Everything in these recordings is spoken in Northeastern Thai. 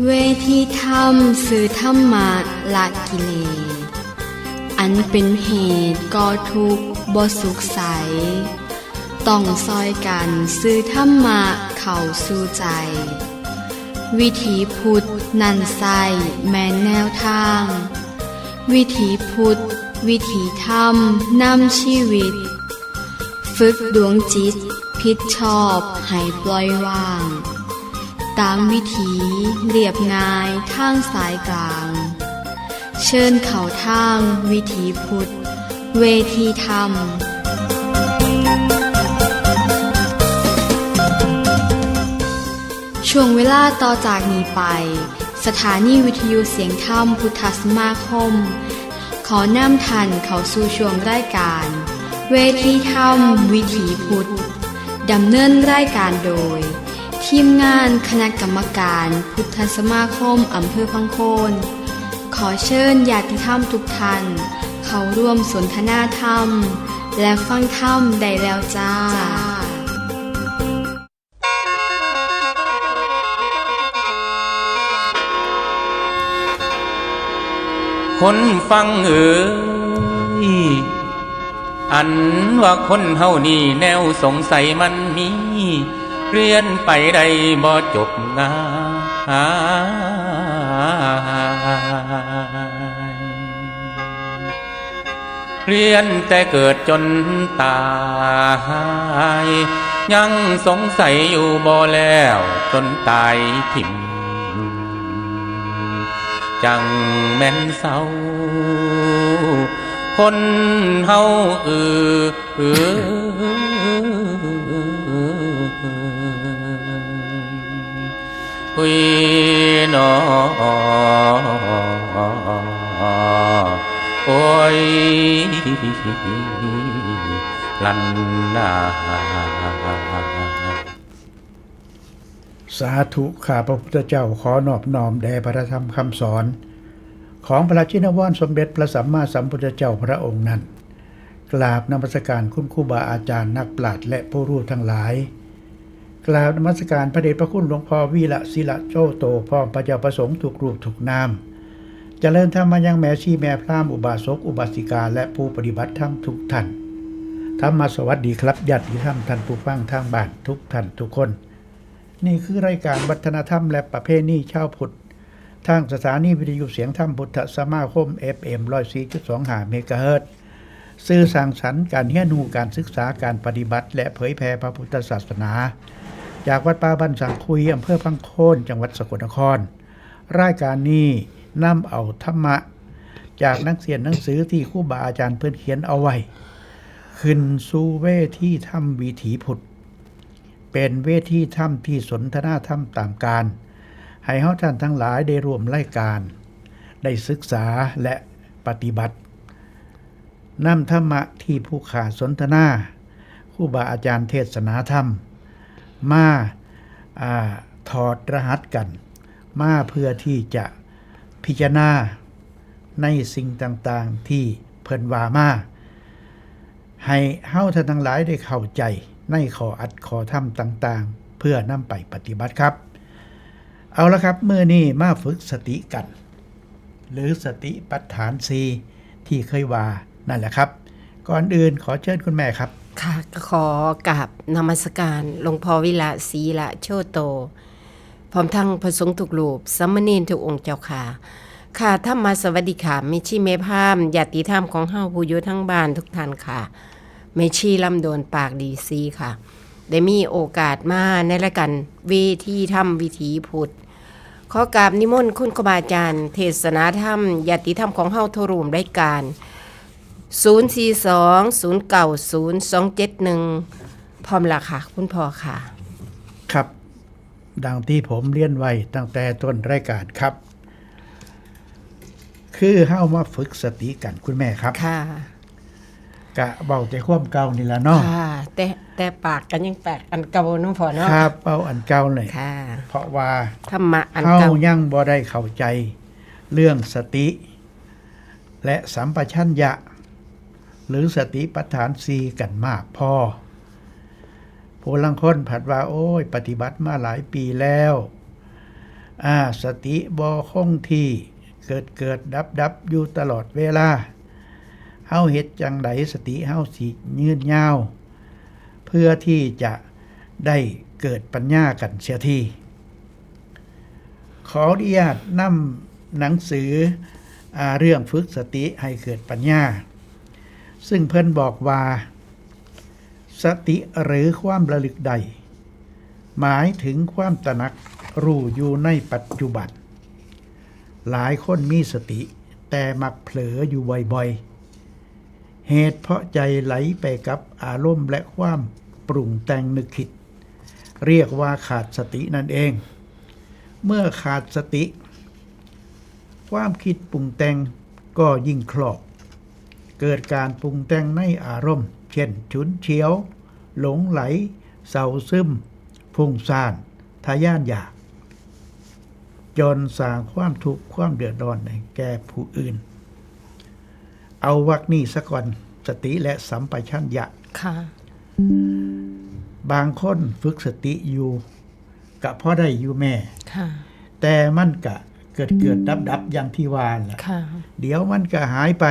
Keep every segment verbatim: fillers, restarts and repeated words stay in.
เวทีธรรมซื่อธรรมะละกิเลส อันเป็นเหตุก่อทุกข์บ่สุขใส ต้องซอยกันซื่อธรรมะเข้าสู่ใจ วิถีพุทธนั้นใส่แม่นแนวทาง วิถีพุทธ วิถีธรรมนำชีวิต ฝึกดวงจิตผิดชอบให้ปล่อยวาง ตามวิถีเรียบง่ายทางสายกลาง เชิญเข้าทางวิถีพุทธ เวทีธรรม ช่วงเวลาต่อจากนี้ไป สถานีวิทยุเสียงธรรมพุทธสมาคม ขอนำท่านเข้าสู่ช่วงรายการ เวทีธรรมวิถีพุทธ ดำเนินรายการโดย ทีมงานคณะกรรมการพุทธสมาคมอำเภอพังโคน ขอเชิญญาติธรรมทุกท่าน เข้าร่วมสนทนาธรรม และฟังธรรมได้แล้วจ้า คนฟังเอ๋ย อันว่าคนเฮานี่แนวสงสัยมันมี เรียนไปได้บ่จบง่าย เรียนแต่เกิดจนตาย ยังสงสัยอยู่บ่แล้ว จนตายถิ่ม จั่งแม่นเศร้า คนเฮาเออ เออ เฮ้ยหนอ โอ้ย ลันนา สาธุ ข้าพระพุทธเจ้าขอนอบน้อมแด่พระธรรมคำสอน ของพระชินวรสมเด็จพระสัมมาสัมพุทธเจ้าพระองค์นั้น กราบนมัสการคุณครูบาอาจารย์นักปราชญ์และผู้รู้ทั้งหลาย กราบนมัสการพระเดชพระคุณหลวงพ่อวีระศิระโชโต พร้อมพระเจ้าพระสงฆ์ทุกรูปทุกนาม เจริญธรรมมายังแม่ชีแม่พราหมณ์ อุบาสกอุบาสิกา และผู้ปฏิบัติธรรมทุกท่าน ธรรมะสวัสดีครับ ญาติธรรมท่านผู้ฟังทางบ้านทุกท่านทุกคน นี่คือรายการวัฒนธรรมและประเพณีชาวพุทธ ทางสถานีวิทยุเสียงธรรมพุทธสมาคม เอฟเอ็ม ร้อยสี่จุดสองห้า เมกะเฮิรตซ์ สื่อสร้างสรรค์การเรียนรู้ การศึกษา การปฏิบัติ และเผยแผ่พระพุทธศาสนา จากวัดป่าบ้านสังคุย อำเภอพังโคน จังหวัดสกลนคร รายการนี้นำเอาธรรมะ จากหนังเสียนหนังสือที่ครูบาอาจารย์เพิ่นเขียนเอาไว้ ขึ้นสู่เวทีธรรมวิถีพุทธ เป็นเวทีธรรมที่สนทนาธรรมตามการ ให้เฮาท่านทั้งหลายได้ร่วมรายการ ได้ศึกษาและปฏิบัติ นำธรรมะที่ผู้ข้าสนทนา ครูบาอาจารย์เทศนาธรรม มา อ่า ถอดรหัสกัน มาเพื่อที่จะพิจารณาในสิ่งต่างๆที่เพิ่นว่ามา ให้เฮาท่านทั้งหลายได้เข้าใจในข้ออัดข้อธรรมต่างๆ เพื่อนำไปปฏิบัติครับ เอาละครับ มื้อนี้มาฝึกสติกัน หรือสติปัฏฐานสี่ที่เคยว่านั่นแหละครับ ก่อนอื่นขอเชิญคุณแม่ครับ ค่ะ ก็ขอกราบนมัสการหลวงพ่อวิระศรีละโชโต พร้อมทั้งพระสงฆ์ทุกรูป สามเณรทุกองค์เจ้าค่ะ ค่ะ ธรรมะสวัสดีค่ะ แม่ชีแม่พราหมณ์ ญาติธรรมของเฮาผู้อยู่ทั้งบ้านทุกท่านค่ะ แม่ชีลำดวนปากดีศรีค่ะ ได้มีโอกาสมาในรายการเวทีธรรมวิถีพุทธ ขอกราบนิมนต์คุณครูบาอาจารย์ เทศนาธรรม ญาติธรรมของเฮาทั่วร่วมรายการ ศูนย์สี่สอง ศูนย์เก้าศูนย์ สองเจ็ดหนึ่ง พร้อมแล้วค่ะ คุณพ่อค่ะ ครับ ดังที่ผมเรียนไว้ตั้งแต่ต้นรายการครับ คือเฮามาฝึกสติกันคุณแม่ครับ ค่ะ กะเว้าแต่ความเก่านี่ล่ะเนาะ ค่ะ แต่แต่ปากกันยังปากอันเก่าเนาะพ่อเนาะ ครับ เว้าอันเก่าเลย ค่ะ เพราะว่า ธรรมะอัน เฮา เก่า ยังบ่ได้เข้าใจเรื่องสติ และสัมปชัญญะ หรือสติปัฏฐานสี่กันมากพอ ผู้ลางคนผัดว่า โอ้ย ปฏิบัติมาหลายปีแล้ว อ่า สติบ่คงที่ เกิดเกิดดับดับอยู่ตลอดเวลา เฮาเฮ็ดจั่งใดสติเฮาสิยืนยาว เพื่อที่จะได้เกิดปัญญากันเสียที ขออนุญาตนำหนังสือ อ่า เรื่องฝึกสติให้เกิดปัญญา ซึ่งเพิ่นบอกว่า สติหรือความระลึกได้ หมายถึงความตระหนักรู้อยู่ในปัจจุบัน หลายคนมีสติ แต่มักเผลออยู่บ่อยๆ เหตุเพราะใจไหลไปกับอารมณ์และความปรุงแต่งนึกคิด เรียกว่าขาดสตินั่นเอง เมื่อขาดสติ ความคิดปรุงแต่งก็ยิ่งคลอก เกิดการปรุงแต่งในอารมณ์ เช่น ฉุนเฉียว หลงไหล เศร้าซึม ฟุ้งซ่าน ทะยานอยาก จนสร้างความทุกข์ความเดือดร้อนให้แก่ผู้อื่น เอาวรรคนี้ซะก่อน สติและสัมปชัญญะ ค่ะ บางคนฝึกสติอยู่ กะพอได้อยู่แม่ ค่ะ แต่มันกะเกิดเกิดดับดับอย่างที่ว่าแหละ ค่ะ เดี๋ยวมันก็หายไป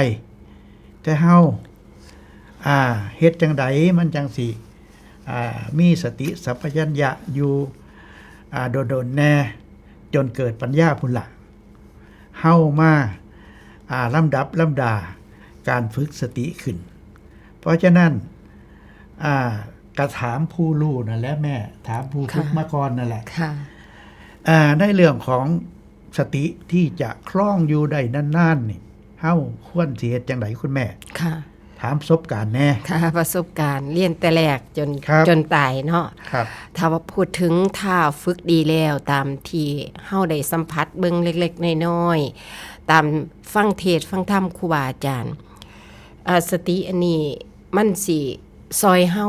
แต่เฮา อ่า เฮ็ดจั่งใดมันจั่งสิ อ่า มีสติสัมปชัญญะอยู่ อ่า โดนๆ แน่ จนเกิดปัญญาพุ้นละ เฮามา อ่า ลำดับลำดาการฝึกสติขึ้น เพราะฉะนั้น อ่า กะถามผู้รู้นั่นแหละแม่ ถามผู้ฝึก ค่ะ มาก่อนนั่นแหละ ค่ะ อ่า ในเรื่องของสติที่จะครองอยู่ได้นานๆ นี่ เฮาควรสิเฮ็ดจั่งใดคุณแม่ ค่ะ ถามประสบการณ์แน่ ค่ะ ประสบการณ์เรียนแต่แรกจน ครับ จนตายเนาะ ครับ ถ้าว่าพูดถึงถ้าฝึกดีแล้วตามที่เฮาได้สัมผัสเบิ่งเล็กๆน้อยๆ ตามฟังเทศน์ฟังธรรมครูบาอาจารย์ อ่า สติอันนี้มันสิซอยเฮา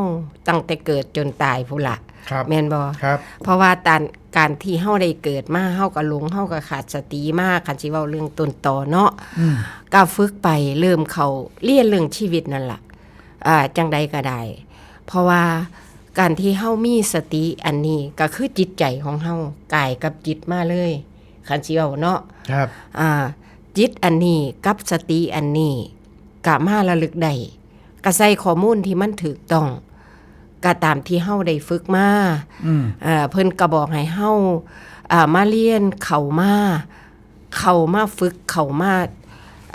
ตั้งแต่เกิดจนตายพุ้นละ ครับ แม่นบ่ ครับ เพราะว่าตาน การที่เฮาได้เกิดมา เฮาก็หลง เฮาก็ขาดสติมา คันสิเว้าเรื่องต้นตอเนาะ อืม ก็ฝึกไปเริ่มเข้าเรียนเรื่องชีวิตนั่นล่ะ อ่า จั่งใดก็ได้ เพราะว่าการที่เฮามีสติอันนี้ก็คือจิตใจของเฮา กายกับจิตมาเลย คันสิเว้าเนาะ ครับ อ่า จิตอันนี้กับสติอันนี้ก็มาระลึกได้ ก็ใส่ข้อมูลที่มันถูกต้อง ก็ตามที่เฮาได้ฝึกมา อืม เอ่อ เพิ่นก็บอกให้เฮา อ่า มาเรียนเข้ามา เข้ามาฝึก เข้ามา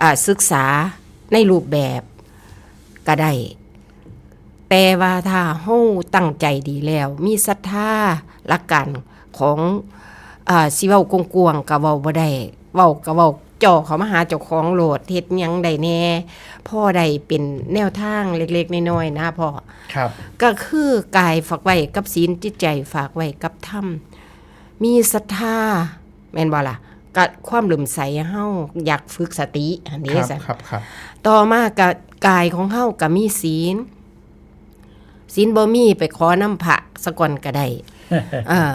อ่า ศึกษาในรูปแบบก็ได้ แต่ว่าถ้าเฮาตั้งใจดีแล้ว มีศรัทธา หลักการของ อ่า สิเว้ากว้างๆก็เว้าบ่ได้ เว้าก็เว้าจ่อเข้ามาหาเจ้าของโลด เฮ็ดหยังได้แน่ พอได้เป็นแนวทางเล็กๆน้อยๆนะพ่อ ครับ ก็คือกายฝากไว้กับศีล จิตใจฝากไว้กับธรรม มีศรัทธา แม่นบ่ล่ะ ก็ความเลื่อมใสเฮาอยากฝึกสติ อันนี้ ครับ ซะ ครับ ครับ ต่อมาก็กายของเฮาก็มีศีล ศีลบ่มีไปขอนำพระซะก่อนก็ได้ เออ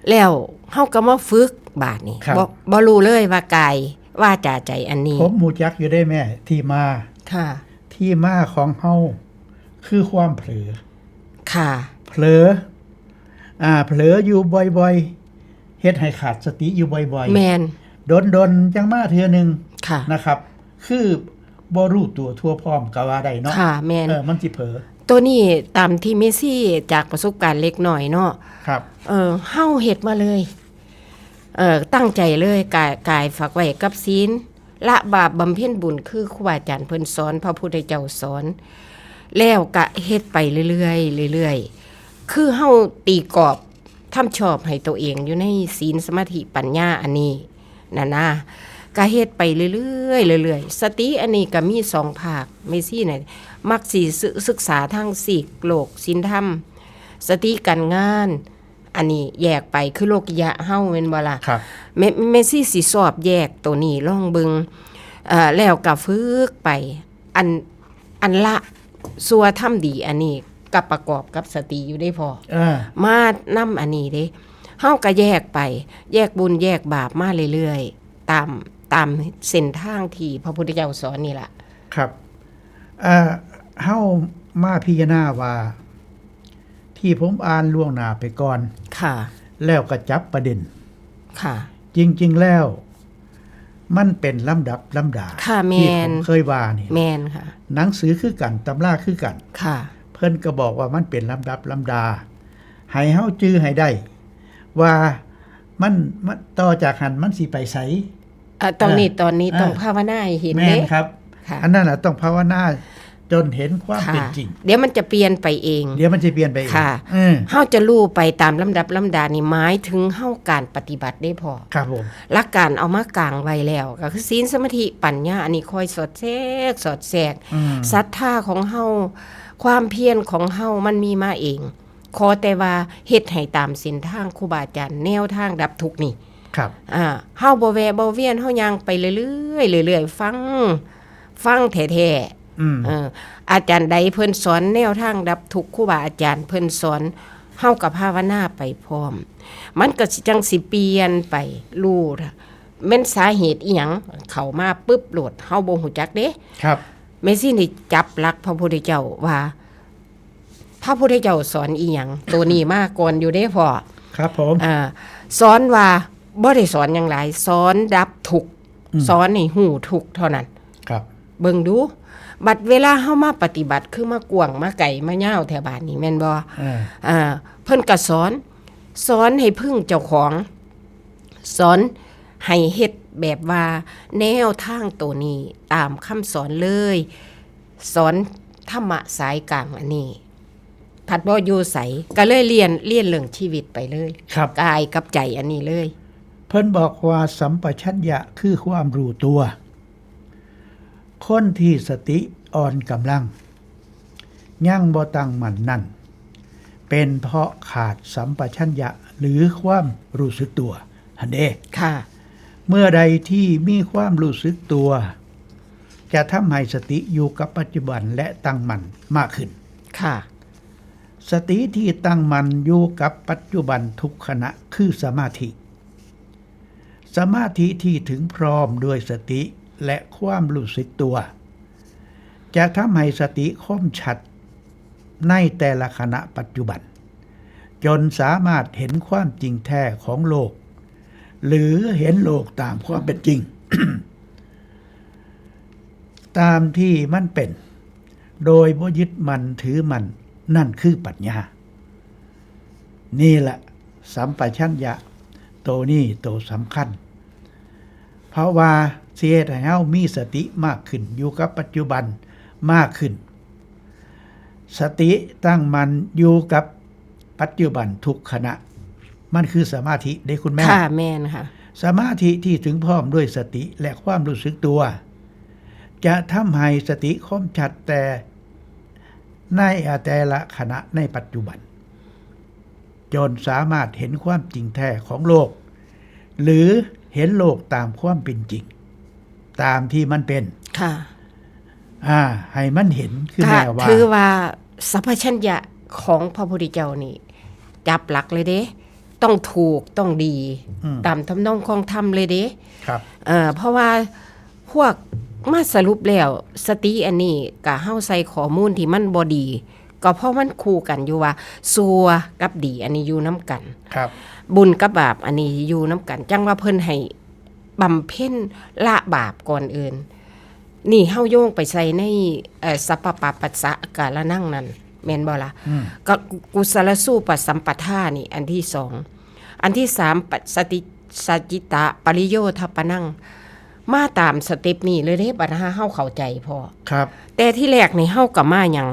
แล้วเฮาก็มาฝึกบาดนี้ ครับ บ่ บ่รู้เลยว่ากาย วาจา ใจอันนี้ ผมฮู้จักอยู่ได้แม่ ที่มา ค่ะ ที่มาของเฮาคือความเผลอ ค่ะ เผลอ อ่า เผลออยู่บ่อยๆ เฮ็ดให้ขาดสติอยู่บ่อยๆ แม่น โดนๆ จั่งมาเทื่อหนึ่ง ค่ะ นะครับ คือบ่รู้ตัวทั่วพร้อมก็ว่าได้เนาะ ค่ะ แม่น เออ มันสิเผลอ ตัวนี้ตามที่แม่ชีจากประสบการณ์เล็กน้อยเนาะ ครับ เออ เฮาเฮ็ดมาเลย เออ ตั้งใจเลย กาย กายฝากไว้กับศีล ละบาปบำเพ็ญบุญ คือครูบาอาจารย์เพิ่นสอน พระพุทธเจ้าสอน แล้วก็เฮ็ดไปเรื่อยๆ เรื่อยๆ คือเฮาตีกรอบทำชอบให้ตัวเองอยู่ในศีล สมาธิ ปัญญาอันนี้ นั่นนะ ก็เฮ็ดไปเรื่อยๆ เรื่อยๆ สติอันนี้ก็มีสองภาค แม่ชีน่ะ มักสิศึ- ศึกษาทางซีกโลกศีลธรรม สติการงาน อันนี้แยกไป คือโลกิยะเฮา แม่นบ่ล่ะ ครับ แม่- แม่ชีสิสอบแยกตัวนี้ลองเบิ่ง เอ่อ แล้วก็ฝึกไป อัน- อันละชั่วทำดี อันนี้ก็ประกอบกับสติอยู่เด้พ่อ เออ มานำอันนี้เด้ เฮาก็แยกไป แยกบุญแยกบาปมาเรื่อยๆ ตาม- ตามเส้นทางที่พระพุทธเจ้าสอนนี่ล่ะ ครับ เอ่อ เฮามาพิจารณาว่า ที่ผมอ่านล่วงหน้าไปก่อน ค่ะ แล้วก็จับประเด็น ค่ะ จริงๆแล้ว มันเป็นลำดับลำดา ค่ะ ที่ แม่น ผมเคยว่านี่ แม่นค่ะ หนังสือคือกัน ตำราคือกัน ค่ะ เพิ่นก็บอกว่ามันเป็นลำดับลำดา ให้เฮาจื่อให้ได้ ว่ามันมันต่อจากหั้นมันสิไปไส อ่ะตอนนี้ อ่า ตอนนี้ อ่า ต้องภาวนาให้เห็น แม่น เด้ ครับ ค่ะ อันนั้นน่ะต้องภาวนาจนเห็นความเป็นจริง เดี๋ยวมันจะเปลี่ยนไปเอง เดี๋ยวมันจะเปลี่ยนไปเอง ค่ะ เออ เฮาจะรู้ไปตามลำดับลำดานี่หมายถึงเฮาการปฏิบัติได้พอ ครับผม หลักการเอามากางไว้แล้ว ก็คือศีลสมาธิปัญญา อันนี้คอยสอดแทรกสอดแทรก อืม ศรัทธาของเฮา ความเพียรของเฮามันมีมาเอง ขอแต่ว่าเฮ็ดให้ตามเส้นทางครูบาอาจารย์ แนวทางดับทุกข์นี่ ครับ อ่า เฮาบ่แวะบ่เวียน เฮาย่างไปเรื่อยๆเรื่อยๆฟัง ฟังแท้ๆ อืม เออ อาจารย์ใดเพิ่นสอนแนวทางดับทุกข์ ครูบาอาจารย์เพิ่นสอน เฮาก็ภาวนาไปพร้อม มันก็สิจังสิเปลี่ยนไป รู้ละ แม่นสาเหตุอีหยัง เข้ามาปึ๊บโลด เฮาบ่ฮู้จักเด้ ครับ แม่ชีนี่จับหลักพระพุทธเจ้าว่า พระพุทธเจ้าสอนอีหยัง ตัวนี้มาก่อนอยู่เด้พ่อ ครับผม อ่า สอนว่า บ่ได้สอนหยังหลาย สอนดับทุกข์ อืม สอนให้ฮู้ทุกข์เท่านั้น ครับ เบิ่งดู บัดเวลาเฮามาปฏิบัติ คือมากว้างมาไกลมายาวแถวบ้านนี่แม่นบ่ เออ อ่า เพิ่นก็สอน สอนให้พึ่งเจ้าของ สอนให้เฮ็ดแบบว่าแนวทางตัวนี้ตามคำสอนเลย สอนธรรมะสายกลางอันนี้ ผัดบ่อยู่ไส ก็เลยเรียน เรียนเรื่องชีวิตไปเลย ครับ กายกับใจอันนี้เลย เพิ่นบอกว่าสัมปชัญญะคือความรู้ตัว คนที่สติอ่อนกำลัง ยังบ่ตั้งมั่นนั่น เป็นเพราะขาดสัมปชัญญะหรือความรู้สึกตัว หั่นเด้ ค่ะ เมื่อใดที่มีความรู้สึกตัว จะทำให้สติอยู่กับปัจจุบันและตั้งมั่นมากขึ้น ค่ะ สติที่ตั้งมั่นอยู่กับปัจจุบันทุกขณะคือสมาธิ สมาธิที่ถึงพร้อมด้วยสติและความรู้สึกตัว จะทำให้สติคมชัดในแต่ละขณะปัจจุบัน จนสามารถเห็นความจริงแท้ของโลก หรือเห็นโลกตามความเป็นจริง ตามที่มันเป็น โดยบ่ยึดมั่นถือมั่น นั่นคือปัญญา นี่แหละสัมปชัญญะ โตนี้โตสำคัญ เพราะว่าสิเฮ็ดให้เฮามีสติมากขึ้น อยู่กับปัจจุบันมากขึ้น สติตั้งมั่นอยู่กับปัจจุบันทุกขณะ มันคือสมาธิเด้คุณแม่ ค่ะ แม่นค่ะ สมาธิที่ถึงพร้อมด้วยสติและความรู้สึกตัว จะทำให้สติคมชัดแต่ในแต่ละขณะในปัจจุบัน จนสามารถเห็นความจริงแท้ของโลก หรือเห็นโลกตามความเป็นจริง ตามที่มันเป็น ค่ะ อ่า ให้มันเห็นคือ ก็ แม่ว่า ถือว่าสัพพัญญะของพระพุทธเจ้านี่ จับหลักเลยเด้ ต้องถูกต้องดี อืม ตามทำนองของธรรมเลยเด้ ครับ เอ่อ เพราะว่าพวกมาสรุปแล้ว สติอันนี้ก็เฮาใส่ข้อมูลที่มันบ่ดี ก็เพราะมันคู่กันอยู่ว่าชั่วกับดีอันนี้อยู่นำกัน ครับ บุญกับบาปอันนี้อยู่นำกัน จังว่าเพิ่นให้บำเพ็ญละบาปก่อนอื่น นี่เฮาโยงไปใส่ใน เอ่อ สัพพะปาปัสสะการนังนั่น แม่นบ่ล่ะ อืม ก็กุศลสูปสัมปทานี่ อันที่สอง อันที่สาม ปัสสติ สัจจิตะปริโยทปนัง มาตามสเต็ปนี่เลยเด้ บัดหาเฮาเข้าใจพอ ครับ แต่ที่แรกนี่เฮาก็มาหยัง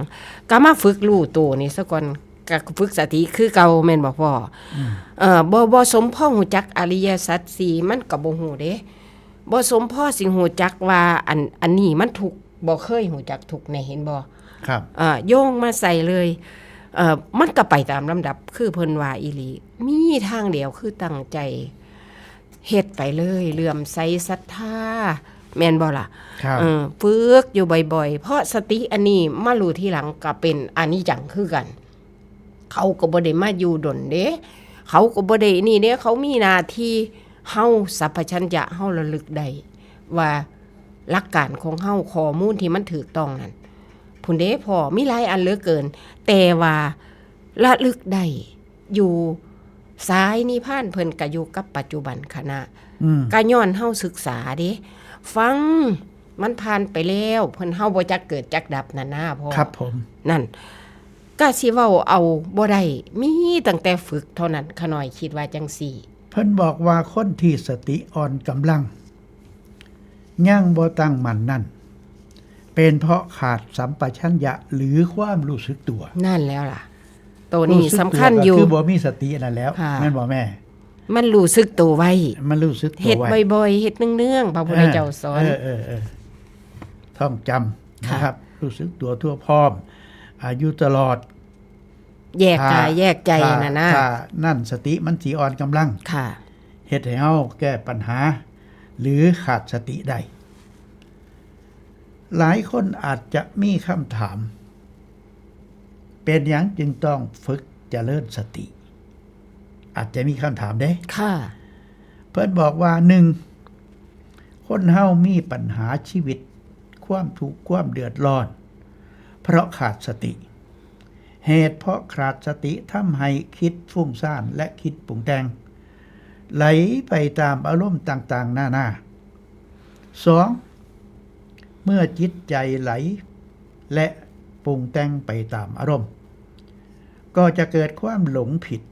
ก็มาฝึกรู้ตัวนี่ซะก่อน ก็ฝึกสติคือเก่าแม่นบ่พ่อ อืม เอ่อ บ่ บ่สมพอฮู้จักอริยสัจสี่ มันก็บ่ฮู้เด้ บ่สมพอสิฮู้จักว่าอัน อันนี้มันทุกข์ บ่เคยฮู้จักทุกข์แน่ เห็นบ่ ครับ เอ่อ โยงมาใส่เลย เอ่อ มันก็ไปตามลำดับ คือเพิ่นว่าอีหลี มีทางเดียวคือตั้งใจเฮ็ดไปเลย เลื่อมใสศรัทธา แม่นบ่ล่ะ ครับ เออ ฝึกอยู่บ่อยๆ เพราะสติอันนี้มารู้ทีหลังก็เป็นอนิจจังคือกัน เขาก็บ่ได้มาอยู่ดนเด้ เขาก็บ่ได้นี่เด้ เขามีหน้าที่ เฮาสัพพัญญะ เฮาระลึกได้ ว่าหลักการของเฮา ข้อมูลที่มันถูกต้องนั่น พุ้นเด้พ่อ มีหลายอันเหลือเกิน แต่ว่าระลึกได้อยู่ สายนิพพานเพิ่นก็อยู่กับปัจจุบันขณะ อืม ก็ย้อนเฮาศึกษาเด้ ฟังมันผ่านไปแล้ว เพิ่น เฮาบ่จักเกิดจักดับนั่นนะพ่อ ครับผม นั่น ก็สิเว้าเอาบ่ได้ มีตั้งแต่ฝึกเท่านั้น ขาน้อยคิดว่าจังซี่ เพิ่นบอกว่าคนที่สติอ่อนกำลัง ยังบ่ตั้งมั่นนั่น เป็นเพราะขาดสัมปชัญญะหรือความรู้สึกตัว นั่นแล้วล่ะ ตัวนี้สำคัญอยู่ รู้สึกตัวก็คือบ่มีสตินั่นแล้ว ค่ะ แม่นบ่แม่ มันรู้สึกตัวไว้ มันรู้สึกตัว เฮ็ด ไว้ บ่อยๆ เฮ็ดเนืองๆ พระพุทธเจ้าสอน เออเออเออเออท่องจำ ค่ะ นะครับ รู้สึกตัวทั่วพร้อม อายุตลอด แยกกาย ถ้า แยกใจน่ะนะ ถ้านั่นสติมันสิอ่อนกำลัง ค่ะ เฮ็ดให้เฮาแก้ปัญหา หรือขาดสติได้ หลายคนอาจจะมีคำถาม เป็นหยังจึงต้องฝึกเจริญสติ อาจจะมีคำถามเด้ ค่ะ เพิ่นบอกว่า หนึ่ง คนเฮามีปัญหาชีวิต ความทุกข์ความเดือดร้อน เพราะขาดสติ เหตุเพราะขาดสติทำให้คิดฟุ้งซ่านและคิดปรุงแต่ง ไหลไปตามอารมณ์ต่างๆ นานา สอง เมื่อจิตใจไหล และปรุงแต่งไปตามอารมณ์ ก็จะเกิดความหลงผิด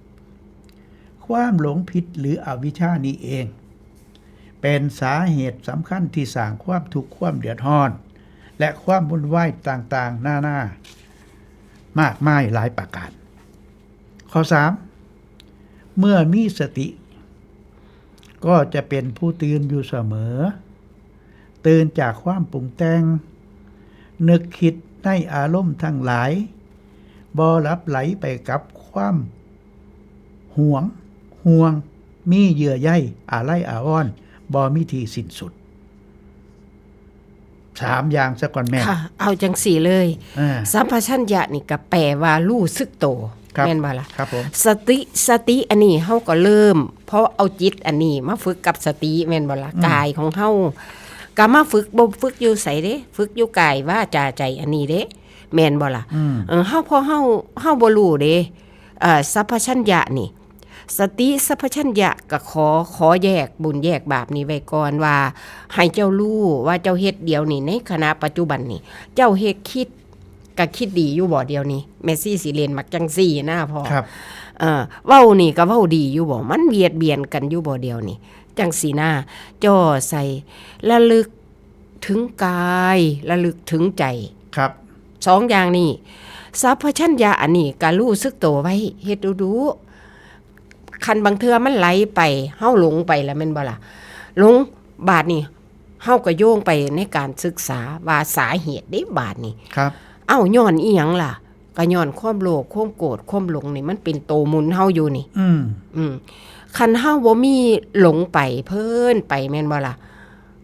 ความหลงผิดหรืออวิชชานี้เอง เป็นสาเหตุสำคัญที่สร้างความทุกข์ความเดือดร้อน และความวุ่นวายต่างๆ นานา มากมายหลายประการ ข้อสาม เมื่อมีสติ ก็จะเป็นผู้ตื่นอยู่เสมอ ตื่นจากความปรุงแต่ง นึกคิดในอารมณ์ทั้งหลาย บ่หลับไหลไปกับความหวง ห่วง มีเยื่อใย อาลัยอาวรณ์ บ่มีที่สิ้นสุด สามอย่างซะก่อนแม่ ค่ะ เอาจังสี่เลย อ่า สัมปชัญญะนี่ก็แปลว่ารู้สึกโต ครับ แม่นบ่ล่ะ ครับผม สติ สติอันนี้เฮาก็เริ่ม เพราะเอาจิตอันนี้มาฝึกกับสติ แม่นบ่ล่ะ อืม กายของเฮาก็มาฝึก บ่ฝึกอยู่ไสเด้ ฝึกอยู่กายวาจาใจอันนี้เด้ แม่นบ่ล่ะ อืม เออ เฮา พอเฮา เฮาบ่รู้เด้ เอ่อ สัมปชัญญะนี่ สติสัมปชัญญะก็ขอ ขอแยกบุญแยกบาปนี่ไว้ก่อนว่า ให้เจ้ารู้ว่าเจ้าเฮ็ดเดี๋ยวนี้ ในขณะปัจจุบันนี่ เจ้าเฮ็ดคิดก็คิดดีอยู่บ่เดี๋ยวนี้ แม่ชีสิเล่นมักจังซี่นะพ่อ ครับ เอ่อ เว้านี่ก็เว้าดีอยู่บ่ มันเบียดเบียนกันอยู่บ่เดี๋ยวนี้ จังซี่นะ จ่อใส่ ระลึกถึงกาย ระลึกถึงใจ ครับ สองอย่างนี้ สัมปชัญญะอันนี้ก็รู้สึกตัวไว้ เฮ็ดดูๆ คันบางเทื่อมันไหลไป เฮาหลงไปแล้วแม่นบ่ล่ะ หลง บาดนี้ เฮาก็โยงไปในการศึกษาว่าสาเหตุเด้ บาดนี้ ครับ เอ้า ย้อนอีหยังล่ะ ก็ย้อนความโลภ ความโกรธ ความหลงนี่ มันเป็นโตหมุนเฮาอยู่นี่ อืม อืม คันเฮาบ่มีหลงไป เพลินไป แม่นบ่ล่ะ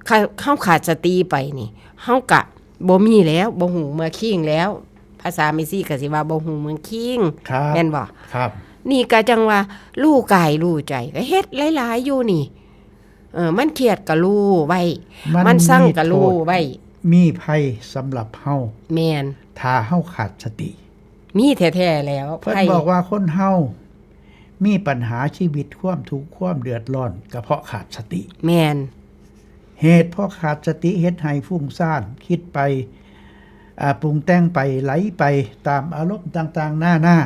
คันเฮาขาดสติไปนี่ เฮากะบ่มีแล้ว บ่ฮู้เมือคิงแล้ว ภาษาแม่ชีก็สิว่าบ่ฮู้เมือคิง ครับ แม่นบ่ ครับ นี่ก็จังว่า รู้กายรู้ใจ ก็เฮ็ดหลายๆอยู่นี่ เออ มันเครียดก็รู้ไว้ มันซังก็รู้ไว้ มีภัยสำหรับเฮา แม่น ถ้าเฮาขาดสติ มีแท้ๆแล้ว เพิ่น ภัย บอกว่าคนเฮามีปัญหาชีวิต ความทุกข์ความเดือดร้อน ก็เพราะขาดสติ แม่น เหตุเพราะขาดสติเฮ็ดให้ฟุ้งซ่าน คิดไป อ่า ปรุงแต่งไป ไหลไปตามอารมณ์ต่างๆนานา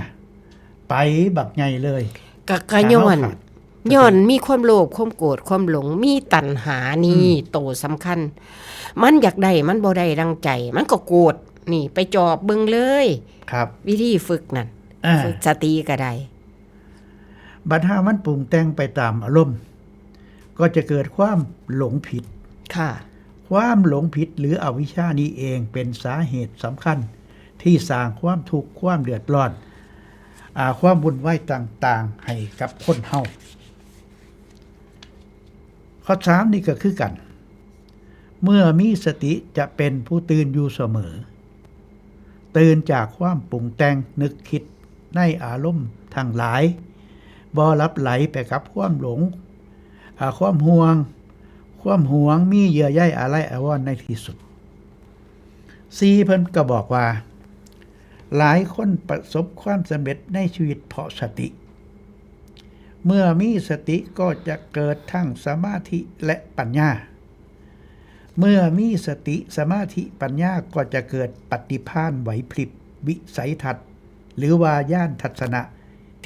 ไปบักใหญ่เลย ก็ ก็ย้อน ถ้าเฮาขาดสติ ย้อนมีความโลภ ความโกรธ ความหลง มีตัณหานี่ อืม โตสำคัญ มันอยากได้ มันบ่ได้ดังใจ มันก็โกรธ นี่ไปจอบเบิ่งเลย ครับ วิธีฝึกนั่น อ่า ฝึกสติก็ได้ บัดหามันปรุงแต่งไปตามอารมณ์ ก็จะเกิดความหลงผิด ค่ะ ความหลงผิดหรืออวิชชานี้เองเป็นสาเหตุสำคัญที่สร้างความทุกข์ความเดือดร้อน อ่า ความวุ่นวายต่างๆ ให้กับคนเฮา ข้อสามนี่ก็คือกัน เมื่อมีสติจะเป็นผู้ตื่นอยู่เสมอ ตื่นจากความปรุงแต่งนึกคิดในอารมณ์ทั้งหลาย บ่หลับไหลไปกับความหลง อ่า ความห่วง ความหวง มีเยื่อใยอาลัยอาวรณ์ในที่สุด สี่ เพิ่นก็บอกว่า หลายคนประสบความสำเร็จในชีวิตเพราะสติ เมื่อมีสติก็จะเกิดทั้งสมาธิและปัญญา เมื่อมีสติสมาธิปัญญาก็จะเกิดปฏิภาณไหวพริบวิสัยทัศน์ หรือว่าญาณทัศนะ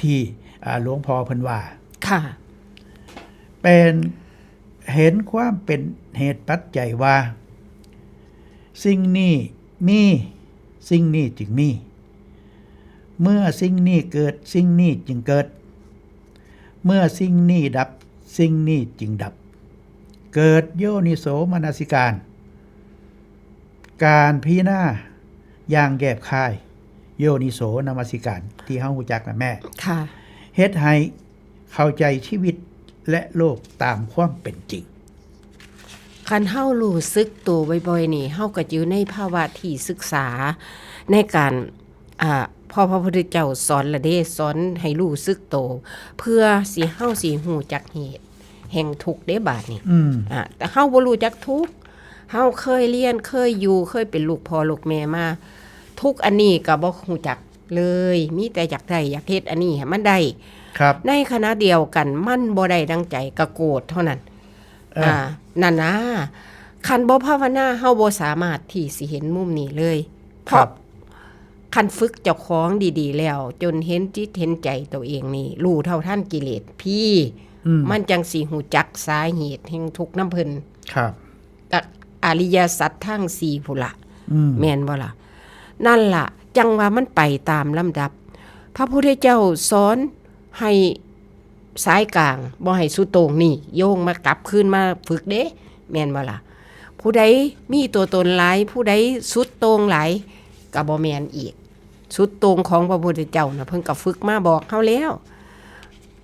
ที่ อ่า หลวงพ่อเพิ่นว่า ค่ะ เป็นเห็นความเป็นเหตุปัจจัยว่า สิ่งนี้มี สิ่งนี้จึงมี เมื่อสิ่งนี้เกิด สิ่งนี้จึงเกิด เมื่อสิ่งนี้ดับ สิ่งนี้จึงดับ เกิดโยนิโสมนสิการ การพิจารณาอย่างแยบคาย โยนิโสมนสิการที่เฮารู้จักนะแม่ ค่ะ เฮ็ดให้เข้าใจชีวิตและโลกตามความเป็นจริง คันเฮารู้สึกตัวบ่อยๆนี่ เฮาก็อยู่ในภาวะที่ศึกษาในการ อ่า พอพระพุทธเจ้าสอนละเด้ สอนให้รู้สึกตัว เพื่อสิเฮาสิฮู้จักเหตุแห่งทุกข์เด้บาดนี้ อืม อ่า แต่เฮาบ่รู้จักทุกข์ เฮาเคยเรียน เคยอยู่ เคยเป็นลูกพ่อลูกแม่มา ทุกข์อันนี้ก็บ่ฮู้จักเลย มีแต่อยากได้ อยากเฮ็ดอันนี้ให้มันได้ ครับ ในขณะเดียวกันมันบ่ได้ดังใจก็โกรธเท่านั้น เอออ่ า นั่นนะ คันบ่ภาวนาเฮาบ่สามารถที่สิเห็นมุมนี้เลย เพ ครั ราะ บ คันฝึกเจ้าของดีๆแล้ว จนเห็นจิตเห็นใจตัวเองนี่ รู้เท่าทันกิเลสพี่ อืม มันจังสิฮู้จักสาเหตุแห่งทุกข์นำเพิ่น ครับ กับอริยสัจทั้งสี่พุ้นละ อืม แม่นบ่ล่ะ นั่นล่ะ จังว่ามันไปตามลำดับ พระพุทธเจ้าสอนให้สายกลาง บ่ให้สุดโต่งนี่ โยงมากลับคืนมาฝึกเด้ แม่นบ่ล่ะ ผู้ใดมีตัวตนหลาย ผู้ใดสุดโต่งหลาย ก็บ่แม่นอีก สุดโต่งของพระพุทธเจ้านะ เพิ่นก็ฝึกมาบอกเฮาแล้ว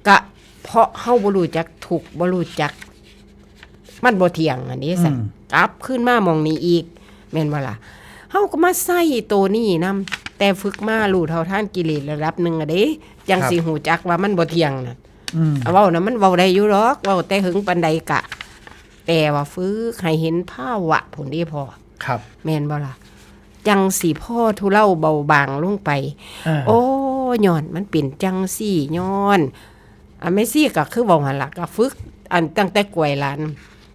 กะเพราะเฮาบ่รู้จักทุกข์ บ่รู้จัก มันบ่เที่ยงอันนี้ซั่น อืม กลับคืนมาหม่องนี้อีก แม่นบ่ล่ะ เฮาก็มาใส่ตัวนี้นำ แต่ฝึกมารู้เท่าทันกิเลสระดับหนึ่งอะเด้ จังสิฮู้จักว่ามันบ่เที่ยงน่ะ อืม เอาเว้านะ มันเว้าได้อยู่ดอก เว้าแต่หึงปานใดกะ แต่ว่าฝึกให้เห็นภาวะพุ้นเด้พ่อ ครับ แม่นบ่ล่ะ จังสิพอทุเลาเบาบางลงไป อ่า โอ้ ย้อนมันเป็นจังซี่ ย้อน อ่ะ แม่ชีก็คือเว้าหั่นล่ะ ก็ฝึก อันตั้งแต่กล้วยหลาน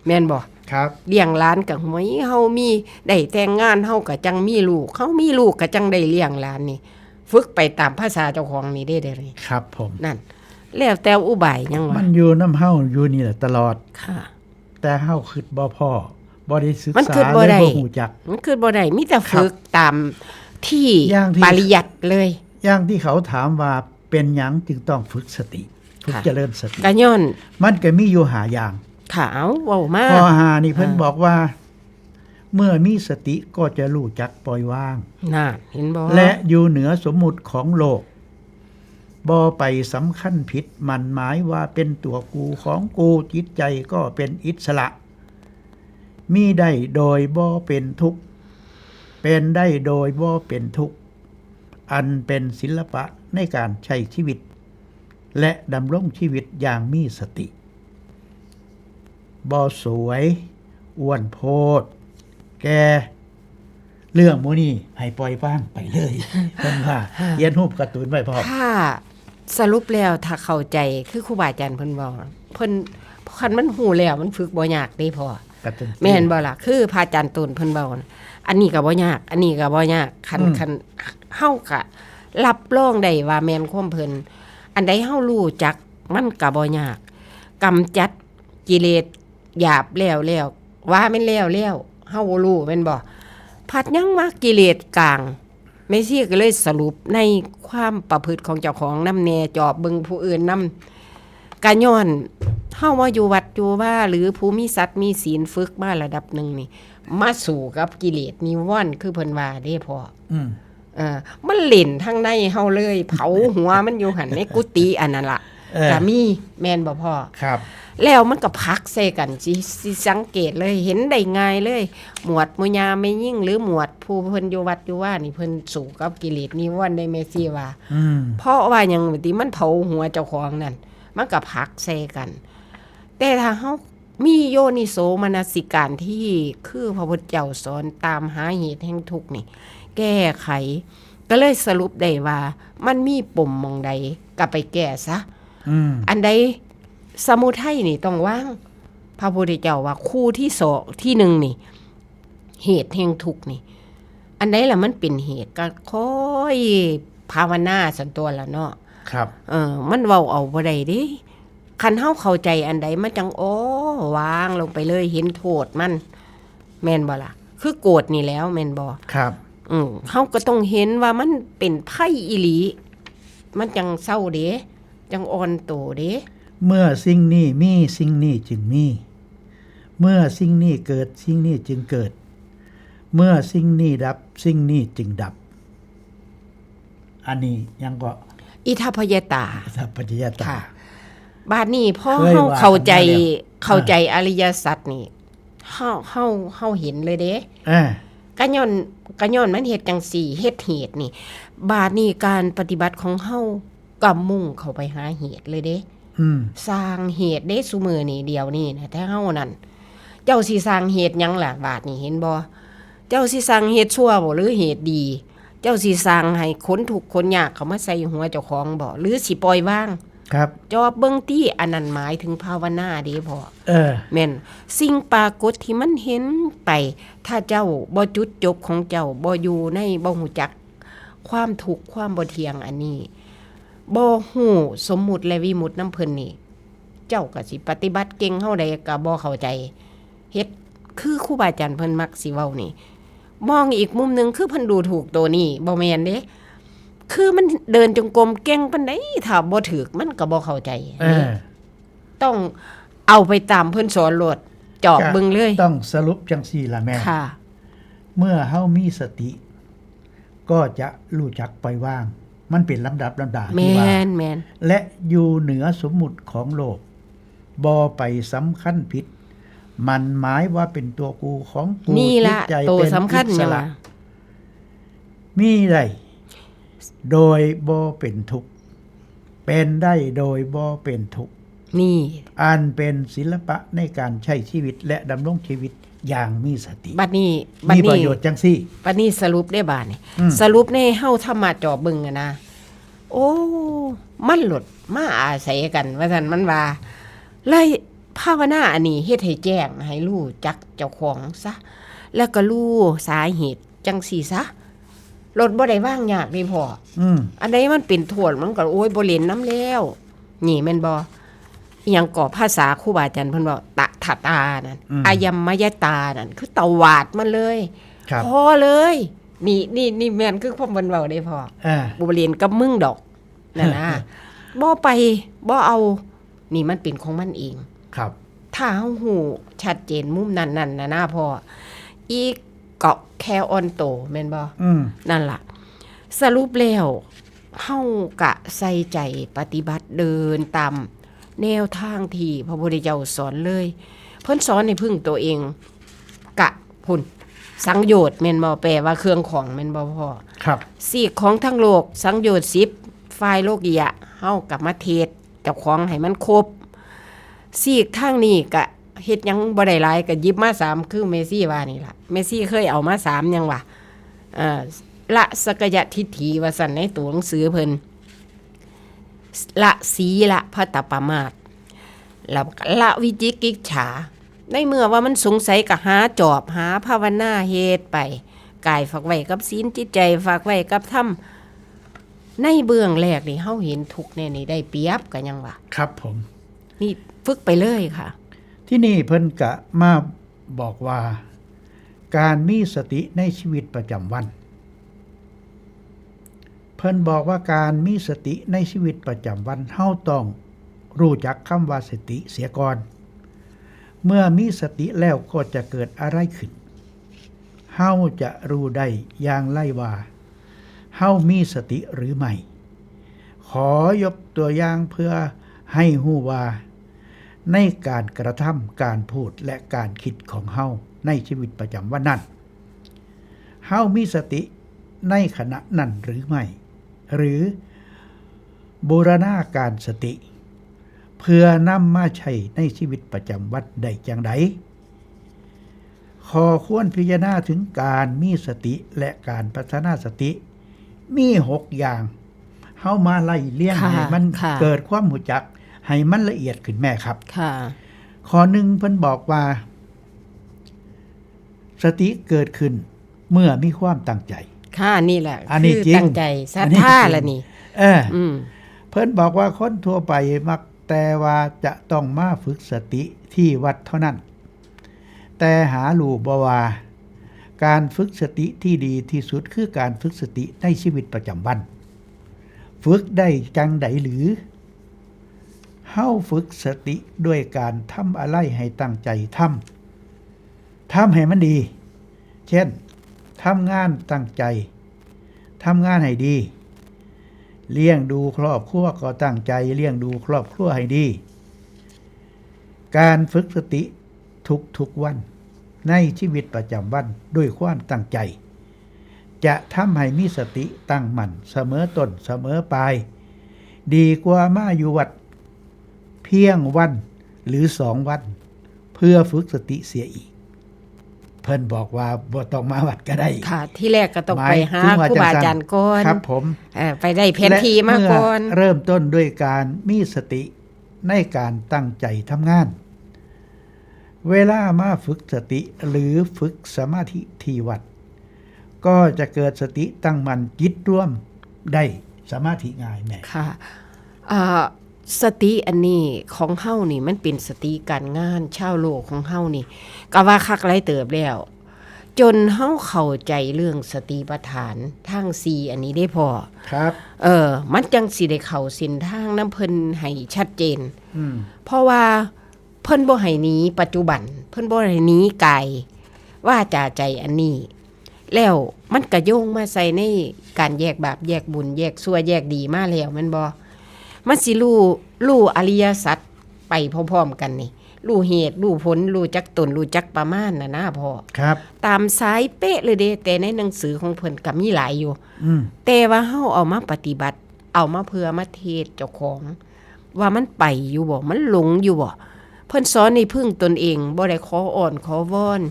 แม่นบ่ ครับ เลี้ยงหลานก็หวย เฮามี ได้แต่งงาน เฮาก็จังมีลูก เฮามีลูกก็จังได้เลี้ยงหลานนี่ ฝึกไปตามภาษาเจ้าของนี่เด้ เดี๋ยวนี้ ครับผม นั่น แล้วแต่อุบายยัง มั ว่า นอยู่นำเฮาอยู่นี่แหละตลอด ค่ะ แต่เฮาคิดบ่พอ บ่ได้ศึก มัน ษา คิดบ่ เลย ได้ บ่ฮู้จัก มันคิดบ่ได้ มีแต่ ครับ ฝึกตามที่ อย่างที่ ปริยัติเลย อย่างที่เขาถามว่าเป็นหยังจึงต้องฝึกสติ ฝึก ค่ะ เจริญสติ ก็ย้อน มันก็มีอยู่ห้าอย่าง ค่ะ เอาเว้ามา ข้อห้านี่เพิ่น อ่า บอกว่า เมื่อมีสติก็จะรู้จักปล่อยวาง น่ะ เห็นบ่ และอยู่เหนือสมมุติของโลก บ่ไปสำคัญผิดหมั่นหมายว่าเป็นตัวกูของกู จิตใจก็เป็นอิสระ มีได้โดยบ่เป็นทุกข์ เป็นได้โดยบ่เป็นทุกข์ อันเป็นศิลปะในการใช้ชีวิต และดำรงชีวิตอย่างมีสติ บ่สวย อ้วนโพด แก่ เรื่องหมู่นี้ให้ปล่อยวางไปเลย เพิ่นว่า เขียนรูปการ์ตูนไว้พร้อม ถ้าสรุปแล้ว ถ้าเข้าใจ คือครูบาอาจารย์เพิ่นเว้า เพิ่น คันมันฮู้แล้ว มันฝึกบ่ยากเด้พ่อ การ์ตูน แม่นบ่ล่ะ คือพระอาจารย์ตูนเพิ่นเว้าน่ะ อันนี้ก็บ่ยาก อันนี้ก็บ่ยาก คัน อืม คันเฮาก็รับรองได้ว่าแม่นความเพิ่น อันใดเฮารู้จัก มันก็บ่ยาก กำจัดกิเลสหยาบแล้วแล้ว ว่าแม่นแล้วแล้ว เฮาบ่รู้แม่นบ่ พัดยังมากิเลสกลาง แม่ชีก็เลยสรุปในความประพฤติของเจ้าของนำแน่ จอบเบิ่งผู้อื่นนำ กะย้อนเฮามาอยู่วัดอยู่วา หรือผู้มีสัตว์มีศีลฝึกมาระดับหนึ่งนี่ มาสู้กับกิเลสนิวรณ์ คือเพิ่นว่าเด้พ่อ อืม เออ มันเล่นทางในเฮาเลย เผาหัวมันอยู่หั่นในกุฏิอันนั้นล่ะ เออ กะมี แม่นบ่พ่อ ครับ แล้วมันก็ผลักใส่กัน สิ สิสังเกตเลย เห็นได้ง่ายเลย หมวดหมู่ย่าแม่ยิ่ง หรือหมวดผู้เพิ่นอยู่วัดอยู่วานี่ เพิ่นสู้กับกิเลสนิวรณ์ได้ แม่ชีว่า อืม เพราะว่าหยังติ มันเผาหัวเจ้าของนั่น มันก็ผลักใส่กัน แต่ถ้าเฮามีโยนิโสมนสิการที่คือพระพุทธเจ้าสอน ตามหาเหตุแห่งทุกข์นี่ แก้ไข ก็เลยสรุปได้ว่า มันมีปมหม่องใดก็ไปแก้ซะ อืม อันใดสมุทัยนี่ต้องวาง พระพุทธเจ้าว่าคู่ที่สองที่หนึ่งนี่ เหตุแห่งทุกข์นี่ อันใดล่ะมันเป็นเหตุก็ค่อยภาวนาสันตัวละเนาะ ครับ เออ มันเว้าเอาบ่ได้เด้ คันเฮาเข้าใจอันใดมันจัง โอ้ วางลงไปเลย เห็นโทษมัน แม่นบ่ล่ะ คือโกรธนี่แล้วแม่นบ่ ครับ อืม เฮาก็ต้องเห็นว่ามันเป็นภัยอีหลี มันจังเศร้าเด้ จังอ่อนโตเด้ เมื่อสิ่งนี้มีสิ่งนี้จึงมี เมื่อสิ่งนี้เกิดสิ่งนี้จึงเกิด เมื่อสิ่งนี้ดับสิ่งนี้จึงดับ อันนี้ยังก็ อิทัปปยตา สัพพัญญตา ค่ะ บาดนี้พอ เคย เฮาเข้าใจ ว่ากันมาแล้ว เข้าใจอริยสัจนี่ เฮา เฮา เฮาเห็นเลยเด้ อ่า ก็ย้อน ก็ย้อนมันเฮ็ดจังซี่ เฮ็ดเหตุนี่ บาดนี้การปฏิบัติของเฮาก็มุ่งเข้าไปหาเหตุเลยเด้ อืม สร้างเหตุเด้ซุมื้อนี้เดี๋ยวนี้นะ แต่เฮานั่น เจ้าสิสร้างเหตุหยังล่ะ บาดนี้เห็นบ่ เจ้าสิสร้างเหตุชั่วบ่หรือเหตุดี เจ้าสิสร้างให้คนทุกข์คนยากเข้ามาใส่หัวเจ้าของบ่หรือสิปล่อยวาง ครับ จอบเบิ่งตี้ อันนั้นหมายถึงภาวนาเด้พ่อ เออ แม่น สิ่งปรากฏที่มันเห็นไป ถ้าเจ้าบ่จุดจบของเจ้า บ่อยู่ใน บ่ฮู้จักความทุกข์ความบ่เที่ยงอันนี้ บ่ฮู้สมมุติและวิมุตินำเพิ่นนี่ เจ้าก็สิปฏิบัติเก่งเฮาใดก็บ่เข้าใจ เฮ็ดคือครูบาอาจารย์เพิ่นมักสิเว้านี่ มองอีกมุมหนึ่งคือเพิ่นดูถูกตัวนี้ บ่แม่นเด้ คือมันเดินจงกรมเก่งปานใด ถ้าบ่ถูกมันก็บ่เข้าใจ เออ ต้องเอาไปตามเพิ่นสอนโลด จอบเบิ่งเลย ต้องสรุปจังซี่ล่ะแม่ ค่ะ เมื่อเฮามีสติ ก็จะรู้จักปล่อยวาง มันเป็นลำดับลำดาที่ว่า แม่นแม่น และอยู่เหนือสมมุติของโลก บ่ไปสำคัญผิด มันหมายว่าเป็นตัวกูของกู นี่ละ จิตใจ ตัว เป็น สำคัญ อิสระ นะ มีได้โดยบ่เป็นทุกข์ เป็นได้โดยบ่เป็นทุกข์ นี่ อันเป็นศิลปะในการใช้ชีวิตและดำรงชีวิตอย่างมีสติ บัดนี้ บัด มี นี้ ประโยชน์จังซี่ บัดนี้สรุปได้บาดนี่ อืม สรุปในเฮาธรรมะจอบเบิ่งอะนะ โอ้ มันหลดมาอาศัยกัน ว่าซั่นมันว่า เลยภาวนาอันนี้เฮ็ดให้แจ้ง ให้รู้จักเจ้าของซะ แล้วก็รู้สาเหตุจังซี่ซะ หลดบ่ได้วางยากเด้พ่อ อืม อันใดมันเป็นโทษมันก็ โอ้ย บ่เล่นนำแล้ว นี่แม่นบ่ อีหยังก็ภาษาครูบาอาจารย์เพิ่นเว้า ตะถะตานั่น อืม อายัมมยตานั่น คือตวาดมันเลย ครับ พอเลย นี่ นี่ นี่แม่นคือความเพิ่นเว้าเด้พ่อ อ่า บ่เล่นกับมึงดอก นั่นนะ บ่ไป บ่เอา นี่มันเป็นของมันเอง ครับ ถ้าเฮาฮู้ชัดเจนมุมนั้นๆ นะนะพ่อ อีกเกาะแค่อ่อนโต แม่นบ่ อืม นั่นล่ะ สรุปแล้ว เฮากะใส่ใจปฏิบัติเดินตามแนวทางที่พระพุทธเจ้าสอนเลย เพิ่นสอนให้พึ่งตัวเอง กะพุ้น สังโยชน์แม่นบ่ แปลว่าเครื่องของแม่นบ่พ่อ ครับ ซีกของทั้งโลก สังโยชน์สิบ ฝ่ายโลกิยะ เฮากะมาเทศน์เจ้าของให้มันครบ ซีกทางนี้กะเฮ็ดหยังบ่ได้หลาย กะหยิบมาสาม คือแม่ชีว่านี่ล่ะ แม่ชีเคยเอามาสาม หยังวะ เอ่อ ละสักกายทิฏฐิ ว่าซั่น ในตัวหนังสือเพิ่น ละสีละพะตะปะมาท แล้วก็ละวิจิกิจฉา ในเมื่อว่ามันสงสัยก็หาจอบ หาภาวนาเฮ็ดไป กายฝากไว้กับศีล จิตใจฝากไว้กับธรรม ในเบื้องแรกนี่เฮาเห็นทุกข์แน่นี่ได้เปรียบก็ยังว่า ครับผม นี่ฝึกไปเลยค่ะ ที่นี่เพิ่นกะมาบอกว่า การมีสติในชีวิตประจำวัน เพิ่นบอกว่าการมีสติในชีวิตประจำวัน เฮาต้องรู้จักคำว่าสติเสียก่อน เมื่อมีสติแล้วก็จะเกิดอะไรขึ้น เฮาจะรู้ได้อย่างไรว่า เฮามีสติหรือไม่ ขอยกตัวอย่างเพื่อให้ฮู้ว่า ในการกระทำ การพูด และการคิดของเฮาในชีวิตประจำวันนั้น เฮามีสติในขณะนั้นหรือไม่ หรือบูรณาการสติ เพื่อนำมาใช้ในชีวิตประจำวันได้จั่งใด ข้อควรพิจารณาถึงการมีสติและการพัฒนาสติ มีหกอย่าง เอามาไล่เรียง ค่ะ ให้มัน ค่ะ เกิดความรู้จัก ให้มันละเอียดขึ้นแม่ครับ ค่ะ ข้อหนึ่งเพิ่นบอกว่า สติเกิดขึ้นเมื่อมีความตั้งใจ ค่ะ นี่แหละ อันนี้ คือ จริง ตั้งใจ ศรัทธา อันนี้จริง ละนี่ เออ อืม เพิ่นบอกว่าคนทั่วไปมักแต่ว่าจะต้องมาฝึกสติที่วัดเท่านั้น แต่หารู้บ่ว่า การฝึกสติที่ดีที่สุดคือการฝึกสติในชีวิตประจำวัน ฝึกได้จังใดหรือ เฮาฝึกสติด้วยการทำอะไรให้ตั้งใจทำ ทำให้มันดี เช่น ทำงานตั้งใจ ทำงานให้ดี เลี้ยงดูครอบครัวก็ตั้งใจเลี้ยงดูครอบครัวให้ดี การฝึกสติทุกๆวันในชีวิตประจำวันด้วยความตั้งใจ จะทำให้มีสติตั้งมั่นเสมอต้นเสมอปลาย ดีกว่ามาอยู่วัดเพียงวันหรือสองวัน เพื่อฝึกสติเสียอีก เพิ่นบอกว่าบ่ต้องมาวัดก็ได้ ค่ะ ที่แรกก็ต้องไปหา หมายถึงว่า ครูบาอาจารย์ก่อน ครับผม เอ่อ ไปได้แผนที่มาก่อน และเมื่อเริ่มต้นด้วยการมีสติในการตั้งใจทำงาน เวลามาฝึกสติหรือฝึกสมาธิที่วัด ก็จะเกิดสติตั้งมั่นจิตรวมได้สมาธิง่ายแม่ ค่ะ อ่า สติอันนี้ของเฮานี่มันเป็นสติการงานชาวโลกของเฮานี่ ก็ว่าคักหลายเติบแล้ว จนเฮาเข้าใจเรื่องสติปัฏฐานทั้งสี่อันนี้ได้พอ ครับ เออ มันจังสิได้เข้าเส้นทางนำเพิ่นให้ชัดเจน อืม เพราะว่าเพิ่นบ่ให้หนีปัจจุบัน เพิ่นบ่ให้หนีกายวาจาใจอันนี้ แล้วมันก็โยงมาใส่ในการแยกบาปแยกบุญแยกชั่วแยกดีมาแล้วแม่นบ่ มันสิรู้ รู้อริยสัจไปพร้อมๆกันนี่ รู้เหตุ รู้ผล รู้จักต้น รู้จักประมาณน่ะนะพ่อ ครับ ตามสายเป๊ะเลยเด้ แต่ในหนังสือของเพิ่นก็มีหลายอยู่ อืม แต่ว่าเฮาเอามาปฏิบัติ เอามาเพื่อมาเทสเจ้าของ ว่ามันไปอยู่บ่ มันหลงอยู่บ่ เพิ่นสอนให้พึ่งตนเอง บ่ได้ขออ้อนขอวอน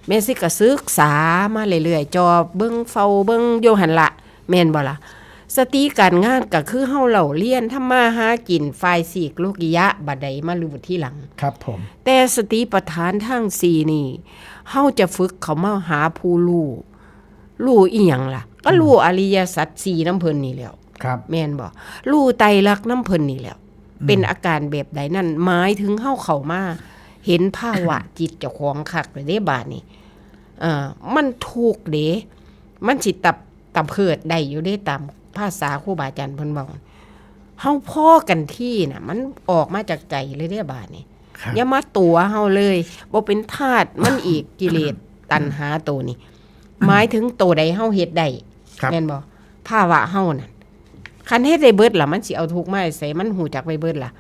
แม่สิก็ศึกษามาเรื่อยๆ จอบเบิ่งเฝ้าเบิ่งอยู่หั่นละ แม่นบ่ล่ะ สติการงานก็คือเฮาเล่าเรียนทำมาหากินฝ่ายซีกโลกิยะ บัดใดมารู้ทีหลัง ครับผม แต่สติปัฏฐานทั้งสี่นี่ เฮาจะฝึกเข้ามาหาผู้รู้ รู้อีหยังล่ะ ก็รู้ อืม อริยสัจสี่นำเพิ่นนี่แหล้ว ครับ แม่นบ่ รู้ไตรลักษณ์นำเพิ่นนี่แหล้ว อืม เป็นอาการแบบใดนั่น หมายถึงเฮาเข้ามาเห็นภาวะจิตเจ้าของคักเลยเด้บาดนี้ เอ่อ มันทุกข์เด้ มันสิตับ ตะเพิดได้อยู่เด้ ตามภาษาครูบาอาจารย์เพิ่นเว้า เฮาพอกันทีน่ะ มันออกมาจากใจเลยเด้บาดนี้ ครับ อย่ามาตั๋วเฮาเลย บ่เป็นทาสมันอีก กิเลสตัณหาโตนี่ หมายถึงโตใดเฮาเฮ็ดได้ ครับ แม่นบ่ ภาวะเฮานั่น คันเฮ็ดได้เบิดล่ะ มันสิเอาทุกข์มาไส มันฮู้จักไปเบิดล่ะ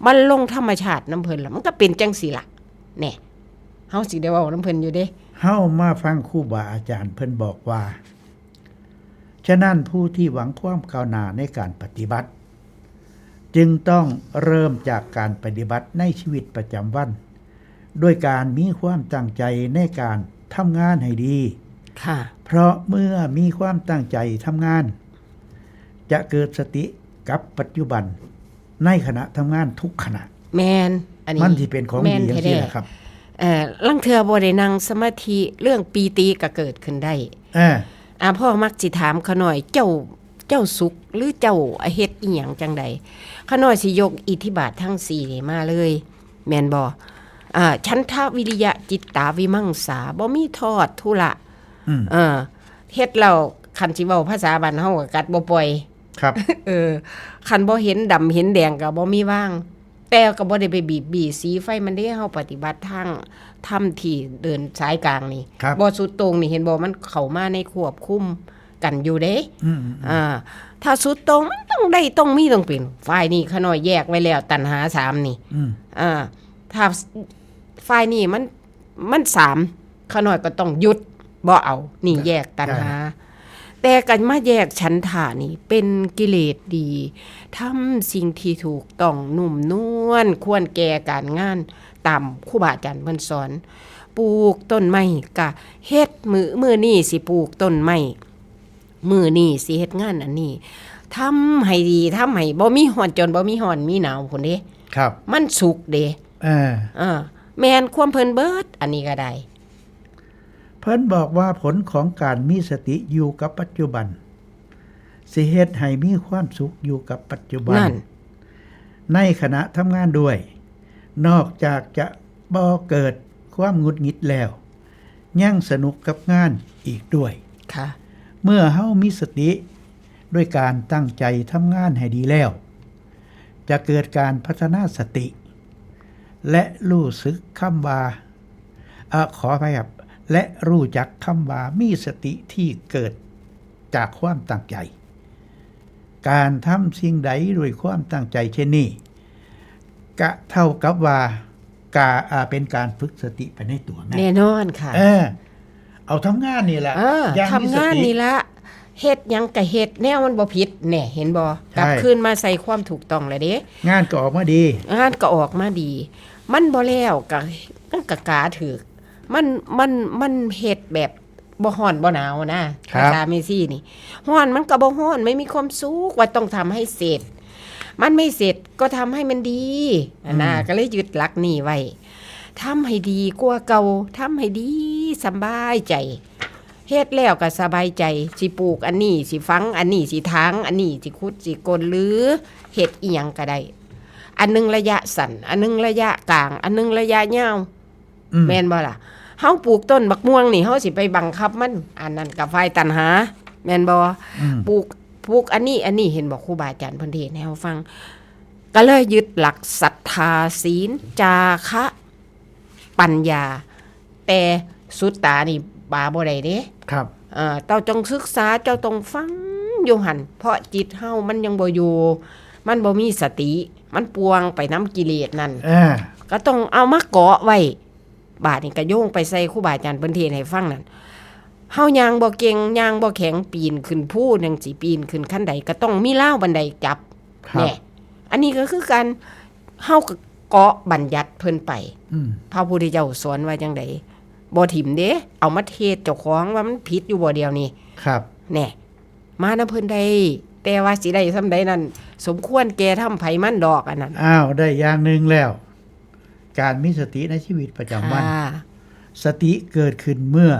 มันลงธรรมชาตินำเพิ่นล่ะ มันก็เป็นจังซี่ล่ะ แหน่ เฮาสิได้เว้านำเพิ่นอยู่เด้ เฮามาฟังครูบาอาจารย์เพิ่นบอกว่า ฉะนั้นผู้ที่หวังความก้าวหน้าในการปฏิบัติ จึงต้องเริ่มจากการปฏิบัติในชีวิตประจำวัน ด้วยการมีความตั้งใจในการทำงานให้ดี ค่ะ เพราะเมื่อมีความตั้งใจทำงาน จะเกิดสติกับปัจจุบันในขณะทำงานทุกขณะ แม่น อันนี้ มันสิเป็นของดี แม่นแท้ จังซี่แหละครับ เอ่อ ลางเทื่อบ่ได้นั่งสมาธิ เรื่องปีติก็เกิดขึ้นได้ เออ อ่า พ่อมักสิถามข้าน้อย เจ้า เจ้าสุขหรือเจ้าเฮ็ดอีหยังจังใด ข้าน้อยสิยกอิทธิบาททั้งสี่นี่มาเลย แม่นบ่ อ่า ฉันทะวิริยะจิตตาวิมังสา บ่มีทอดทุระ อืม เออ เฮ็ดแล้ว คันสิเว้าภาษาบ้านเฮาก็กัดบ่ปล่อย ครับ เออ คันบ่เห็นดำเห็นแดงก็บ่มีวาง แต่ก็บ่ได้ไปบีบบี้สีไฟมันเด้ เฮาปฏิบัติทางธรรมที่เดินสายกลางนี่ ครับ บ่สุดโต่งนี่ เห็นบ่ มันเข้ามาในควบคุมกันอยู่เด้ อืมๆๆ อ่า ถ้าสุดโต่งมันต้องได้ ต้องมี ต้องเป็น ฝ่ายนี้ข้าน้อยแยกไว้แล้ว ตัณหาสามนี่ อืม อ่า ถ้าฝ่ายนี้มัน มันสาม ข้าน้อยก็ต้องหยุด บ่เอา นี่ ได้ แยกตัณหา ได้ แต่กันมาแยกฉันทะนี่ เป็นกิเลสดี ทำสิ่งที่ถูกต้องนุ่มนวล ควรแก่การงาน ตามครูบาอาจารย์เพิ่นสอน ปลูกต้นไม้ก็เฮ็ด มื้อ มื้อนี้สิปลูกต้นไม้ มื้อนี้สิเฮ็ดงานอันนี้ ทำให้ดี ทำให้บ่มีฮ้อน จนบ่มีฮ้อนมีหนาวพู้นเด้ ครับ มันสุขเด้ เออ เออ แม่นความเพิ่นเบิด อันนี้ก็ได้ เพิ่นบอกว่าผลของการมีสติอยู่กับปัจจุบัน สิเฮ็ดให้มีความสุขอยู่กับปัจจุบัน นั่น ในขณะทำงานด้วย นอกจากจะบ่เกิดความหงุดหงิดแล้ว ยังสนุกกับงานอีกด้วย ค่ะ เมื่อเฮามีสติด้วยการตั้งใจทำงานให้ดีแล้ว จะเกิดการพัฒนาสติ และรู้สึกคำว่า เอ่อ ขออภัยครับ และรู้จักคำว่ามีสติที่เกิดจากความตั้งใจ การทำสิ่งใดด้วยความตั้งใจเช่นนี้ ก็เท่ากับว่า กา อ่า เป็นการฝึกสติไปในตัวแม่ แน่นอนค่ะ เออ เอาทำงานนี่แหละ เออ อย่างมีสติ ทำงานนี่ละ เฮ็ดหยังก็เฮ็ด แนวมันบ่ผิด แน่ เห็นบ่ ใช่ กลับคืนมาใส่ความถูกต้องแล้วเด้ งานก็ออกมาดี งานก็ออกมาดี มันบ่แล้วก็ มันก็กาถืก มัน มัน มันเฮ็ดแบบบ่ฮ้อนบ่หนาวนะ ครับ ภาษาแม่ชีนี่ ฮ้อนมันก็บ่ฮ้อน ไม่มีความสุข ว่าต้องทำให้เสร็จ มันไม่เสร็จก็ทำให้มันดี อันน่ะ อืม ก็เลยยึดหลักนี้ไว้ ทำให้ดีกว่าเก่า ทำให้ดีสำบายใจ เฮ็ดแล้วก็สบายใจ สิปลูกอันนี้ สิฝังอันนี้ สิถางอันนี้ สิขุด สิก้น หรือเฮ็ดอิหยังก็ได้ อันหนึ่งระยะสั้น อันหนึ่งระยะกลาง อันหนึ่งระยะยาว อืม แม่นบ่ล่ะ เฮาปลูกต้นบักม่วงนี่ เฮาสิไปบังคับมัน อันนั้นก็ฝ่ายตัณหา แม่นบ่ อืม ปลูก ปลูกอันนี้ อันนี้ เห็นบ่ ครูบาอาจารย์เพิ่นเทศน์ให้เฮาฟัง ก็เลยยึดหลักศรัทธา ศีล จาคะ ปัญญา แต่สุตตานี่ปาบ่ได้เด้ ครับ เอ่อ เจ้าจงศึกษา เจ้าต้องฟังอยู่หั่น เพราะจิตเฮามันยังบ่อยู่ มันบ่มีสติ มันป่วงไปนำกิเลสนั่น เออ ก็ต้องเอามาเกาะไว้ บาดนี้ก็โยงไปใส่ครูบาอาจารย์เพิ่นเทศน์ให้ฟังนั่น เฮาย่างบ่เก่ง ย่างบ่แข็ง ปีนขึ้นภูจั่งซี้ ปีนขึ้นคันได ก็ต้องมีราวบันไดจับ ครับ แน่ อันนี้ก็คือกัน เฮาก็เกาะบัญญัติเพิ่นไป อืม พระพุทธเจ้าสอนว่าจั่งใด บ่ถิ่มเด้ เอามาเทศน์เจ้าของว่ามันผิดอยู่บ่เดี๋ยวนี้ ครับ แน่ มานำเพิ่นได้ แต่ว่าสิได้ส่ำใดนั่น สมควรแก่ธรรมไผมันดอกอันนั้น อ้าว ได้อย่างหนึ่งแล้ว การมีสติในชีวิตประจำวัน ค่ะ สติเกิดขึ้นเมื่อ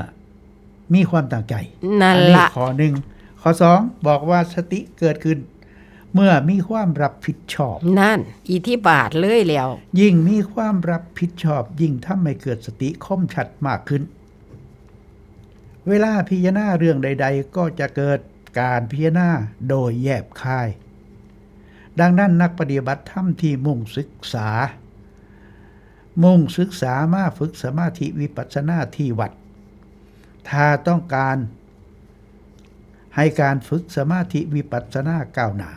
มีความตั้งใจ นั่นละ อันนี้ข้อหนึ่ง ข้อสอง บอกว่าสติเกิดขึ้นเมื่อมีความรับผิดชอบ นั่น อิทธิบาทเลยแล้ว ยิ่งมีความรับผิดชอบ ยิ่งทำให้เกิดสติคมชัดมากขึ้น เวลาพิจารณาเรื่องใดๆ ก็จะเกิดการพิจารณาโดยแยบคาย ดังนั้นนักปฏิบัติธรรมที่มุ่งศึกษา มุ่งศึกษามาฝึกสมาธิวิปัสสนาที่วัด ถ้าต้องการให้การฝึกสมาธิวิปัสสนาก้าวหน้า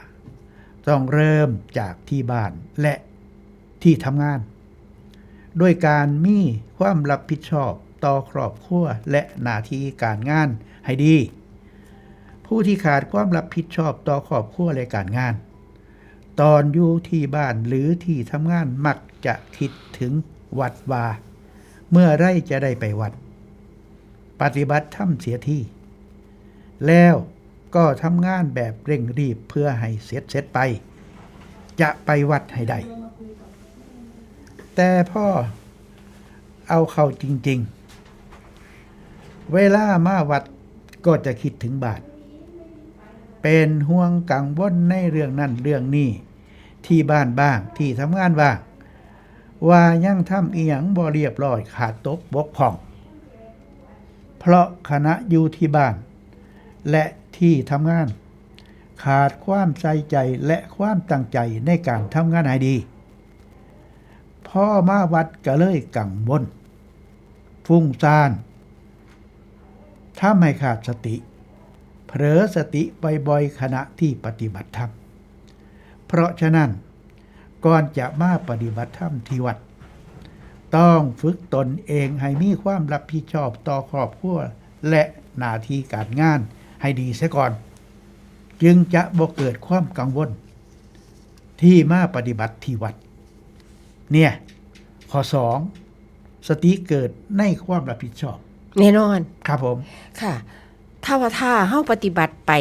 ต้องเริ่มจากที่บ้านและที่ทำงาน ด้วยการมีความรับผิดชอบต่อครอบครัวและหน้าที่การงานให้ดี ผู้ที่ขาดความรับผิดชอบต่อครอบครัวและการงาน ตอนอยู่ที่บ้านหรือที่ทำงานมักจะคิดถึงวัดว่า เมื่อไรจะได้ไปวัด ปฏิบัติธรรมเสียที แล้วก็ทำงานแบบเร่งรีบเพื่อให้เสร็จเสร็จไป จะไปวัดให้ได้ แต่พอเอาเข้าจริงๆ เวลามาวัดก็จะคิดถึงบ้าน เป็นห่วงกังวลในเรื่องนั้นเรื่องนี้ ที่บ้านบ้าง ที่ทำงานบ้าง ว่ายังทำอีหยังบ่เรียบร้อย ขาดตกบกพร่อง เพราะขณะอยู่ที่บ้าน และที่ทำงาน ขาดความใส่ใจและความตั้งใจในการทำงานให้ดี พอมาวัดก็เลยกังวล ฟุ้งซ่าน ทำให้ขาดสติ เผลอสติบ่อยๆ ขณะที่ปฏิบัติธรรม เพราะฉะนั้น ก่อนจะมาปฏิบัติธรรมที่วัด ต้องฝึกตนเองให้มีความรับผิดชอบต่อครอบครัวและหน้าที่การงานให้ดีเสียก่อน จึงจะบ่เกิดความกังวล ที่มาปฏิบัติที่วัด เนี่ย ข้อสอง สติเกิดในความรับผิดชอบ แน่นอน ครับผม ค่ะ ถ้าว่าถ้าเฮาปฏิบัติไป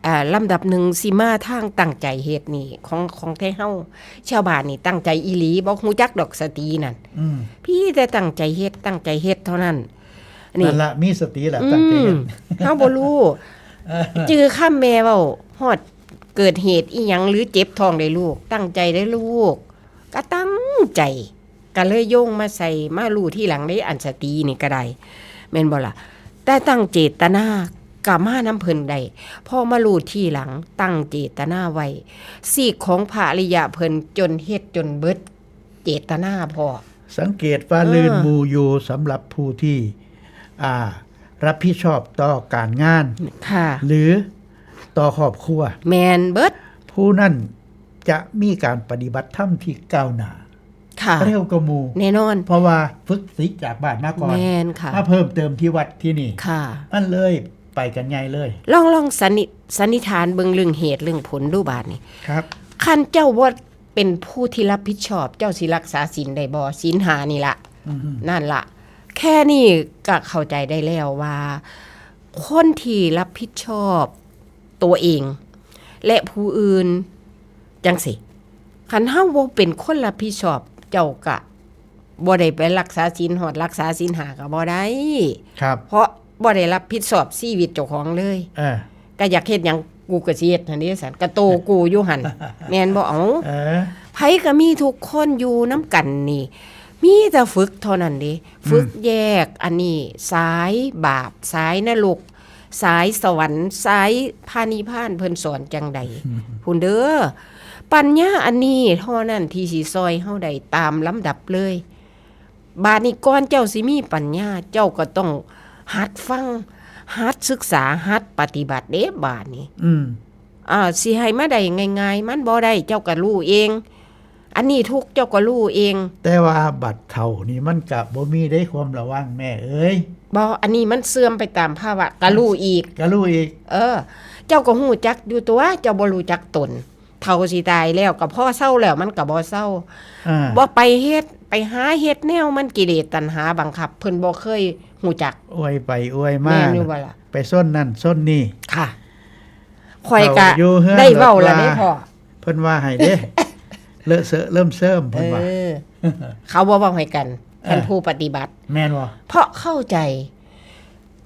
อ่า ลำดับหนึ่งสิมาทางตั้งใจเฮ็ดนี่ ของ ของไทเฮา ชาวบ้านนี่ตั้งใจอีหลี บ่ฮู้จักดอกสตินั่น อืม พี่แต่ตั้งใจเฮ็ด ตั้งใจเฮ็ดเท่านั้น นี่ นั่นละ มีสติละ อืม ตั้งใจเฮ็ด เฮาบ่รู้ เออ จื่อคำแม่เว้า ฮอดเกิดเหตุอีหยังหรือเจ็บท้องได้ลูก ตั้งใจได้ลูก ก็ตั้งใจ ก็เลยโยงมาใส่ มารู้ทีหลังได้ อันสตินี่ก็ได้ แม่นบ่ล่ะ แต่ตั้งเจตนาก็มานำเพิ่นได้ พอมารู้ทีหลัง ตั้งเจตนาไว้ ซีกของพระอริยะเพิ่นจนเฮ็ดจนเบิดเจตนาพอ สังเกตว่า เออ ลื่นหมู่อยู่สำหรับผู้ที่ อ่า รับผิดชอบต่อการงาน ค่ะ หรือต่อครอบครัว แม่นเบิด ผู้นั้นจะมีการปฏิบัติธรรมที่ก้าวหน้า ค่ะ เร็วกว่าหมู่ แน่นอน เพราะว่าฝึกศีลจากบ้านมาก่อน แม่นค่ะ มาเพิ่มเติมที่วัดที่นี่ ค่ะ มันเลยไปกันใหญ่เลย ลอง ลองสันนิ สันนิษฐานเบิ่งเรื่องเหตุเรื่องผลดูบาดนี้ ครับ คันเจ้าบ่เป็นผู้ที่รับผิดชอบ เจ้าสิรักษาศีลได้บ่ ศีลห้านี่ละ อืม นั่นละ แค่นี้ก็เข้าใจได้แล้วว่า คนที่รับผิดชอบตัวเอง และผู้อื่น จังซี้ คันเฮาบ่เป็นคนรับผิดชอบ เจ้าก็บ่ได้ไปรักษาศีล ฮอดรักษาศีลห้าก็บ่ได้ ครับ เพราะบ่ได้รับผิดชอบชีวิตเจ้าของเลย เออ ก็อยากเฮ็ดหยังกูก็สิเฮ็ดหั่นเด้ ซั่น ก็โตกูอยู่หั่น แม่นบ่ เอ้า เออ ไผก็มีทุกคนอยู่นำกันนี่ มีแต่ฝึกเท่านั้นเด้ อืม ฝึกแยกอันนี้ สายบาป สายนรก สายสวรรค์ สายพระนิพพาน เพิ่นสอนจังใด อืม พู้นเด้อ ปัญญาอันนี้เท่านั้นที่สิซ่อยเฮาได้ตามลำดับเลย บาดนี้ก่อนเจ้าสิมีปัญญา เจ้าก็ต้องหัดฟัง หัดศึกษา หัดปฏิบัติเด้บาดนี้ อืม อ่า สิให้มาได้ง่ายๆ มันบ่ได้ เจ้าก็รู้เอง อันนี้ทุกข์เจ้าก็รู้เอง แต่ว่าบัดเฒ่านี่มันก็บ่มีได้ความระวังแม่เอ้ย บ่ อันนี้มันเสื่อมไปตามภาวะ ก็รู้อีก ก็รู้อีก เออ เจ้าก็รู้จักอยู่ตัว เจ้าบ่รู้จักตน เฒ่าสิตายแล้วก็พอเซาแล้วมันก็บ่เซา อ่า บ่ไปเฮ็ด ไปหาเฮ็ดแนวมัน กิเลสตัณหาบังคับ เพิ่นบ่เคยรู้จัก อวยไปอวยมา แม่นอยู่บ่ล่ะ ไปส้นนั่นส้นนี่ ค่ะ ข้อยก็ เฒ่าอยู่เฮือน ได้เว้าแล้วเด้ ลดว่า พ่อ เพิ่นว่าให้เด้ เลอะเซอะเริ่มเสิมเพิ่นว่า เออ เขาบ่เว้าให้กัน เออ คันผู้ปฏิบัติ แม่นบ่ เพราะเข้าใจ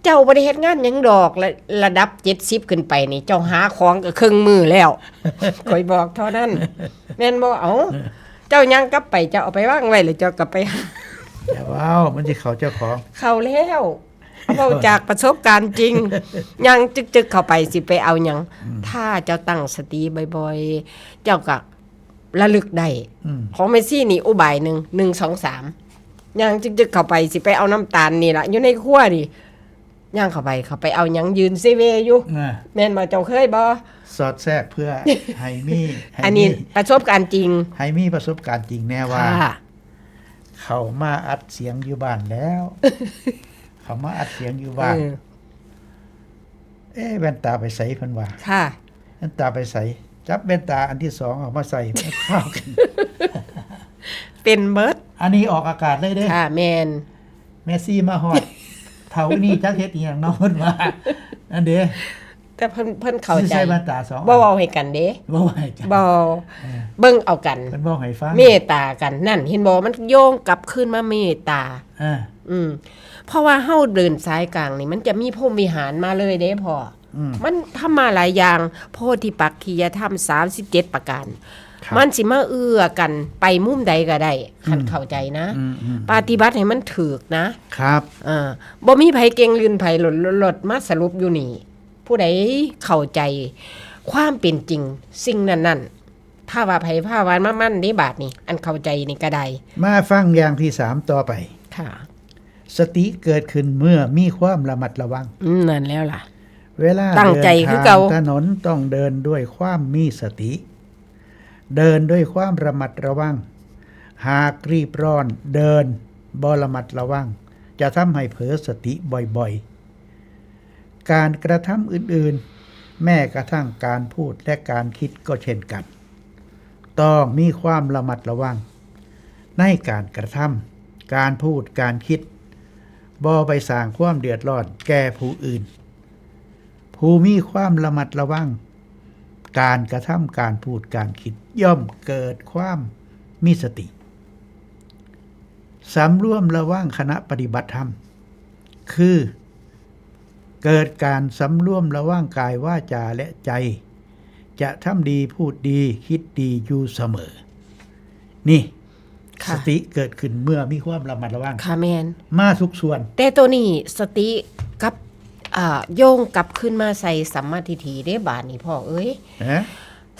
เจ้าบ่ได้เฮ็ดงานหยังดอก ระ ระดับเจ็ดสิบขึ้นไปนี่ เจ้าหาของก็ครึ่งมื้อแล้ว ข้อยบอกเท่านั้น แม่นบ่ เอ้า เจ้าย่างกลับไป เจ้าเอาไปวางไว้ แล้วเจ้าก็ไปหา อย่าเว้า มันสิเข้าเจ้าของ เข้าแล้ว เว้าจากประสบการณ์จริง ย่างจึกๆเข้าไปสิไปเอาหยัง อืม ถ้าเจ้าตั้งสติบ่อยๆ เจ้าก็ระลึกได้ อืม ของแม่ชีนี่อุบายหนึ่ง หนึ่ง สอง สาม ย่างจึกๆเข้าไปสิไปเอาน้ำตาลนี่ล่ะ อยู่ในครัวนี่ ย่างเข้าไป เข้าไปเอาหยังยืนเซเวอยู่ อ่า แม่นบ่ เจ้าเคยบ่ สอดแทรกเพื่อให้มี ให้ อันนี้ มี ประสบการณ์จริง ให้มีประสบการณ์จริงแน่ว่า ค่ะ เขามาอัดเสียงอยู่บ้านแล้ว เขามาอัดเสียงอยู่บ้าน เออ เอ๊ะ แว่นตาไปไสเพิ่นว่า ค่ะ แว่นตาไปไส จับแว่นตาอันที่สองออกมาใส่ มันเข้ากัน เป็นเบิด อันนี้ออกอากาศเลยเด้ ค่ะ แม่น แม่ชีมาฮอด เฒ่านี่จักเฮ็ดอีหยังเนาะ เพิ่นว่า อันเด้ แต่เพิ่น เพิ่นเข้าใจ สิใส่แว่นตาสองอัน บ่เว้าให้กันเด้ บ่เว้าให้กัน บ่ เออ เบิ่งเอากัน เพิ่นเว้าให้ฟัง เมตตากัน นั่น เห็นบ่ มันโยงกลับคืนมาเมตตา เออ อืม เพราะว่าเฮาเดินสายกลางนี่ มันจะมีพรหมวิหารมาเลยเด้พ่อ อืม มันทำมาหลายอย่าง โพธิปักขิยธรรม สามสิบเจ็ดประการ ครับ มันสิมาเอื้อกันไปมุมใดก็ได้ คัน อืม เข้าใจนะ อืม อืม ปฏิบัติให้มันถูกนะ ครับ เออ บ่มีไผเก่งลื่นไผหลด หลดมาสรุปอยู่นี่ ผู้ใดเข้าใจความเป็นจริงสิ่งนั้นๆ ภาวะไผภาวะมันๆ เด้บาดนี้ อันเข้าใจนี่ก็ได้ มาฟังอย่างที่สามต่อไป ค่ะ สติเกิดขึ้นเมื่อมีความระมัดระวัง อืม นั่นแล้วล่ะ เวลา ตั้งใจคือเก่า เดินทางถนนต้องเดินด้วยความมีสติ เดินด้วยความระมัดระวัง หากรีบร้อนเดินบ่ระมัดระวัง จะทำให้เผลอสติบ่อยๆ การกระทำอื่นๆ แม้กระทั่งการพูดและการคิดก็เช่นกัน ต้องมีความระมัดระวัง ในการกระทำ การพูด การคิด บ่ไปสร้างความเดือดร้อนแก่ผู้อื่น ผู้มีความระมัดระวัง การกระทำ การพูด การคิด ย่อมเกิดความมีสติ สำรวมระวังขณะปฏิบัติธรรม คือ เกิดการสำรวมระวังกายวาจาและใจ จะทำดีพูดดีคิดดีอยู่เสมอ นี่ ค่ะ สติเกิดขึ้นเมื่อมีความระมัดระวัง ค่ะ แม่น มาทุกส่วน แต่ตัวนี้สติกับ อ่า โยงกลับคืนมาใส่สัมมาทิฏฐิเด้บาดนี้พ่อเอ้ย ฮะ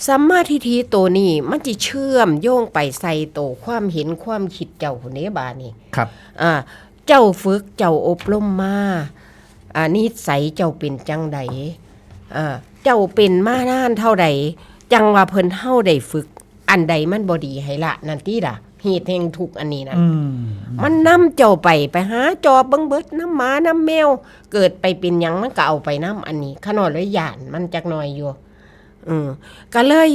สัมมาทิฏฐิตัวนี้มันสิเชื่อมโยงไปใส่ตัวความเห็นความคิดเจ้าพุ้นเด้บาดนี้ ครับ อ่า เจ้าฝึกเจ้าอบรมมา อ่า นิสัยเจ้าเป็นจั่งใด อ่า เจ้าเป็นมานานเท่าใด จั่งว่าเพิ่นเฮาได้ฝึก อันใดมันบ่ดีให้ละนั่นติล่ะ เหตุแห่งทุกข์อันนี้นะ อืม มันนำเจ้าไป ไปหาจอบเบิ่งเบิด นำหมานำแมว เกิดไปเป็นหยังมันก็เอาไปนำ อันนี้ข้าน้อยเลยย้านมันจักหน่อยอยู่ เออ ก็เลย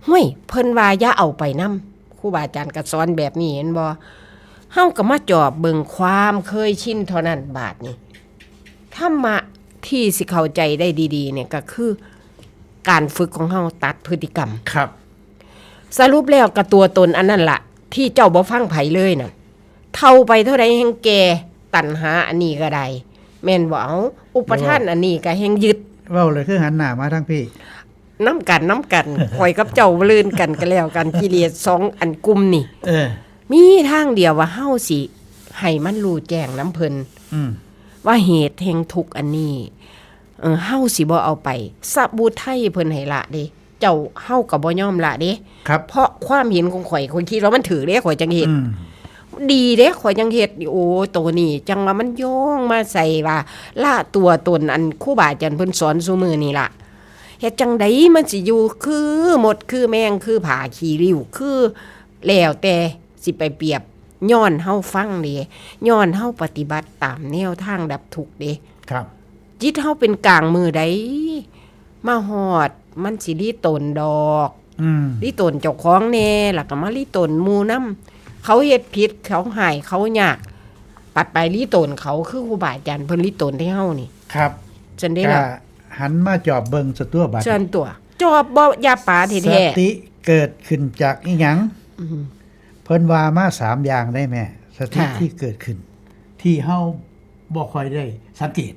ห้วย เพิ่นว่าอย่าเอาไปนำ ครูบาอาจารย์ก็สอนแบบนี้ เห็นบ่ เฮาก็มาจอบเบิ่งความเคยชินเท่านั้นบาดนี้ ธรรมะที่สิเข้าใจได้ดีๆ เนี่ยก็คือ การฝึกของเฮาตัดพฤติกรรม ครับ สรุปแล้วก็ตัวตนอันนั้นล่ะ ที่เจ้าบ่ฟังไผเลยน่ะ เฒ่าไปเท่าใดแฮ่งแก่ ตัณหาอันนี้ก็ได้ แม่นบ่ เอา อุปาทานอันนี้ก็แฮ่งยึด เว้าเลยคือหันหน้ามาทางพี่ นำกัน นำกัน ข้อยกับเจ้าลื่นกันก็แล้วกัน กิเลสสองอันกลุ่มนี่ เออ มีทางเดียวว่าเฮาสิให้มันรู้แจ้งนำเพิ่น อืม ว่าเหตุแห่งทุกข์อันนี้ เออ เฮาสิบ่เอาไป สมุทัยเพิ่นให้ละเด้ เจ้า เฮาก็บ่ยอมละเด้ ครับ เพราะความเห็นของข้อย ข้อยคิดว่ามันถูกเด้ ข้อยจั่งเฮ็ด อืม ดีเด้ ข้อยจั่งเฮ็ด โอ้ โตนี้จั่งว่ามันโยงมาใส่ว่า ละตัวตนอันครูบาอาจารย์เพิ่นสอนซุมื้อนี่ล่ะ เฮ็ดจั่งใดมันสิอยู่คือมดคือแมงคือผ้าขี้ริ้ว คือแล้วแต่สิไปเปรียบ ย้อนเฮาฟังเด้ ย้อนเฮาปฏิบัติตามแนวทางดับทุกข์เด้ ครับ จิตเฮาเป็นกลางมื้อใด มาฮอดมันสิหลีตนดอก อืม หลีตนเจ้าของแน่ แล้วก็มาหลีตนหมู่นำ เขาเฮ็ดผิด เขาฮ้าย เขายาก ปัดไปหลีตนเขา คือครูบาอาจารย์เพิ่นหลีตนให้เฮานี่ ครับ จั่งใด๋ล่ะ ก็หันมาจอบเบิ่งซะตั่วบาด ซั่นตั่ว จอบบ่ อย่าป๋าแท้ๆ สติเกิดขึ้นจากอิหยัง อืม เพิ่นว่ามาสามอย่างได้แม่ สติ ค่ะ ที่เกิดขึ้น ที่เฮาบ่ค่อยได้สังเกต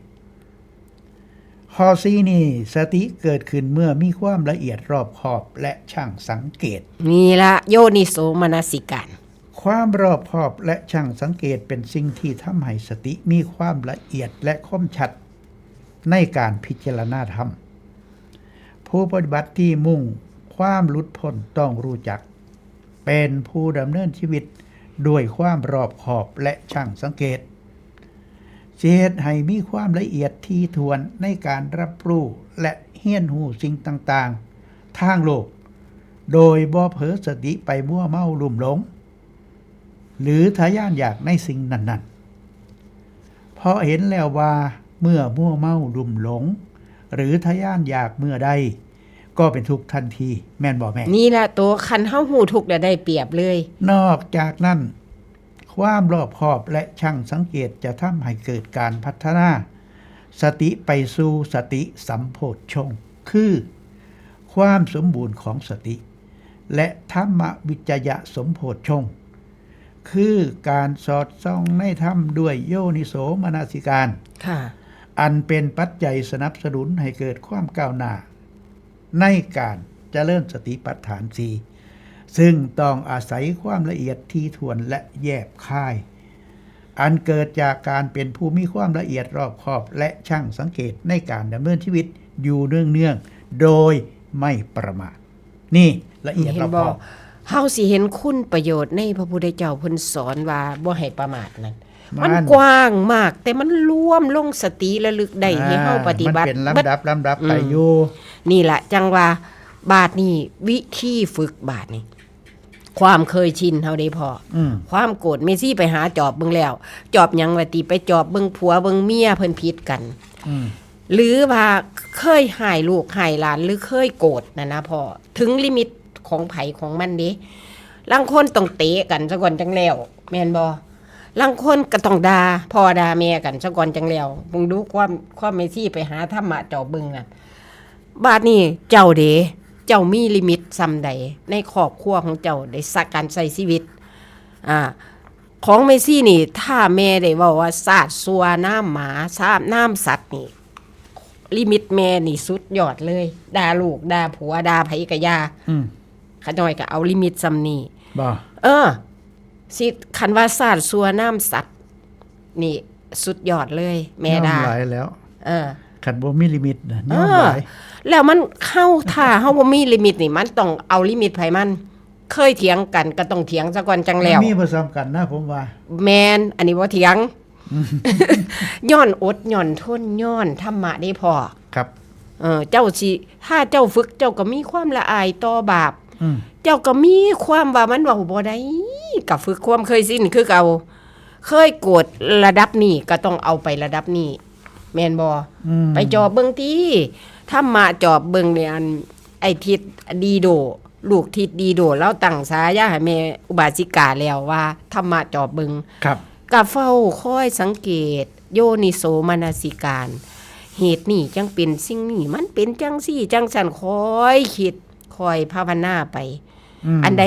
ข้อสี่นี่ สติเกิดขึ้นเมื่อมีความละเอียดรอบคอบและช่างสังเกต นี่ละโยนิโสมนสิการ ความรอบคอบและช่างสังเกตเป็นสิ่งที่ทำให้สติมีความละเอียดและคมชัดในการพิจารณาธรรม ผู้ปฏิบัติที่มุ่งความหลุดพ้นต้องรู้จัก เป็นผู้ดำเนินชีวิตด้วยความรอบคอบและช่างสังเกต สิเฮ็ดให้มีความละเอียดถี่ถ้วนในการรับรู้และเรียนรู้สิ่งต่างๆ ทางโลก โดยบ่เผลอสติไปมัวเมาลุ่มหลง หรือทะยานอยากในสิ่งนั้นๆ เพราะเห็นแล้วว่าเมื่อมัวเมาลุ่มหลง หรือทะยานอยากเมื่อใด ก็เป็นทุกข์ทันที แม่นบ่แม่ นี่ละโต คันเฮาฮู้ทุกข์แล้วได้เปรียบเลย นอกจากนั้น ความรอบคอบและช่างสังเกตจะทำให้เกิดการพัฒนาสติไปสู่สติสัมโพชฌงค์ คือความสมบูรณ์ของสติ และธรรมวิจยะสมโพชฌงค์ คือการสอดส่องในธรรมด้วยโยนิโสมนสิการ ค่ะ อันเป็นปัจจัยสนับสนุนให้เกิดความก้าวหน้า ในการเจริญสติปัฏฐานสี่ ซึ่งต้องอาศัยความละเอียดถี่ถ้วนและแยบคาย อันเกิดจากการเป็นผู้มีความละเอียดรอบคอบและช่างสังเกตในการดำเนินชีวิตอยู่เนืองๆ โดยไม่ประมาท นี่ละเอียดรอบคอบ เห็นบ่ เฮาสิเห็นคุณประโยชน์ในพระพุทธเจ้าเพิ่นสอนว่าบ่ให้ประมาทนั่น มัน มันกว้างมาก แต่มันรวมลงสติระลึกได้ให้เฮา อ่า ปฏิบัติ มันเป็นลำดับ เบิด ลำดับไป อืม อยู่ นี่ละจั่งว่าบาดนี้วิธีฝึกบาดนี้ ความเคยชินเฮาเด้พ่อ อืม ความโกรธ แม่ชีไปหาจอบเบิ่งแล้ว จอบหยังว่าติ ไปจอบเบิ่งผัวเบิ่งเมียเพิ่นผิดกัน อืม หรือว่าเคยฮ้ายลูกฮ้ายหลาน หรือเคยโกรธน่ะนะพ่อ ถึงลิมิตของไผของมันเด้ ลางคนต้องเตะกันซะก่อนจั่งแล้ว แม่นบ่ ลางคนก็ต้องด่าพ่อด่าแม่กันซะก่อนจั่งแล้ว เบิ่งดูความ ความแม่ชีไปหาธรรมะจอบเบิ่งนั่น บาดนี้เจ้าเด้ เจ้ามีลิมิตส่ำใดในครอบครัวของเจ้า ในสะ การใช้ชีวิต อ่า ของแม่ชีนี่ ถ้าแม่ได้เว้าว่าสาดซั่วนามหมา สาดนามสัตว์นี่ ลิมิตแม่นี่สุดยอดเลย ด่าลูก ด่าผัว ด่าไผก็อย่า อืม ขาน้อยก็เอาลิมิตส่ำนี้ บ่ เออ สิ คันว่าสาดซั่วนามสัตว์นี่สุดยอดเลย แม่ด่า ยอมหลายแล้ว เออ คันบ่มีลิมิตนะ เออ ยอมหลาย แล้วมัน เฮา ถ้าเฮาบ่มีลิมิตนี่ มันต้องเอาลิมิตไผมัน เคยเถียงกันก็ต้องเถียงซะก่อนจั่งแล้ว มันมีบ่ซ้ำกันนะ ผมว่า แม่น อันนี้บ่เถียง ย้อนอด ย้อนทน ย้อนธรรมะเด้พ่อ ครับ เออ เจ้าสิ ถ้าเจ้าฝึก เจ้าก็มีความละอายต่อบาป อืม เจ้าก็มีความว่ามันเว้าบ่ได้ ก็ฝึกความเคยชินคือเก่า เคยโกรธระดับนี้ก็ต้องเอาไประดับนี้ แม่นบ่ อืม ไปจอบเบิ่งติ ธรรมะจอบเบิ่งเนี่ย อัน ไอ้ทิดดีโด ลูกทิดดีโด ลาวตั้งฉายาให้แม่อุบาสิกาแล้วว่า ธรรมะจอบเบิ่ง ครับ ก็เฝ้าคอยสังเกต โยนิโสมนสิการ เหตุนี้จั่งเป็นสิ่งนี้ มันเป็นจั่งซี้จั่งซั้น คอยคิด คอยภาวนาไป อืม อันใด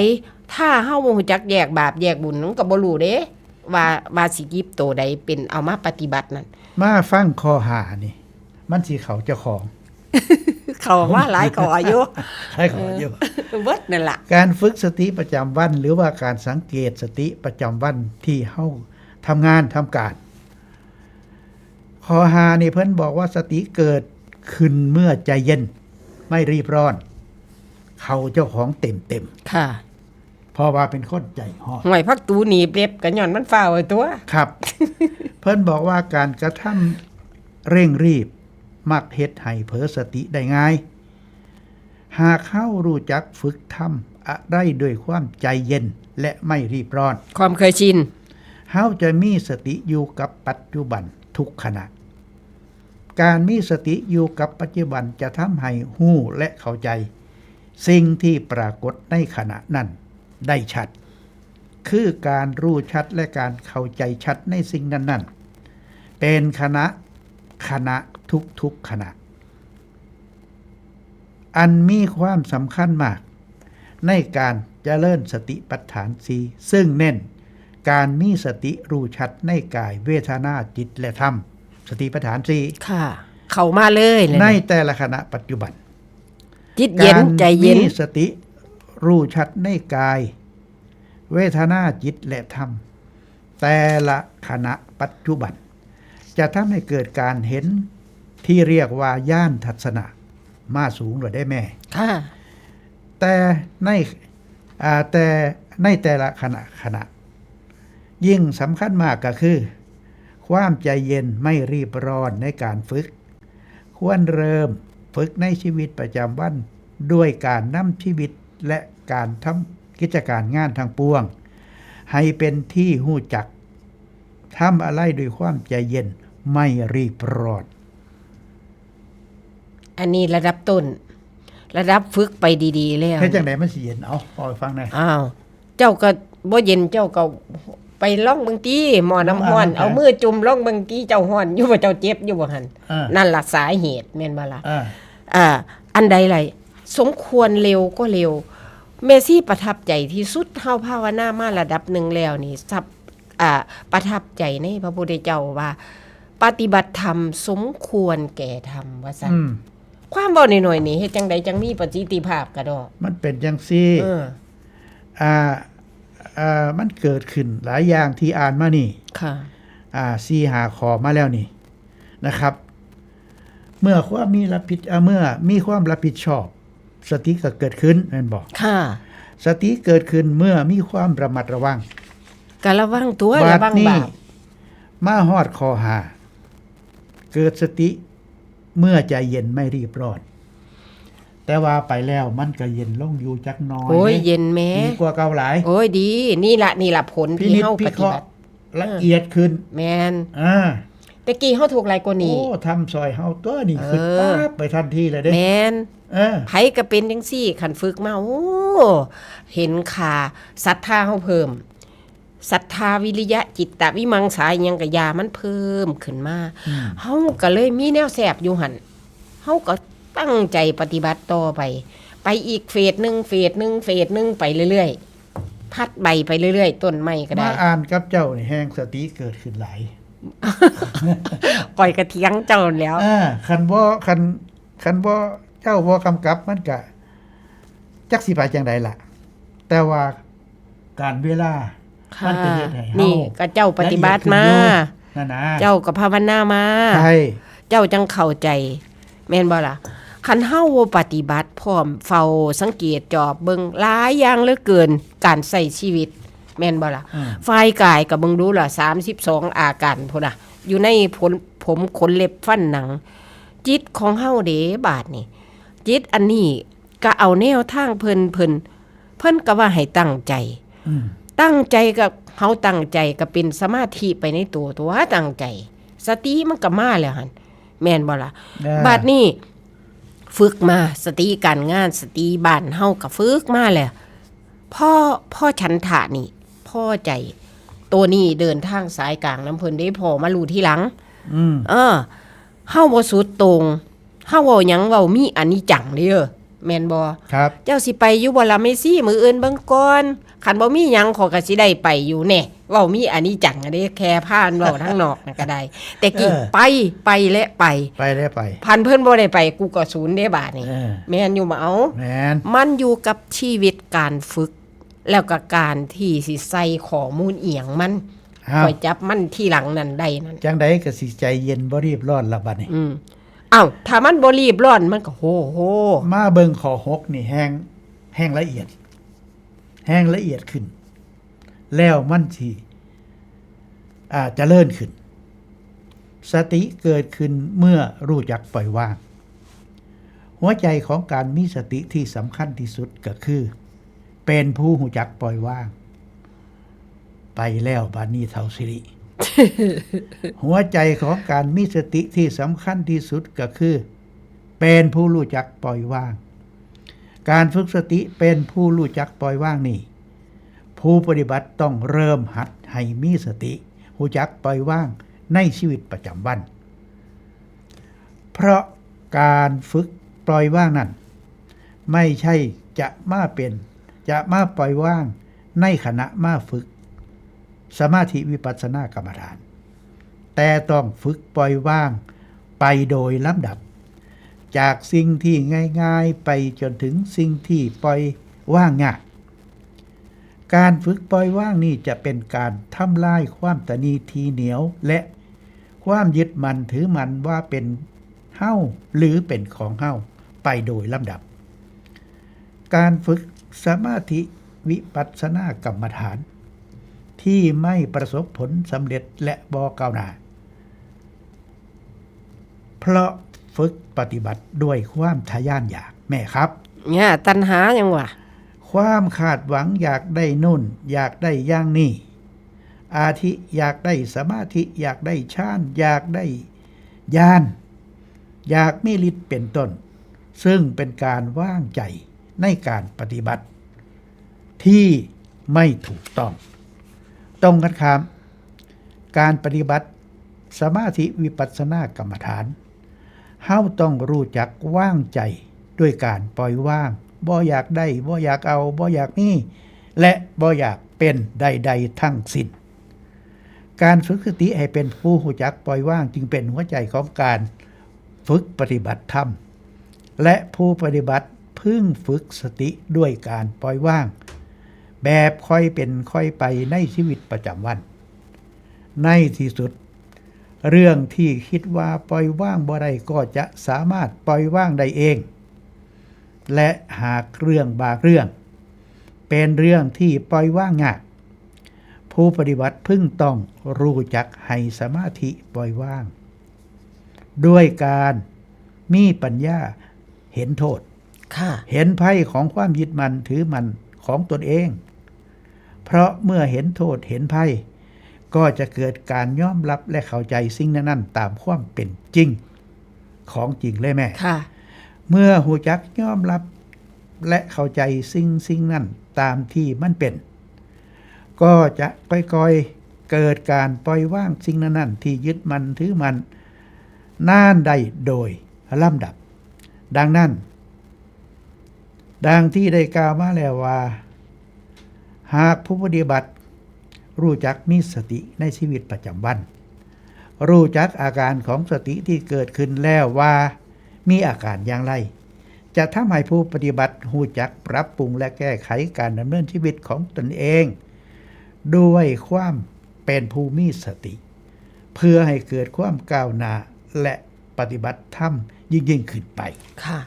ถ้าเฮาบ่รู้จักแยกบาปแยกบุญ มันก็บ่รู้เด้ ว่า ว่าสิหยิบโตใดเป็นเอามาปฏิบัตินั่น มาฟังข้อห้านี่ มันสิเข้าเจ้าของ เข้ามาหลายข้ออยู่ หลายข้ออยู่ เออ เบิดนั่นล่ะ การฝึกสติประจำวัน หรือว่าการสังเกตสติประจำวันที่เฮาทำงานทำการ ข้อห้านี่เพิ่นบอกว่าสติเกิดขึ้นเมื่อใจเย็น ไม่รีบร้อน เข้าเจ้าของเต็มๆ ค่ะ เพราะว่าเป็นคนใจฮ้อน ห้วย ผักตูหนีบเล็บก็ย้อนมันฟ้าวไว้ตั่ว ครับ เพิ่นบอกว่าการกระทำเร่งรีบ มักเฮ็ดให้เผลอสติได้ง่าย หากเฮารู้จักฝึกทำอะไรด้วยความใจเย็นและไม่รีบร้อน ความเคยชิน เฮาจะมีสติอยู่กับปัจจุบันทุกขณะ การมีสติอยู่กับปัจจุบันจะทำให้ฮู้และเข้าใจ สิ่งที่ปรากฏในขณะนั้นได้ชัด คือการรู้ชัดและการเข้าใจชัดในสิ่งนั้นๆ เป็นขณะ ขณะ ทุกๆ ขณะ อันมีความสำคัญมาก ในการเจริญสติปัฏฐานสี่ ซึ่งเน้นการมีสติรู้ชัดในกาย เวทนา จิต และธรรม สติปัฏฐานสี่ ค่ะ เข้ามาเลยเลย ในแต่ละขณะปัจจุบัน จิตเย็น การ ใจเย็น มีสติรู้ชัดในกาย เวทนา จิต และธรรม แต่ละขณะปัจจุบัน จะทำให้เกิดการเห็นที่เรียกว่าญาณทัศนะ มาสูงเลยได้แม่ ค่ะ แต่ใน อ่า แต่ในแต่ละขณะขณะ ยิ่งสำคัญมากก็คือ ความใจเย็นไม่รีบร้อนในการฝึก ควรเริ่มฝึกในชีวิตประจำวัน ด้วยการนำชีวิตและการทำกิจการงานทั้งปวง ให้เป็นที่ฮู้จัก ทำอะไรด้วยความใจเย็น ไม่รีบร้อน อันนี้ระดับต้น ระดับฝึกไปดีๆ แล้ว เฮ็ดจั่งใดมันสิเย็น เอา เว้าให้ฟังแหน่ อ้าว เจ้าก็บ่เย็น เจ้าก็ไปลองเบิ่งติ หม้อน้ำร้อน เอามือจุ่มลองเบิ่งติ เจ้าร้อนอยู่บ่ เจ้าเจ็บอยู่บ่หั่น อ่า นั่นล่ะสาเหตุ แม่นบ่ล่ะ อ่า อ่า อันใดล่ะ สมควรเร็วก็เร็ว แม่ชีประทับใจที่สุด เฮาภาวนามาระดับหนึ่งแล้วนี่ สับ อ่า ประทับใจในพระพุทธเจ้าว่า ปฏิบัติธรรมสมควรแก่ธรรม ว่าซั่น อืม ความเว้าน้อยๆ นี่ เฮ็ดจั่งใดจั่งมีประสิทธิภาพกะดอก มันเป็นจั่งซี้ เออ อ่า อ่า มันเกิดขึ้นหลายอย่างที่อ่านมานี่ ค่ะ อ่า สี่ห้าข้อมาแล้วนี่นะครับ เมื่อความมีรับผิด อ่า เมื่อมีความรับผิดชอบ สติก็เกิดขึ้น แม่นบ่ ค่ะ สติเกิดขึ้นเมื่อมีความระมัดระวัง ก็ระวังตัว บาดนี้ ระวังบาป มาฮอดข้อห้า เกิดสติเมื่อใจเย็นไม่รีบร้อน แต่ว่าไปแล้วมันก็เย็นลงอยู่จักหน่อย โอ้ย เด้ เย็นแม่ ดีกว่าเก่าหลาย โอ้ย ดี นี่ล่ะ นี่ล่ะผลที่เฮาปฏิบัติ พินิจพิเคราะห์ละเอียดขึ้น แม่น อ่า แต่กี้เฮาทุกข์หลายกว่านี้ โอ้ ทำซอยเฮาตัวนี้ เออ ขึ้นปั๊บไปทันทีเลยเด้ แม่น เออ ไผก็เป็นจั่งซี้ คันฝึกมา โอ้ เห็นค่าศรัทธาเฮาเพิ่ม ศรัทธา วิริยะ จิตตวิมังสา อิหยังกะยา มันเพิ่มขึ้นมา อืม เฮาก็เลยมีแนวแซ่บอยู่หั่น เฮาก็ตั้งใจปฏิบัติต่อไป ไปอีกเฟสหนึ่ง เฟสหนึ่ง เฟสหนึ่ง ไปเรื่อยๆ ผัดใบไปเรื่อยๆ ต้นไม้ก็ได้ มาอ่านกับเจ้านี่แฮ่งสติเกิดขึ้นหลาย ข้อยก็เถียงเจ้าแล้ว เออ คันบ่ คัน คันบ่ เจ้าบ่กำกับมันกะ จักสิไปจังใดล่ะ แต่ว่าการเวลา ค่ะ มันจะเฮ็ดให้เฮา นี่ก็เจ้าปฏิบัติมา ละเอียดขึ้นอยู่ นั่นนะ เจ้าก็ภาวนามา ใช่ เจ้าจังเข้าใจ แม่นบ่ล่ะ คันเฮาบ่ปฏิบัติพร้อม เฝ้าสังเกตจอบเบิ่งหลายอย่างเหลือเกิน การใช้ชีวิต แม่นบ่ล่ะ อืม ฝ่ายกายก็เบิ่งดูล่ะ สามสิบสองอาการพุ้นน่ะ อยู่ในผล ผมขนเล็บฟันหนัง จิตของเฮาเด้บาดนี้ จิตอันนี้ก็เอาแนวทางเพิ่น เพิ่น เพิ่นก็ว่าให้ตั้งใจ อืม ตั้งใจก็ เฮาตั้งใจก็เป็นสมาธิไปในตัว ตัวตั้งใจ สติมันก็มาแล้วหั่น แม่นบ่ล่ะ อ่า บาดนี้ ฝึกมา สติการงาน สติบ้านเฮาก็ฝึกมาแล้ว พอ พอฉันทะนี่ พอใจ ตัวนี้เดินทางสายกลางนำเพิ่นเด้ พ่อมารู้ทีหลัง อืม เออ เฮาบ่สุดโต่ง เฮาเว้าหยังเว้ามีอนิจจังเด้อ แม่นบ่ ครับ เจ้าสิไปอยู่บ่ล่ะแม่ชี มื้ออื่นเบิ่งก่อน คันบ่มีหยังข้อยก็สิได้ไปอยู่แน่ เว้ามีอนิจจังเด้ แค่พาเว้าทางนอกนั่นก็ได้ แต่กี้ เออ ไป ไปและไป ไปและไป คันเพิ่นบ่ได้ไป กูก็ศูนย์เด้บาดนี้ เออ แม่นอยู่บ่ เอา แม่น มันอยู่กับชีวิตการฝึก แล้วก็การที่สิใส่ข้อมูลอิหยังมัน อ้าว ข้อยจับมันทีหลังนั่นได้นั่น จังใดก็สิใจเย็นบ่รีบร้อนละบัดนี้ อืม อ้าว ถ้ามันบ่รีบร้อนมันก็โห โห มาเบิ่งข้อหกนี่แฮ่ง แฮ่งละเอียด แฮ่งละเอียดขึ้น แล้วมันสิ อ่า เจริญขึ้น สติเกิดขึ้นเมื่อรู้จักปล่อยวาง หัวใจของการมีสติที่สำคัญที่สุดก็คือ เป็นผู้รู้จักปล่อยวาง ไปแล้วบาดนี้เฒ่าสิริ หัวใจของการมีสติที่สำคัญที่สุดก็คือ เป็นผู้รู้จักปล่อยวาง การฝึกสติเป็นผู้รู้จักปล่อยวางนี่ ผู้ปฏิบัติต้องเริ่มหัดให้มีสติ รู้จักปล่อยวางในชีวิตประจำวัน เพราะการฝึกปล่อยวางนั้น ไม่ใช่จะมาเป็น จะมาปล่อยวางในขณะมาฝึกสมาธิวิปัสสนากรรมฐาน แต่ต้องฝึกปล่อยวางไปโดยลำดับ จากสิ่งที่ง่ายๆ ไปจนถึงสิ่งที่ปล่อยวางยาก การฝึกปล่อยวางนี่จะเป็นการทำลายความตนีทีเหนียว และความยึดมั่นถือมั่นว่าเป็นเฮาหรือเป็นของเฮาไปโดยลำดับ การฝึกสมาธิวิปัสสนากรรมฐาน ที่ไม่ประสบผลสำเร็จและบ่ก้าวหน้า เพราะฝึกปฏิบัติด้วยความทะยานอยาก แม่ครับ เนี่ย ตัณหายังวะ ความคาดหวังอยากได้นู่น อยากได้อย่างนี้ อาทิอยากได้สมาธิ อยากได้ฌาน อยากได้ญาณ อยากมีฤทธิ์เป็นต้น ซึ่งเป็นการวางใจในการปฏิบัติ ที่ไม่ถูกต้อง ตรงกันข้าม การปฏิบัติสมาธิวิปัสสนากรรมฐาน เฮาต้องรู้จักวางใจด้วยการปล่อยวาง บ่อยากได้ บ่อยากเอา บ่อยากมี และบ่อยากเป็นใดๆ ทั้งสิ้น การฝึกสติให้เป็นผู้รู้จักปล่อยวางจึงเป็นหัวใจของการฝึกปฏิบัติธรรม และผู้ปฏิบัติพึงฝึกสติด้วยการปล่อยวาง แบบค่อยเป็นค่อยไปในชีวิตประจำวัน ในที่สุด เรื่องที่คิดว่าปล่อยวางบ่ได้ก็จะสามารถปล่อยวางได้เอง และหากเรื่องบางเรื่อง เป็นเรื่องที่ปล่อยวางยาก ผู้ปฏิบัติพึงต้องรู้จักให้สมาธิปล่อยวาง ด้วยการมีปัญญาเห็นโทษ ค่ะ เห็นภัยของความยึดมั่นถือมั่นของตนเอง เพราะเมื่อเห็นโทษเห็นภัย ก็จะเกิดการยอมรับและเข้าใจสิ่งนั้นๆ ตามความเป็นจริง ของจริงเลยแม่ ค่ะ เมื่อรู้จักยอมรับและเข้าใจสิ่งสิ่งนั้นตามที่มันเป็น ก็จะค่อยๆเกิดการปล่อยวางสิ่งนั้นๆที่ยึดมั่นถือมั่นนั้นได้โดยลำดับ ดังนั้น ดังที่ได้กล่าวมาแล้วว่า หากผู้ปฏิบัติรู้จักมีสติในชีวิตประจำวัน รู้จักอาการของสติที่เกิดขึ้นแล้วว่ามีอาการอย่างไร จะทำให้ผู้ปฏิบัติรู้จักปรับปรุงและแก้ไขการดำเนินชีวิตของตนเอง ด้วยความเป็นผู้มีสติ เพื่อให้เกิดความก้าวหน้าและปฏิบัติธรรมยิ่งๆขึ้นไป ค่ะ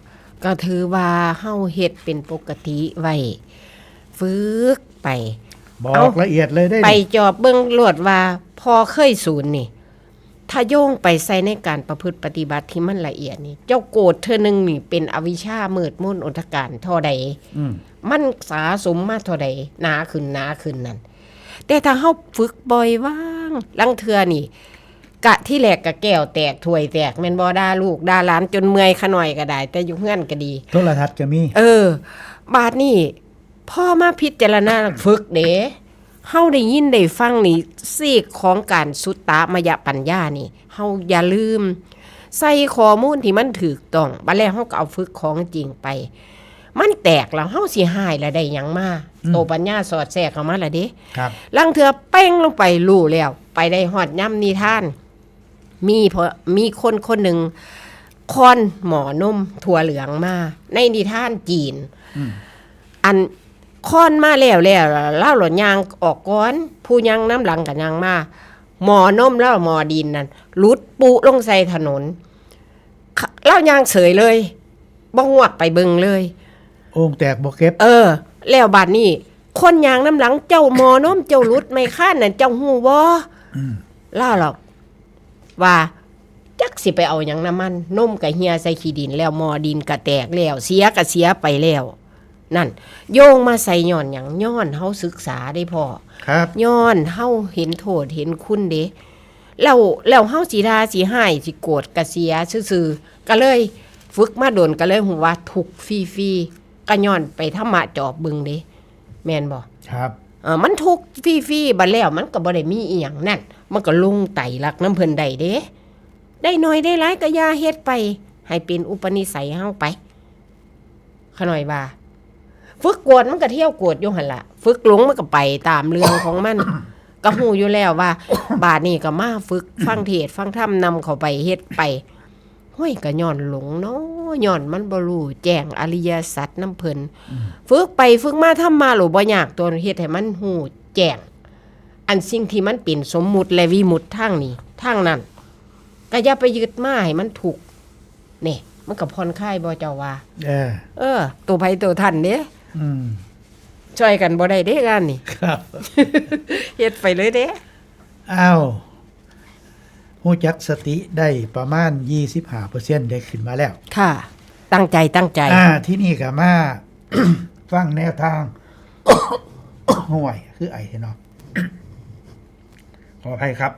ก็ถือว่าเฮาเฮ็ดเป็นปกติไว้ ฝึกไป บอกละเอียดเลยได้ ไปจอบเบิ่งโลดว่าพอเคยศูนย์นี่ ถ้าโยงไปใส่ในการประพฤติปฏิบัติที่มันละเอียดนี่ เจ้าโกรธเทื่อหนึ่งนี่เป็นอวิชชามืดมนอนทกานเท่าใด อืม มันสะสมมาเท่าใด หนาขึ้นหนาขึ้นนั่น แต่ถ้าเฮาฝึกบ่อยวาง ลางเทื่อนี่ กะที่แรกกะแก้วแตกถ้วยแตก แม่นบ่ ด่าลูกด่าหลานจนเมื่อย ขะน้อยก็ได้ แต่อยู่เฮือนก็ดี โทรทัศน์ก็มี เออ บาดนี้พอมาพิจารณา ฝึกเด้ เฮาได้ยินได้ฟังนี่ ซีกของการสุตตามยปัญญานี่ เฮาอย่าลืม ใส่ข้อมูลที่มันถูกต้อง บัดแล้วเฮาก็เอาฝึกของจริงไป มันแตกแล้วเฮาสิฮ้ายแล้วได้หยังมา อืม โตปัญญาสอดแทรกเข้ามาแล้วเด้ ครับ ลางเทื่อเป้งลงไปรู้แล้ว ไปได้ฮอดยามนิทาน มีพอ มีคนคนหนึ่ง ค้อนหม้อนมถั่วเหลืองมา ในนิทานจีน อืม อันค้อนมาแล้วแล้วลาวหลดยางออกก่อน ผู้ยางนำหลังก็ยางมา หม้อนมลาวหม้อดินนั่นหลุดปุลงใส่ถนน ลาวยางเสยเลย บ่งวกไปเบิ่งเลย โอ่งแตกบ่เก็บ เออ แล้วบาดนี้ คนยางนำหลัง เจ้าหม้อนมเจ้าหลุดไม่ค้านนั่น เจ้าฮู้บ่ อืม ลาวหรอก ว่าจักสิไปเอาหยังนำมัน นมกะเหี่ยใส่ขี้ดินแล้ว หม้อดินกะแตกแล้ว เสียกะเสียไปแล้ว นั่น โยงมาใส่ย้อนหยัง ย้อนเฮาศึกษาเด้พ่อ ครับ ย้อนเฮาเห็นโทษเห็นคุณเด้ แล้ว แล้วเฮาสิด่าสิฮ้ายสิโกรธกะเสียซื่อๆ ก็เลยฝึกมาโดน ก็เลยฮู้ว่าทุกข์ฟรีๆ ก็ย้อนไปธรรมะจอบเบิ่งเด้ แม่นบ่ ครับ เออ มันทุกข์ฟรีๆ บัดแล้วมันก็บ่ได้มีอีหยังนั่น มันก็ลงไตรลักษณ์นำเพิ่นได้เด้ ได้น้อยได้หลายก็อย่าเฮ็ดไป ให้เป็นอุปนิสัยเฮาไป ขะน้อยว่า ฝึกโกรธมันก็เที่ยวโกรธอยู่หั่นล่ะ ฝึกหลงมันก็ไปตามเรื่องของมัน ก็ฮู้อยู่แล้วว่า บาดนี้ก็มาฝึกฟังเทศน์ฟังธรรมนำเข้าไป เฮ็ดไป ห้วย ก็ย้อนหลงเนาะ ย้อนมันบ่รู้แจ้งอริยสัจนำเพิ่น ฝึกไปฝึกมาธรรมะโลบ่ยาก ตัวเฮ็ดให้มันฮู้แจ้ง อันสิ่งที่มันเป็นสมมุติและวิมุตติทางนี้ ทางนั้น ก็อย่าไปยึดมาให้มันทุกข์ นี่ มันก็ผ่อนคลายบ่เจ้าว่า เออ เออ ตัวไผตัวท่านเด้ อืม ช่วยกันบ่ได้เด้งานนี่ ครับ เฮ็ดไปเลยเด้ อ้าว ฮู้จักสติได้ประมาณ ยี่สิบห้าเปอร์เซ็นต์ ได้ขึ้นมาแล้ว ค่ะ ตั้งใจตั้งใจ อ่า ที่นี่ก็มา ฟังแนวทาง ห่วย คือไอแท้เนาะ ขออภัยครับ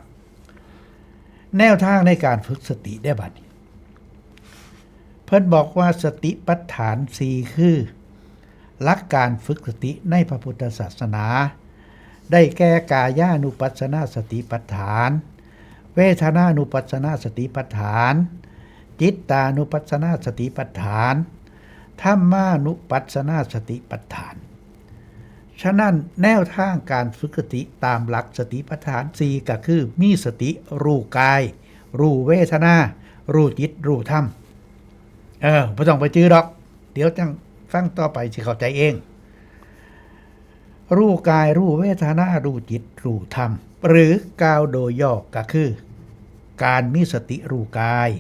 แนวทางในการฝึกสติได้บัดนี้ เพิ่นบอกว่าสติปัฏฐานสี่คือ หลักการฝึกสติในพระพุทธศาสนา ได้แก่กายานุปัสสนาสติปัฏฐาน เวทนานุปัสสนาสติปัฏฐาน จิตตานุปัสสนาสติปัฏฐาน ธรรมานุปัสสนาสติปัฏฐาน ฉะนั้นแนวทางการฝึกสติตามหลักสติปัฏฐานสี่ก็คือมีสติรู้กาย รู้เวทนา รู้จิต รู้ธรรม เออ บ่ต้องไปจื่อดอก เดี๋ยวจั่งฟังต่อไปสิเข้าใจเอง รู้กาย รู้เวทนา รู้จิต รู้ธรรม หรือกล่าวโดยย่อก็คือ การมีสติรู้กาย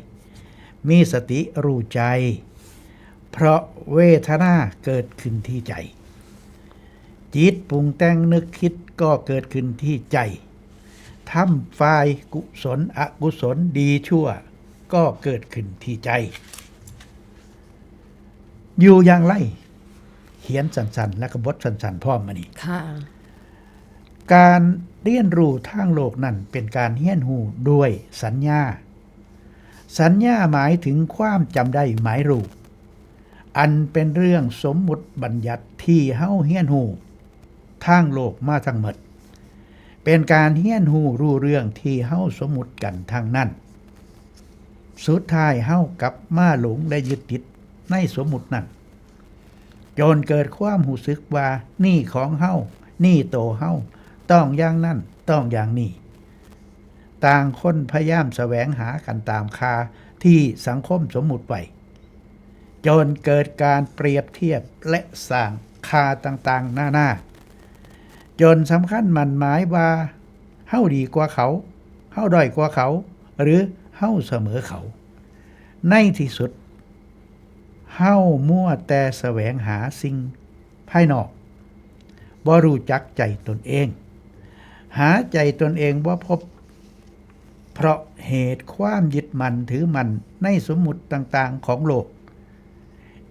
มีสติรู้ใจ เพราะเวทนาเกิดขึ้นที่ใจ จิตปรุงแต่งนึกคิดก็เกิดขึ้นที่ใจ ธรรมฝ่ายกุศลอกุศลดีชั่วก็เกิดขึ้นที่ใจ อยู่อย่างไร เขียนสั้นๆ และก็บทสั้นๆ พร้อมมานี่ ค่ะ การเรียนรู้ทางโลกนั้นเป็นการเรียนรู้ด้วยสัญญา สัญญาหมายถึงความจำได้หมายรู้ อันเป็นเรื่องสมมุติบัญญัติที่เฮาเรียนรู้ทางโลกมาทั้งหมด เป็นการเฮียนฮู้รู้เรื่องที่เฮาสมมุติกันทั้งนั้น สุดท้ายเฮากลับมาหลงและยึดติดในสมมุตินั้น จนเกิดความรู้สึกว่านี่ของเฮา นี่โตเฮา ต้องอย่างนั้น ต้องอย่างนี้ ต่างคนพยายามแสวงหากันตามค่าที่สังคมสมมุติไว้ จนเกิดการเปรียบเทียบและสร้างค่าต่างๆนานา จนสำคัญหมั่นหมายว่าเฮาดีกว่าเขา เฮาด้อยกว่าเขา หรือเฮาเสมอเขา ในที่สุด เฮามัวแต่แสวงหาสิ่งภายนอก บ่รู้จักใจตนเอง หาใจตนเองบ่พบ เพราะเหตุความยึดมั่นถือมั่นในสมมุติต่างๆของโลก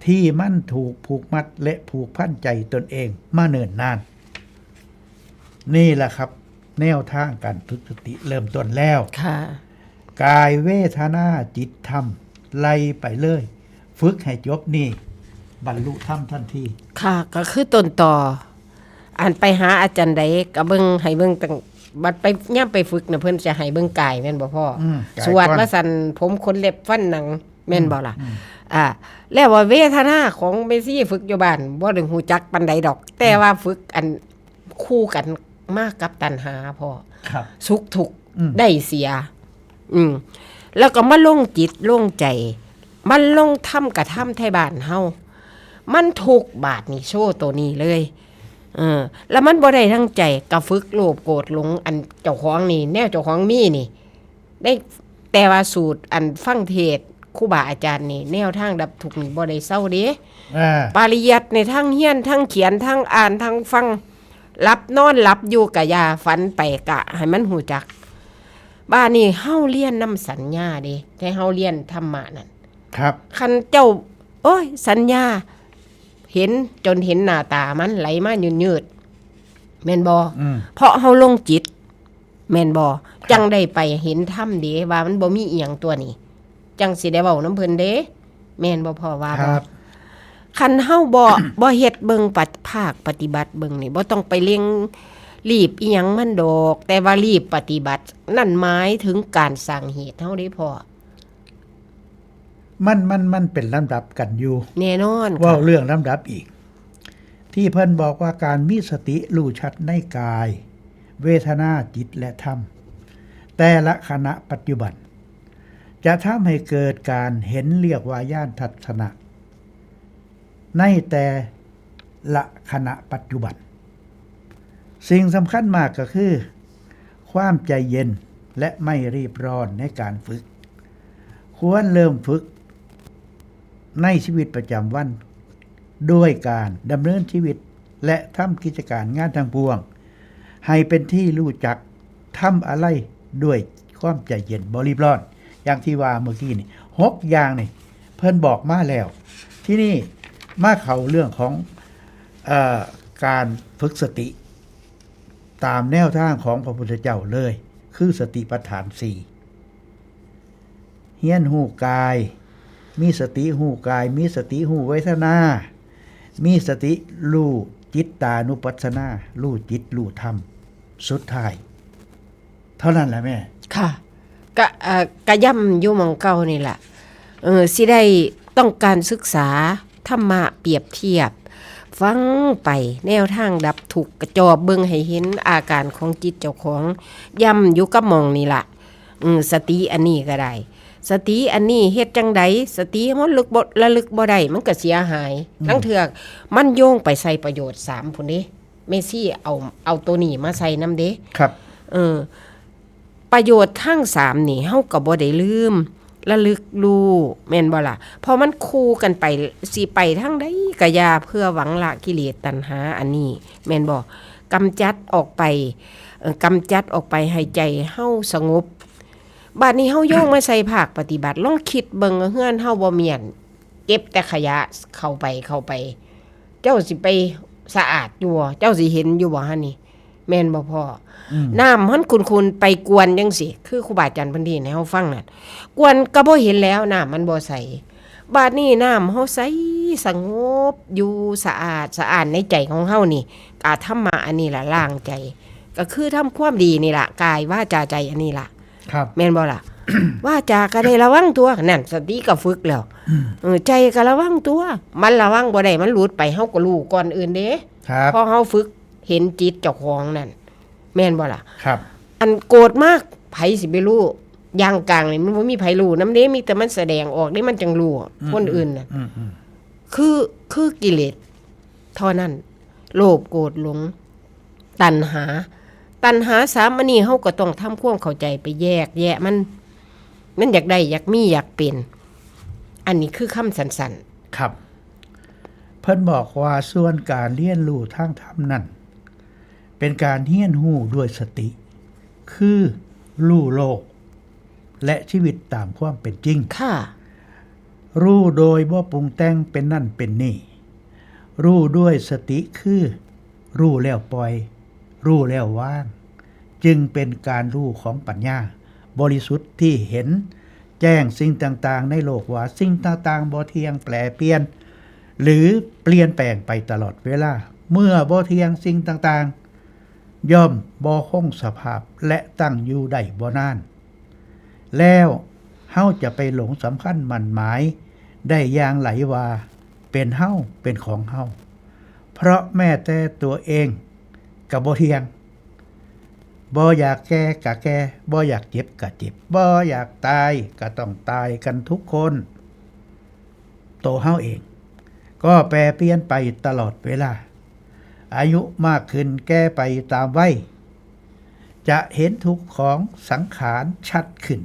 ที่มันถูกผูกมัดและผูกพันใจตนเองมาเนิ่นนาน นี่แหละครับ แนวทางการฝึกสติเริ่มต้นแล้ว ค่ะ กายเวทนาจิตธรรม ไล่ไปเลย ฝึกให้จบนี่ บรรลุธรรมทันที ค่ะ ก็คือต้นต่อ อันไปหาอาจารย์ใดก็เบิ่งให้เบิ่งตั้งบัดไปย่ามไปฝึกนะเพิ่นจะให้เบิ่งกายแม่นบ่พ่อ อืมกาย สวด ก่อน ว่าสั่นผมขนเล็บฟันหนังแม่นบ่ล่ะ อืม อ่า แล้วว่าเวทนาของแม่ชีฝึกอยู่บ้านบ่ได้ฮู้จักปานใดดอก แต่ว่าฝึกอันคู่กันมากับตัณหาพ่อ ครับ สุขทุกข์ อืม ได้เสีย อืม แล้วก็มาลงจิตลงใจ มันลงทำกระทำไทยบ้านเฮา มันทุกข์บาดนี่โชว์ตัวนี้เลย เออ แล้วมันบ่ได้ทั้งใจก็ฝึกโลภโกรธหลงอันเจ้าของนี่ แนวเจ้าของมีนี่ ได้ แต่ว่าสูตรอันฟังเทศน์ครูบาอาจารย์นี่ แนวทางดับทุกข์นี่บ่ได้เซาเด้ อ่า ปริยัติในทั้งเฮียนทั้งเขียนทั้งอ่านทั้งฟัง หลับนอนหลับอยู่กะยาฝันไปกะให้มันฮู้จัก บ้านนี้เฮาเรียนนำสัญญาเด้ แต่เฮาเรียนธรรมะนั่น ครับ คันเจ้า โอ้ย สัญญา เห็นจนเห็นหน้าตามันไหลมายืดๆ แม่นบ่ อืม เพราะเฮาลงจิต แม่นบ่ ครับ จังได้ไปเห็นธรรมเด้ ว่ามันบ่มีอีหยังตัวนี้ จังสิได้เว้านำเพิ่นเด้ แม่นบ่พ่อว่า ค บ่ รับ คันเฮาบ่ บ่เฮ็ดเบิ่งปัดภาคปฏิบัติเบิ่งนี่ บ่ต้องไปเร่งรีบอีหยังมันดอก แต่ว่ารีบปฏิบัติ นั่นหมายถึงการสร้างเหตุเฮาเด้พ่อ มันมันมันเป็นลำดับกันอยู่ แน่นอนค่ะ เว้าเรื่องลำดับอีก ที่เพิ่นบอกว่าการมีสติรู้ชัดในกาย เวทนาจิตและธรรม แต่ละขณะปัจจุบัน จะทำให้เกิดการเห็นเรียกว่าญาณทัศนะ ในแต่ละขณะปัจจุบัน สิ่งสำคัญมากก็คือ ความใจเย็นและไม่รีบร้อนในการฝึก ควรเริ่มฝึกในชีวิตประจำวัน ด้วยการดำเนินชีวิตและทำกิจการงานทั้งปวง ให้เป็นที่รู้จักทำอะไรด้วยความใจเย็นบ่รีบร้อน อย่างที่ว่าเมื่อกี้นี่ หกอย่างนี่ เพิ่นบอกมาแล้ว ที่นี่มาเข้าเรื่องของ เอ่อ การฝึกสติ ตามแนวทางของพระพุทธเจ้าเลย คือสติปัฏฐานสี่ เฮียนฮู้กาย มีสติฮู้กาย มีสติฮู้เวทนา มีสติรู้จิตตานุปัสสนา รู้จิตรู้ธรรม สุดท้าย เท่านั้นแหละแม่ ค่ะ กะ เอ่อ กะย่ำอยู่หม่องเก่านี่ล่ะ เออ สิได้ต้องการศึกษาธรรมะเปรียบเทียบ ฟังไปแนวทางดับทุกข์ กะจอบเบิ่งให้เห็นอาการของจิตเจ้าของ ย่ำอยู่กับหม่องนี่ล่ะ อืม สติอันนี้ก็ได้ สติอันนี้เฮ็ดจังใด สติมันลึกบ่ ระลึกบ่ได้ มันก็เสียหาย อืม ลางเทื่อมันโยงไปใส่ประโยชน์สามพุ้นเด้ แม่ชีเอา เอาตัวนี้มาใส่นำเด้ ครับ เออ ประโยชน์ทั้งสามนี่ เฮาก็บ่ได้ลืม ระลึกรู้ แม่นบ่ล่ะ เพราะมันคู่กันไป สิไปทางใดก็อย่า เพื่อหวังละกิเลสตัณหาอันนี้ แม่นบ่ กำจัดออกไป เอ่อ กำจัดออกไปให้ใจเฮาสงบ บาดนี้เฮาโยงมาใส่ภาคปฏิบัติ ลองคิดเบิ่ง เฮือนเฮาบ่แม่น เก็บแต่ขยะเข้าไป เข้าไป เจ้าสิไปสะอาดอยู่บ่ เจ้าสิเห็นอยู่บ่หั่นนี่ แม่นบ่พ่อ อืม น้ำมันขุ่นๆ ไปกวนจังซี่ คือครูบาอาจารย์เพิ่นเทศน์ให้เฮาฟังนั่น กวนก็บ่เห็นแล้ว น้ำมันบ่ใส บาดนี้น้ำเฮาใสสงบอยู่ สะอาดสะอ้านในใจของเฮานี่ อาธรรมะอันนี้ล่ะล้างใจ ก็คือทำความดีนี่ล่ะ กายวาจาใจอันนี้ล่ะ ครับ แม่นบ่ล่ะ วาจาก็ได้ระวังตัว นั่น สติก็ฝึกแล้ว เออ ใจก็ระวังตัว มันระวังบ่ได้ มันหลุดไป เฮาก็รู้ก่อนอื่นเด้ ครับ พอเฮาฝึกเห็นจิตเจ้าของนั่น แม่นบ่ล่ะ ครับ อันโกรธมาก ไผสิไปรู้ อย่างกลางนี่มันบ่มีไผรู้นำเด้ มีแต่มันแสดงออกเด้ มันจั่งรู้ อืม คนอื่นน่ะ อืมอืม คือ คือกิเลสเท่านั้น โลภ โกรธ หลง ตัณหา ตัณหาสามอันนี้ เฮาก็ต้องทำความเข้าใจไปแยกแยะมัน มันอยากได้ อยากมี อยากเป็น อันนี้คือคำสั้นๆ ครับ เพิ่นบอกว่าส่วนการเรียนรู้ทางธรรมนั้น เป็นการเรียนรู้ด้วยสติ คือรู้โลก และชีวิตตามความเป็นจริง ค่ะ รู้โดยบ่ปรุงแต่งเป็นนั่นเป็นนี่ รู้ด้วยสติคือ รู้แล้วปล่อย รู้แล้ววาง จึงเป็นการรู้ของปัญญา บริสุทธิ์ที่เห็นแจ้งสิ่งต่างๆ ในโลกว่าสิ่งต่างๆบ่เที่ยงแปรเปลี่ยน หรือเปลี่ยนแปลงไปตลอดเวลา เมื่อบ่เที่ยงสิ่งต่างๆ ย่อมบ่คงสภาพและตั้งอยู่ได้บ่นาน แล้วเฮาจะไปหลงสำคัญหมั่นหมายได้อย่างไรว่าเป็นเฮาเป็นของเฮา เพราะแม้แต่ตัวเองก็บ่เที่ยง บ่อยากแก่ก็แก่ บ่อยากเจ็บก็เจ็บ บ่อยากตายก็ต้องตายกันทุกคน ตัวเฮาเอง ก็แปรเปลี่ยนไปตลอดเวลา อายุมากขึ้นแก่ไปตามวัย จะเห็นทุกข์ของสังขารชัดขึ้น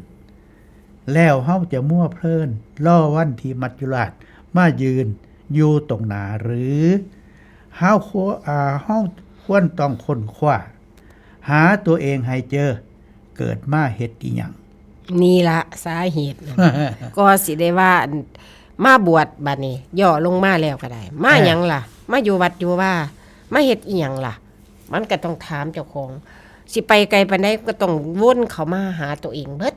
แล้วเฮาจะมัวเพลินรอวันที่มัจจุราชมายืนอยู่ตรงหน้าหรือ เฮาควร อ่า เฮาควรต้องค้นคว้า หาตัวเองให้เจอ เกิดมาเฮ็ดอีหยัง นี่ละสาเหตุนะ ก็สิได้ว่าอันมาบวชบัดนี้ ย่อลงมาแล้วก็ได้ มา เออ หยังล่ะ มาอยู่วัดอยู่ว่า มาเฮ็ดอีหยังล่ะ มันก็ต้องถามเจ้าของ สิไปไกลปานใดก็ต้องวนเข้ามาหาตัวเองเบิด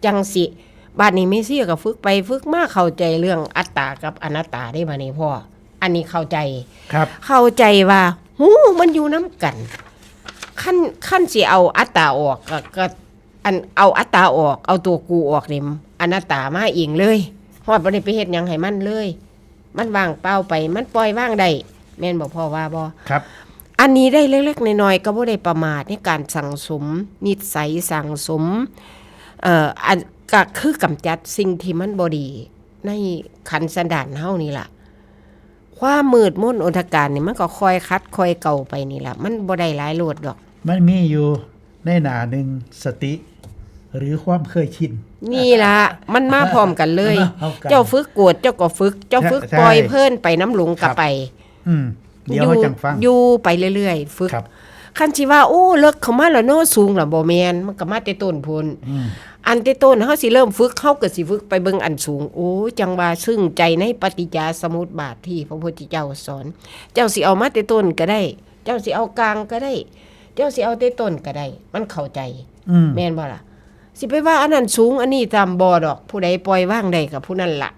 จั่งสิ บัดนี้แม่ชีก็ฝึกไปฝึกมาเข้าใจเรื่องอัตตากับอนัตตาได้บัดนี้พ่อ อันนี้เข้าใจ ครับ เข้าใจว่า หู มันอยู่นำกัน คัน คันสิเอาอัตตาออก ก็ ก็ อันเอาอัตตาออก เอาตัวกูออกนี่ อนัตตามาเองเลย ฮอดบ่ได้ไปเฮ็ดหยังให้มันเลย มันว่างเปล่าไป มันปล่อยวางได้ แม่นบ่พ่อว่าบ่ ครับ อันนี้ได้เล็กๆน้อยๆ ก็บ่ได้ประมาทในการสั่งสม นิสัยสั่งสม เอ่อ อัน ก็คือกำจัดสิ่งที่มันบ่ดี ในขันธ์สันดานเฮานี่ล่ะ ความมืดมนอนทกานนี่มันก็ค่อยขัดค่อยเกลาไปนี่ล่ะ มันบ่ได้หลายโลดดอก มันมีอยู่ในหน้าหนึ่ง สติ หรือความเคยชิน นี่ล่ะ มันมาพร้อมกันเลย มาพร้อมกัน เจ้าฝึกโกรธ เจ้าก็ฝึก เจ้าฝึก ใช่ ปล่อยเพลินไปน้ำหลงก็ ครับ ไป อืม เดี๋ยวเฮาจั่งฟัง อยู่ไปเรื่อยๆ ฝึก ครับ คันสิว่า โอ้ เลิกเข้ามาแล้วเนาะ สูงแล้ว บ่แม่น มันก็มาแต่ต้นพุ้น อืม อันแต่ต้นเฮาสิเริ่มฝึก เฮาก็สิฝึกไปเบิ่งอันสูง โอ้ จั่งว่าซึ่งใจในปฏิจจสมุปบาทที่พระพุทธเจ้าสอน เจ้าสิเอามาแต่ต้นก็ได้ เจ้าสิเอากลางก็ได้ เจ้าสิเอาแต่ต้นก็ได้ มันเข้าใจ อืม แม่นบ่ล่ะ สิไปว่าอันนั้นสูง อันนี้ต่ำ บ่ดอก ผู้ใดปล่อยวางได้ก็ผู้นั้นล่ะ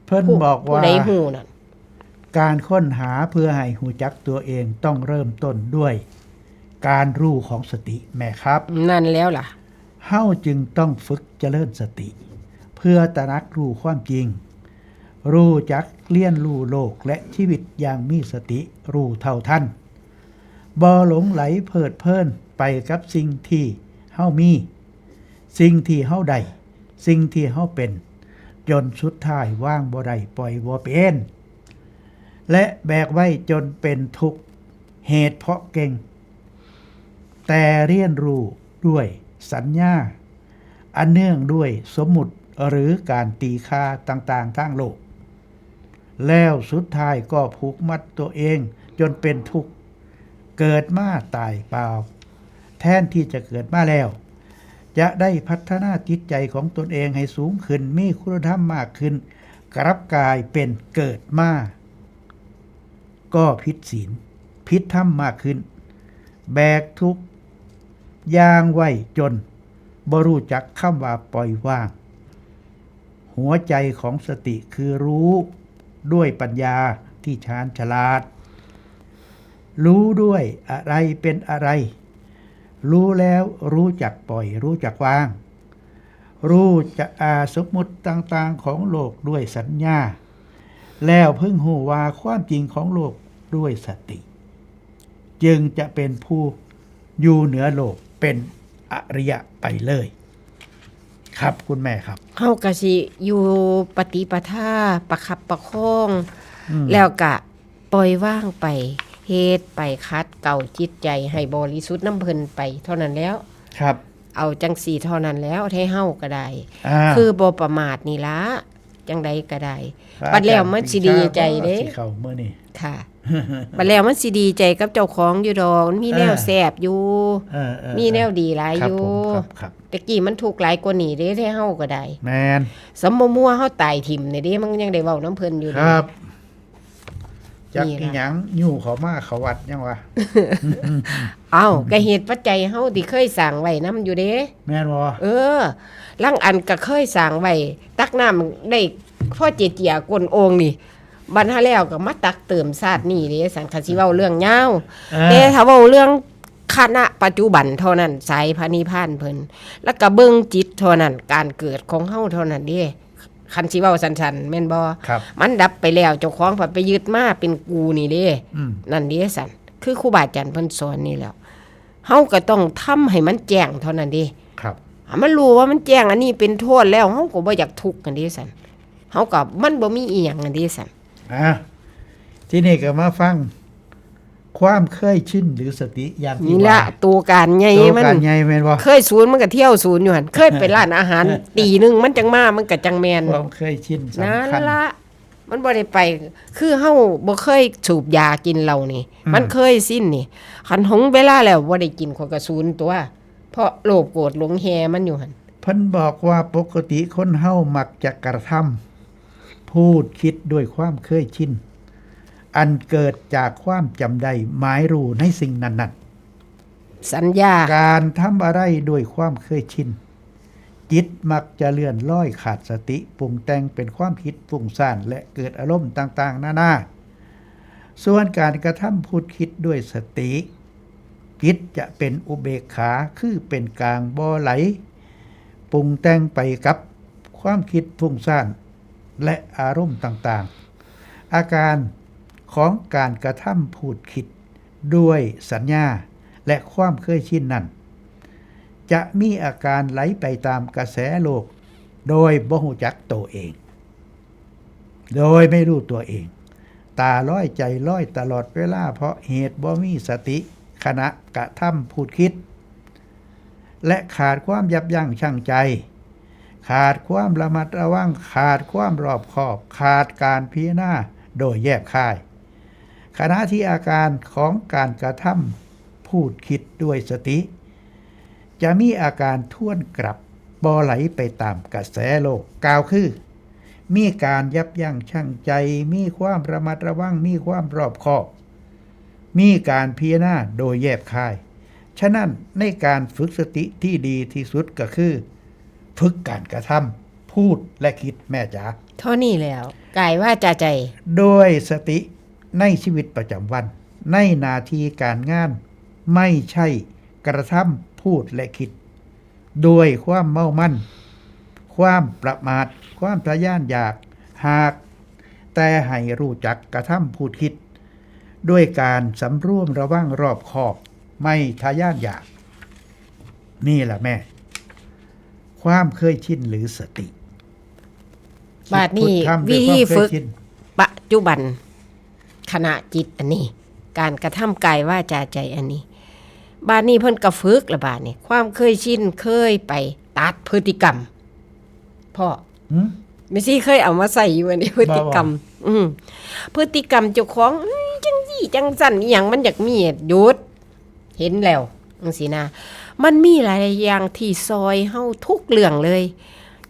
เพิ่น ผู้ บอก ผู้ ว่า ใดฮู้นั่น การค้นหาเพื่อให้ฮู้จักตัวเองต้องเริ่มต้นด้วย การรู้ของสติแม่ครับ นั่นแล้วล่ะ เฮาจึงต้องฝึกเจริญสติ เพื่อตระหนักรู้ความจริง รู้จักเรียนรู้โลกและชีวิตอย่างมีสติรู้เท่าทัน บ่หลงไหลเพลิดเพลินไปกับสิ่งที่เฮามี สิ่งที่เฮาได้ สิ่งที่เฮาเป็น จนสุดท้ายวางบ่ได้ปล่อยบ่เป็น และแบกไว้จนเป็นทุกข์ เหตุเพราะเก่ง แต่เรียนรู้ด้วยสัญญา อันเนื่องด้วยสมมุติหรือการตีค่าต่างๆทางโลก แล้วสุดท้ายก็ผูกมัดตัวเองจนเป็นทุกข์ เกิดมาตายเปล่า แทนที่จะเกิดมาแล้ว จะได้พัฒนาจิตใจของตนเองให้สูงขึ้น มีคุณธรรมมากขึ้น กลับกลายเป็นเกิดมา ก็ผิดศีล ผิดธรรมมากขึ้น แบกทุกข์อย่างไว้จนบ่รู้จักคำว่าปล่อยวาง หัวใจของสติคือรู้ด้วยปัญญาที่ชาญฉลาด รู้ด้วยอะไรเป็นอะไร รู้แล้วรู้จักปล่อยรู้จักวาง รู้จักอาสมมุติต่างๆของโลกด้วยสัญญา แล้วเพิ่งรู้ว่าความจริงของโลกด้วยสติ จึงจะเป็นผู้อยู่เหนือโลกเป็นอริยะไปเลย ครับคุณแม่ครับ เฮากะสิอยู่ปฏิปทาประคับประคอง อืม แล้วกะปล่อยวางไป เฮ็ดไปขัดเกลาจิตใจให้บริสุทธิ์นำเพิ่นไปเท่านั้นแล้ว ครับ เอาจังสี่เท่านั้นแล้วให้เฮาก็ได้ อ่า คือบ่ประมาทนี่ละจังใดก็ได้ บัดแล้วมันสิดีใจเด้ สิเข้ามื้อนี้ ค่ะ บัดแล้วมันสิดีใจกับเจ้าของอยู่ดอกมันมีแนว เออ แซบอยู่ เออเออ มีแนวดีหลาย ครับ อยู่ ผมครับครับ ตะกี้มันทุกข์หลายกว่านี้เด้ให้เฮาก็ได้ แมน สมมติว่าเฮาตายถิ่มนี่เด้มันยังได้เว้าน้ำเพิ่นอยู่ ค เด้ รับ จัก นี่ล่ะ อีหยังอยู่เขามาเขาวัดยังวะ เอ้าก็เหตุปัจจัยเฮาที่เคยสร้างไว้นำอยู่เด้ แมนบ่ เออลังอันก็เคยสร้างไว้ตักน้ำได้พ่อเจียๆก้นโอ่งนี่บัดหาแล้วก็มาตักเติมชาตินี้เด้สันคันสิเว้าเรื่องยาว เออ แต่ถ้าเว้าเรื่องคณะปัจจุบันเท่านั้นสายพระนิพพานเพิ่นแล้วก็เบิ่งจิตเท่านั้นการเกิดของเฮาเท่านั้นเด้คันสิเว้าสั้นๆแม่นบ่ ครับ มันดับไปแล้วเจ้าของผัดไปยึดมาเป็นกูนี่เด้ อืม นั่นเด้สันคือครูบาอาจารย์เพิ่นสอนนี่แหล้วเฮาก็ต้องทำให้มันแจ้งเท่านั้นเด้ ครับ อ่ะมันรู้ว่ามันแจ้งอันนี้เป็นโทษแล้วเฮาก็บ่อยากทุกข์กันเด้สันเฮาก็มันบ่มีอีหยังกันเด้สัน อ่ะ ที่นี่ก็มาฟัง ความเคยชินหรือสติอย่างที่ นี่ละ ว่า ตัวการใหญ่ ตัว มัน การใหญ่แมนบ่ เคยศูนย์มันก็เที่ยวศูนย์อยู่หั่นเคยไปร้านอาหาร ตีหนึ่งมันจังมามันก็จังแม่น ความเคยชิน นั่ สำคัญ นละมันบ่ได้ไป คือเฮาบ่เคยสูบยากินเหล้านี่ อืม มันเคยชินนี่คันหงเวลาแล้วบ่ได้กินข้อยก็ศูนย์ตัว เพราะโลภโกรธหลงแฮมันอยู่หั่น เพิ่นบอกว่าปกติคนเฮามักจะกระทำพูดคิดด้วยความเคยชิน อันเกิดจากความจำได้หมายรู้ในสิ่งนั้นๆ สัญญา การทำอะไรด้วยความเคยชิน จิตมักจะเลื่อนลอยขาดสติปรุงแต่งเป็นความคิดฟุ้งซ่านและเกิดอารมณ์ต่างๆ นานา ส่วนการกระทำพูดคิดด้วยสติ จิตจะเป็นอุเบกขาคือเป็นกลางบ่ไหลปรุงแต่งไปกับความคิดฟุ้งซ่านและอารมณ์ต่างๆ อาการของการกระทำพูดคิดด้วยสัญญาและความเคยชินนั้น จะมีอาการไหลไปตามกระแสโลก โดยบ่ฮู้จักตัวเอง โดยไม่รู้ตัวเอง ตาลอยใจลอยตลอดเวลา เพราะเหตุบ่มีสติขณะกระทำพูดคิด และขาดความยับยั้งชั่งใจ ขาดความระมัดระวัง ขาดความรอบคอบ ขาดการพิจารณาโดยแยบคาย ขณะที่อาการของการกระทำพูดคิดด้วยสติ จะมีอาการทวนกลับบ่ไหลไปตามกระแสโลก กล่าวคือ มีการยับยั้งชั่งใจ มีความระมัดระวัง มีความรอบคอบ มีการพิจารณาโดยแยบคาย ฉะนั้นในการฝึกสติที่ดีที่สุดก็คือ ฝึกการกระทำพูดและคิดแม่จ๋า เท่านี้แล้วกายวาจาใจ โดยสติในชีวิตประจำวัน ในหน้าที่การงาน ไม่ใช่กระทำพูดและคิด ด้วยความเมามัน ความประมาท ความทะยานอยาก หากแต่ให้รู้จักกระทำพูดคิด ด้วยการสำรวมระวังรอบคอบ ไม่ทะยานอยาก นี่แหละแม่ ความเคยชินหรือสติ บาดนี้ คิดทำด้ วิ วยความ ธี เค ฝึ ย ก ชิน ปัจจุบัน ขณะจิตอันนี้ การกระทำกายวาจาใจอันนี้ บาดนี้เพิ่นก็ฝึกละบาดนี้ ความเคยชินเคยไปตัดพฤติกรรมพ่อ หืม ไม่ซี่เคยเอามาใส่อยู่อันนี้พฤติกรรม อืมพฤติกรรมเจ้าของอื้อจังซี่จังสั่นอหย่างมันอยากมีหยุด เห็นแล้วจังซี่นะ มันมีหลายอย่างที่ซอยเฮาทุกเรื่องเลย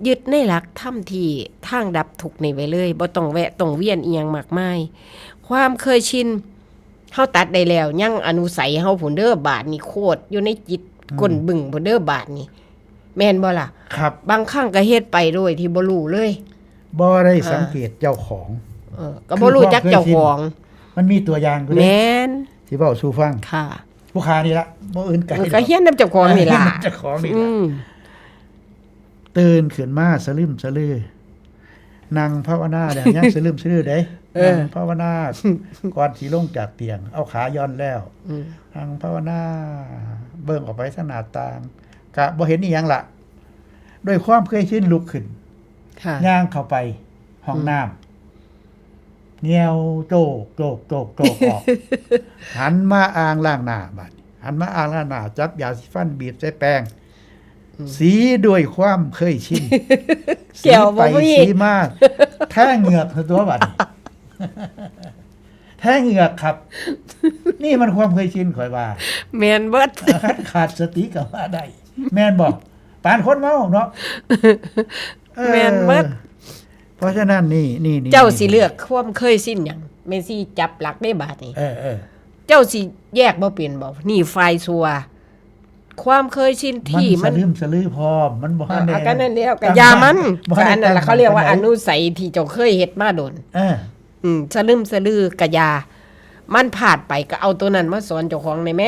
ยึดในหลักธรรมที่ทางดับทุกข์นี่ไว้เลยบ่ต้องแวะต้องเวียนอีหยังมากมาย ความเคยชินเฮาตัดได้แล้วยังอนุสัยเฮาพุ้นเด้อบาดนี่โคตรอยู่ในจิต อืม ก้นบึ้งพุ้นเด้อบาดนี่แม่นบ่ล่ะ ครับ บางครั้งก็เฮ็ดไปโดยที่บ่รู้เลย บ่ได้สังเกตเจ้าของ เออ ก็บ่รู้จักเจ้าของ มันมีตัวอย่างอยู่ แม เด้ น สิเว้าสู่ฟัง ค่ะ ผู้ข้านี่ละบ่อื่นไกล มันก็เฮียนนำเจ้าของนี่ล่ะ เจ้าของนี่ อื ล่ะ ม ตื่นขึ้นมาสะลึมสะลือ นั่งภาวนาแล้วยังสะลึมสะลือเด้ เออ นั่งภาวนา ก่อนสิลงจากเตียง เอาขาย่อนแล้ว อืม นั่งภาวนา เบิ่งออกไปทางหน้าต่าง กะบ่เห็นอีหยังละ ด้วยความเคยชินลุกขึ้น ค่ะ ย่างเข้าไปห้องน้ำเงียวโจกโจกโจกโจกออก หันมาอ่างล้างหน้าบัดนี้หันมาอ่างล้างหน้า จับยาสีฟันบีบใส่แปรง สีด้วยความเคยชิน แก้วบ่มี สีไปสีมาแท้เหงือกตัวบัดนี้ แท้เหงือกครับ นี่มันความเคยชินข่อยว่า แม่นเบิด ขาดสติก็ว่าได้ แม่นบ่ปานคนเมาเนาะ เออ แม่นเบิด เพราะฉะนั้นนี่นี่นี่ เจ้าสิเลือกความเคยชินหยัง แม่ซี่จับหลักได้บาดนี้ เออเออ เจ้าสิแยกบ่เป็นบ่ นี่ฝ่ายชั่ว ความเคยชินที่ มั มัน น สะลืมสะลือพร้อมมันบ่ อ่า ทันได้ อาการนั้นแล้ว ตั้ ก็ ง ยามัน บ่ทันได้ ก็อันนั้นล่ะ ตั้ง เขาเรียกว่า ใจ อนุสัยที่เจ้าเคยเฮ็ดมาโดน เออ อืมสะลืมสะลือกะยา มันพลาดไปก็เอาตัวนั้นมาสอนเจ้าของได้แหม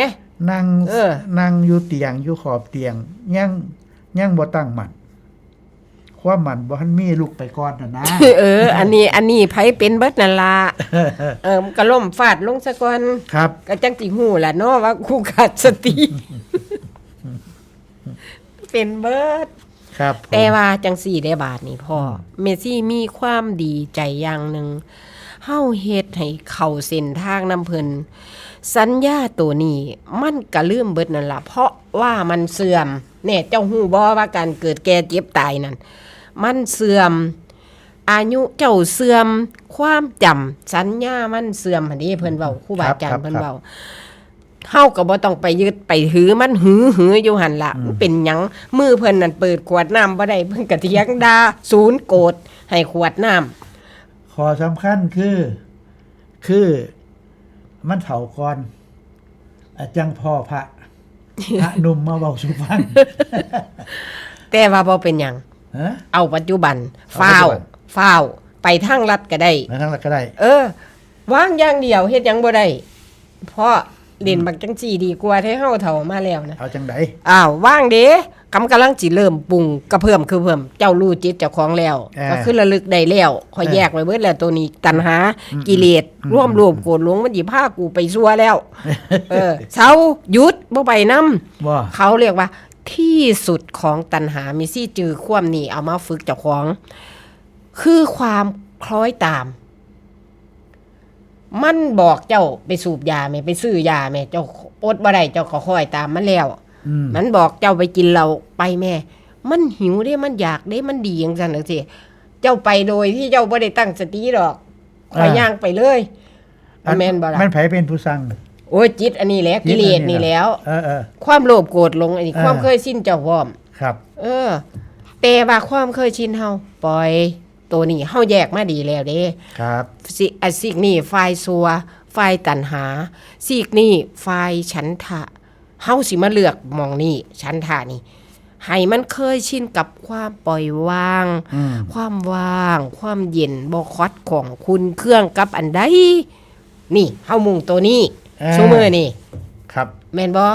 นั่ง เออ นั่งอยู่เตียงอยู่ขอบเตียง ยังยังบ่ตั้งมั่น ความมั่นบ่ทันมีลุกไปก่อนน่ะนะ เออ อันนี้ อันนี้ไผเป็นเบิดนั่นล่ะ เออมันก็ล้มฟาดลงซะก่อน ครับ ก็จังสิฮู้ล่ะเนาะว่ากูขาดสติ เป็นเบิด ครับผม แต่ว่าจังสี่ได้บาดนี่พ่ออ ม เมซี่มีความดีใจอย่างหนึ่ง เฮาเฮ็ดให้เข้าเส้นทางนำเพิ่น สัญญาตัวนี้มันก็ลืมเบิดนั่นล่ะ เพราะว่ามันเสื่อม แน่เจ้าฮู้บ่ว่าการเกิดแก่เจ็บตายนั่น มันเสื่อม อายุเจ้าเสื่อม ความจำ สัญญามันเสื่อมหั่นเด้ เพิ่นเว้า ครูบาอาจารย์เพิ่นเว้า เฮาก็บ่ต้องไปยึดไปถือมันหือหืออยู่หั่นล่ะ อืม มันเป็นหยัง มือเพิ่นนั่นเปิดขวดน้ำบ่ได้ เพิ่นก็เถียงด่า ศูนย์โกรธให้ขวดน้ำ ข้อสำคัญคือ คือมันเฒ่าก่อน อ่ะจังพ่อพระ พระหนุ่มมาเว้าสู่ฟัง แต่ว่าบ่เป็นหยัง ฮะ เอาปัจจุบัน เอาปัจจุบัน ฟ้าว ฟ้าว ไปทางลัดก็ได้ แล้วทั้งหลักก็ได้ เออ วางอย่างเดียวเฮ็ดหยังบ่ได้ เพราะเล่นบักจังซี่ดีกว่า ที่เฮาเฒ่ามาแล้วนะ เอาจังได อ้าว วางเด้ กำกำลังสิเริ่มปรุงกระเพิ่มคือเพิ่ม เจ้ารู้จิตเจ้าของแล้ว อ่า ก็คือระลึกได้แล้วขอย อ่า แยกไว้เบิดแล้ว ตัวนี้ตัณหา อืม กิเลส อืม ร่วมโลภโกรธหลงมันสิพากูไปซั่วแล้ว เออเซาหยุดบ่ไปนำ บ่ เขาเรียกว่าที่สุดของตัณหา มีซี่จือความนี่เอามาฝึกเจ้าของ คือความคล้อยตาม มันบอกเจ้าไปสูบยาแม่ ไปซื้อยาแม่ เจ้าอดบ่ได้ เจ้าก็คอยตามมันแล้ว อืม มันบอกเจ้าไปกินเหล้าไปแม่ มันหิวเด้ มันอยากเด้ มันดีจังซั่นจังซี่ เจ้าไปโดยที่เจ้าบ่ได้ตั้งสติดอก อ่า ข้อยย่างไปเลย อัน แม่นบ่ล่ะ มันไผเป็นผู้สั่ง โอ้ยจิตอันนี้แหละ จิ กิ ต เล อั ส นนี้ นี่ แห แห ละ ล้ว เออเออ ความโลภโกรธหลงอันนี้ อ่า ความเคยชินเจ้าพร้อม ครับ เออ แต่ว่าความเคยชินเฮาปล่อย ตัวนี้เฮาแยกมาดีแล้วเด้ ครับ สิอ่ะซีกนี้ฝ่ายชั่ว ฝ่ายตัณหา ซีกนี้ฝ่ายฉันทะ เฮาสิมาเลือกหม่องนี้ ฉันทะนี่ ให้มันเคยชินกับความปล่อยวาง อืม ความว่าง ความเย็น บ่ขัดข้องขุ่นเคืองกับอันใด นี่ เฮามุ่งตัวนี้ อ่า ซุมื้อนี่ ครับ แม่นบ่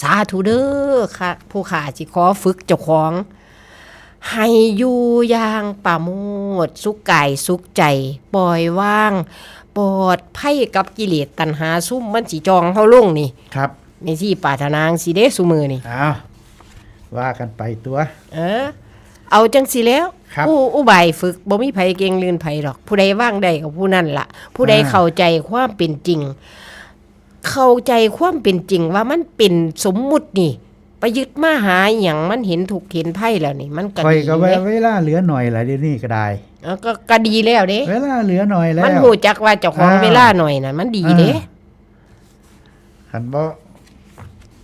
สาธุเด้อค่ะ ผู้ข้าสิขอฝึกเจ้าของ ให้อยู่อย่างประโมทย์ สุขกายสุขใจ ปล่อยวาง ปลอดภัยกับกิเลสตัณหาซุมมันสิจองเฮาลงนี่ ครับ แม่ซี่ปรารถนาจังซี่เด้ซุมื้อนี่ เอาว่ากันไปตัว เออ เอาจังซี่แล้ว ครับ ผู้อุบายฝึกบ่มีไผเก่งลื่นไผดอก ผู้ใดวางได้ก็ผู้นั้นล่ะ ผู้ใด อ่า เข้าใจความเป็นจริง เข้าใจความเป็นจริงว่ามันเป็นสมมุตินี่ ไปยึดมาหาอหย่างมันเห็นทุกข์เห็นภัยแล้วนี่ มันก็ ข่อย ดี ก็ว่า เด้ เวลาเหลือหน่อยหละเดี๋ยวนี้ก็ได้ เออก็ก็ดีแล้วเด้ เวลาเหลือหน่อยแล้ว มันรู้จักว่าเจ้าของ อ่า เวลาหน่อยนะมันดีเด้ อ่า คันบ่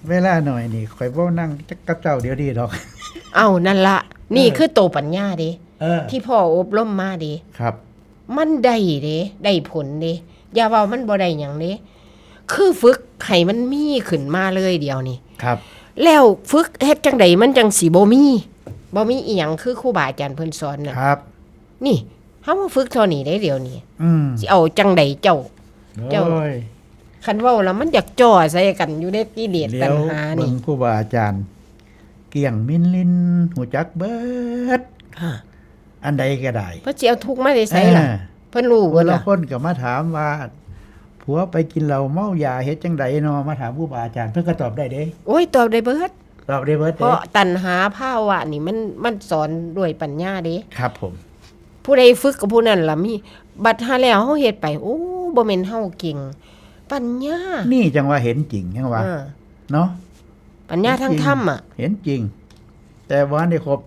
เวลาหน่อยนี่ข่อยบ่นั่งจักกับเจ้าเดี๋ยวนี้ดอก เอ้านั่นละ นี่ เออ คือโตปัญญาเด้ เออ ที่พ่ออบรมมาเด้ ครับ มันได้เด้ ได้ผลเด้ อย่าเว้ามันบ่ได้หยังเด้ คือฝึกให้มันมีขึ้นมาเลยเดี๋ยวนี้ ครับ แล้วฝึกเฮ็ดจังใดมันจังสิบ่มี บ่มีอีหยังคือครูบาอาจารย์เพิ่นสอนน่ะ ครับ นี่เฮามาฝึกเท่านี้ได้เดี๋ยวนี้ อืม สิเอาจังใดเจ้า เจ้า โอ้ย คันเว้าแล้วมันอยากจ่อใส่กันอยู่เด้ กิเลส แล้ว ตัณหานี่ เบิ่งครูบาอาจารย์ เกลี้ยงมินลิน ฮู้จักเบิด ค่ะ อันใดก็ได้ เพิ่นสิเอาทุกข์มาแต่ไสล่ะ เออ เพิ่นรู้เบิดล่ะ ผู้ลางคนก็มาถามว่า ผัวไปกินเหล้าเมายาเฮ็ดจั่งใดน้อ มาถามครูบาอาจารย์ เพิ่นก็ตอบได้เด้ โอ้ย ตอบได้เบิด ตอบได้เบิดเด้ เพราะตัณหาภาวะนี่มัน มันสอนด้วยปัญญาเด้ ครับผม ผู้ใดฝึกกับผู้นั้นล่ะมี บัดหาแล้วเฮาเฮ็ดไป โอ้ บ่แม่นเฮาเก่ง ปัญญา นี่จั่งว่าเห็นจริงจั่งว่า เออ เนาะ ปัญญาทางธรรมอะ เห็นจริง แต่บ่ทันได้ครบ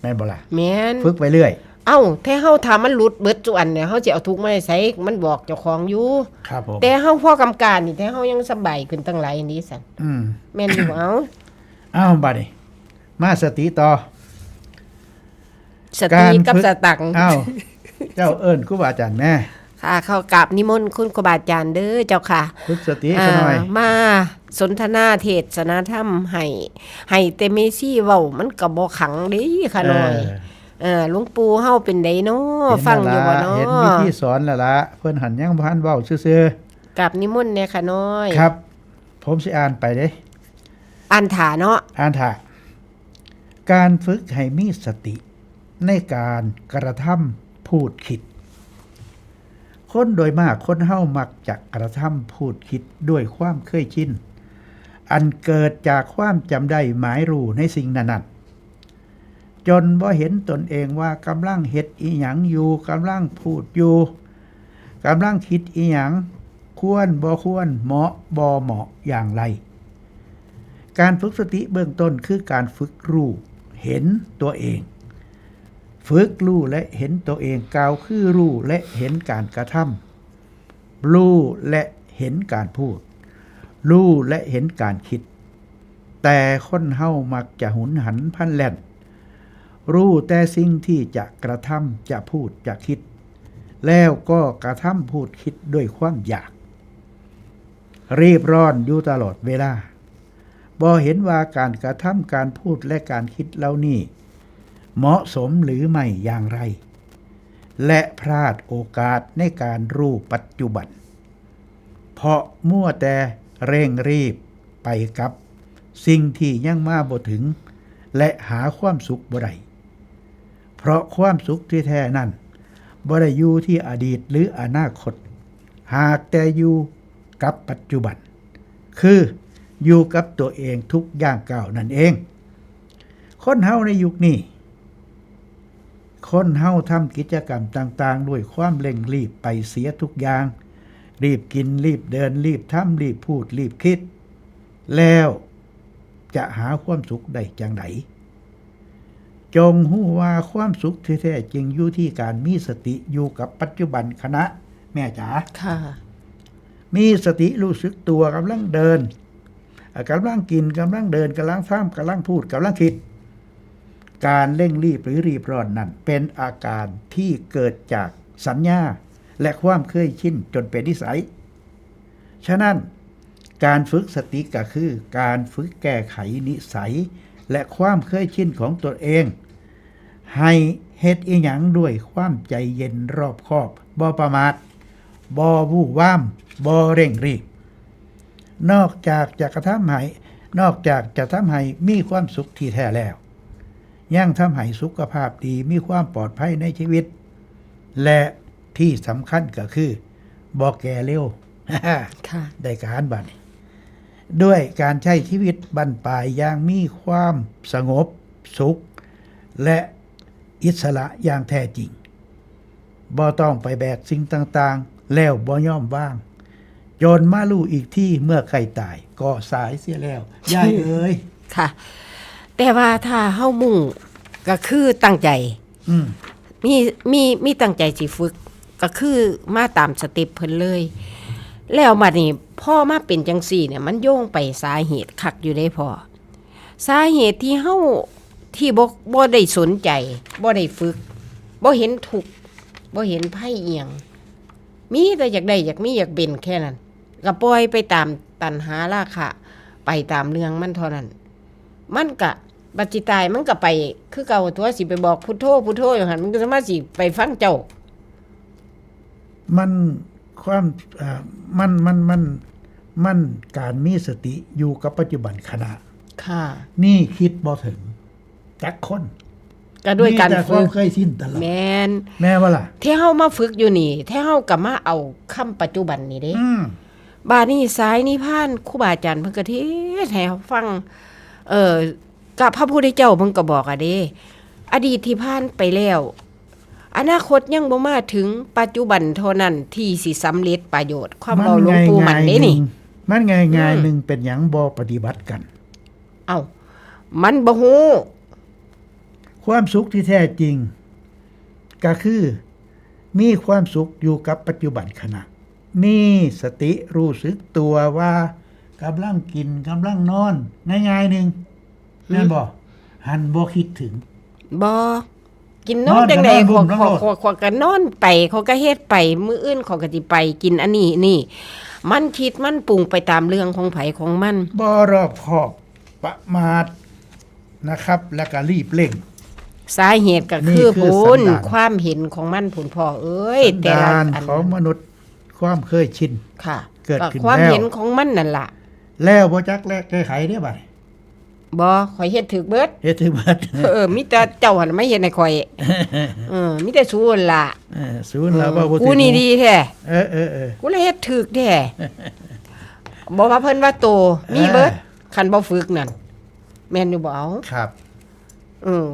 แม่นบ่ล่ะ แม่น ฝึกไปเรื่อย เอ้า แท้เฮาถ้ามันหลุดเบิดซุอันเนี่ย เฮาสิเอาทุกข์มาใส่ มันบอกเจ้าของอยู่ ครับผม แต่เฮาพอกำกานี่ แต่เฮายังสบายขึ้นตั้งหลายนี่ซั่น อืม แม่นอยู่ เอ้า เอ้า บัดนี้ มาสติต่อ สติกับ การฝึก สตังค์ อ้าว เจ้าเอิ้นครูบาอาจารย์แม่ ค่ะ ขอกราบนิมนต์คุณครูบาอาจารย์เด้อเจ้าค่ะ ฝึกสติ อ่า ซะหน่อย มาสนทนาเทศนาธรรมให้ ให้แต่แม่ชีเว้ามันก็บ่ขังเด้ข้าน้อย เออ เออ หลวงปู่เฮาเป็นใดน้อ เห็น ฟังอยู่บ่น้อ แล้วล่ะ เห็นวิธีสอนแล้วล่ะ เพิ่นหั้นยังบ่ทันเว้าซื่อๆ กราบนิมนต์แน่ข้าน้อย ครับ ผมสิอ่านไปเด้ อ่านถ่าเนาะ อ่านถ่า การฝึกให้มีสติในการกระทำพูดคิด คนโดยมากคนเฮามักจะกระทำพูดคิดด้วยความเคยชิน อันเกิดจากความจำได้หมายรู้ในสิ่งนั้นๆ จนบ่เห็นตนเองว่ากำลังเฮ็ดอิหยังอยู่ กำลังพูดอยู่ กำลังคิดอิหยัง ควรบ่ควร เหมาะบ่เหมาะอย่างไร การฝึกสติเบื้องต้นคือการฝึกรู้เห็นตัวเอง ฝึกรู้และเห็นตัวเอง กล่าวคือรู้และเห็นการกระทำ รู้และเห็นการพูด รู้และเห็นการคิด แต่คนเฮามักจะหุนหันพลันแล่น รู้แต่สิ่งที่จะกระทำ จะพูด จะคิด แล้วก็กระทำพูดคิดด้วยความอยาก รีบร้อนอยู่ตลอดเวลา บ่เห็นว่าการกระทำ การพูด และการคิดเหล่านี้ เหมาะสมหรือไม่อย่างไร และพลาดโอกาสในการรู้ปัจจุบัน เพราะมัวแต่เร่งรีบไปกับสิ่งที่ยังมาบ่ถึง และหาความสุขบ่ได้ เพราะความสุขที่แท้นั้น บ่ได้อยู่ที่อดีตหรืออนาคต หากแต่อยู่กับปัจจุบัน คืออยู่กับตัวเองทุกย่างก้าวนั่นเอง คนเฮาในยุคนี้ คนเฮาทำกิจกรรมต่างๆ ด้วยความเร่งรีบไปเสียทุกอย่าง รีบกิน รีบเดิน รีบทำ รีบพูด รีบคิด แล้วจะหาความสุขได้จั่งใด จงฮู้ว่าความสุขที่แท้จริงอยู่ที่การมีสติอยู่กับปัจจุบันขณะ แม่จ๋า ค่ะ มีสติรู้สึกตัวกำลังเดิน อ่ะ กำลังกิน กำลังเดิน กำลังทำ กำลังพูด กำลังคิด การเร่งรีบหรือรีบร้อนนั้น เป็นอาการที่เกิดจากสัญญาและความเคยชินจนเป็นนิสัย ฉะนั้น การฝึกสติก็คือการฝึกแก้ไขนิสัยและความเคยชินของตนเอง ให้เฮ็ดอิหยังด้วยความใจเย็นรอบคอบ บ่ประมาท บ่วู่วาม บ่เร่งรีบ นอกจากจะกระทำให้ นอกจากจะทำให้มีความสุขที่แท้แล้ว ยังทำให้สุขภาพดี มีความปลอดภัยในชีวิต และที่สำคัญก็คือ บ่แก่เร็ว ค่ะ ได้การบัดนี้ ด้วยการใช้ชีวิตบั้นปลายอย่างมีความสงบสุข และอิสระอย่างแท้จริง บ่ต้องไปแบกสิ่งต่างๆ แล้วบ่ยอมวาง จนมารู้อีกทีเมื่อใกล้ตาย ก็สายเสียแล้ว ยายเอ๋ย ค่ะ แต่ว่าถ้าเฮามุ่งก็คือตั้งใจ อืม มี มี มีตั้งใจสิฝึก ก็คือมาตามสเต็ปเพิ่นเลย แล้วบัดนี้พอมาเป็นจั่งซี้เนี่ย มันโยงไปสาเหตุคักอยู่เด้พ่อ สาเหตุที่เฮา ที่บ่ บ่ได้สนใจ บ่ได้ฝึก บ่เห็นทุกข์ บ่เห็นภัยอิหยัง มีแต่อยากได้ อยากมี อยากเป็นแค่นั้น ก็ปล่อยไปตามตัณหาราคะ ไปตามเรื่องมันเท่านั้น มันก็ บัดสิตายมันก็ไปคือเก่าตั๊ว สิไปบอกพุทโธ พุทโธอยู่หั่น มันก็สามารถสิไปฟังเจ้า มัน ความอ่ามันมันมันมันการมีสติอยู่กับปัจจุบันขณะ ค่ะ นี่คิดบ่ถึงจักคน ก็ด้วยการ มีแต่ความ ฝึก เคยชินตลอด แม่น แม่นบ่ล่ะ ที่เฮามาฝึกอยู่นี่ที่เฮาก็มาเอาคำปัจจุบันนี่เด้ อืม บาดนี้สายนิพพานครูบาอาจารย์เพิ่นก็เทศน์ให้เฮาฟัง เอ่อกับพระพุทธเจ้าเพิ่นก็บอกอะเด้ อดีตที่ผ่านไปแล้ว อนาคตยังบ่มาถึง ปัจจุบันเท่านั้นที่สิสำเร็จประโยชน์ ความเว้าหลวงปู่มั่นเด้นี่ มันง่ายๆหนึ่ง มันง่ายๆ อืม หนึ่งเป็นหยังบ่ปฏิบัติกัน เอ้า มันบ่ฮู้ ความสุขที่แท้จริง ก็คือมีความสุขอยู่กับปัจจุบันขณะ มีสติรู้สึกตัวว่ากำลังกินกำลังนอน ง่ายๆหนึ่ง อืม แม่นบ่ หันบ่คิดถึง บ่กินนอนจังได๋ นอนก็นอน ขวบ นอน ขวบขวบก็นอนไป เขาก็เฮ็ดไป มื้ออื่นเขาก็สิไปกินอันนี้นี่ มันคิดมันปรุงไปตามเรื่องของไผของมัน บ่รอบคอบประมาทนะครับ แล้วก็รีบเร่ง สาเหตุก็คือ นี่คือ พุ้น สันดาน ความเห็นของมันพุ้นพ่อเอ้ย สัน แต่ละ ดาน อัน ของมนุษย์ความเคยชิน ค่ะ เกิดขึ้น ความ แล้ว เห็นของมันนั่นล่ะ แล้วบ่จักแลแก้ไขได้บัดนี้ บ่ข่อยเฮ็ดถืกเบิด เฮ็ดถืกเบิด เออมีแต่เจ้าหั่นมาเฮ็ดให้ข่อย เออมีแต่สูนั่นล่ะ เออสูนั่นล่ะ เออ ว่าบ่ถืก กูนี่ดีแท้ เออเออเออ กูเลยเฮ็ดถืกแท้ บอกว่าเพิ่นว่าโตมีเบิด เออ คันบ่ฝึกนั่น แม่นอยู่บ่เอา ครับ เออ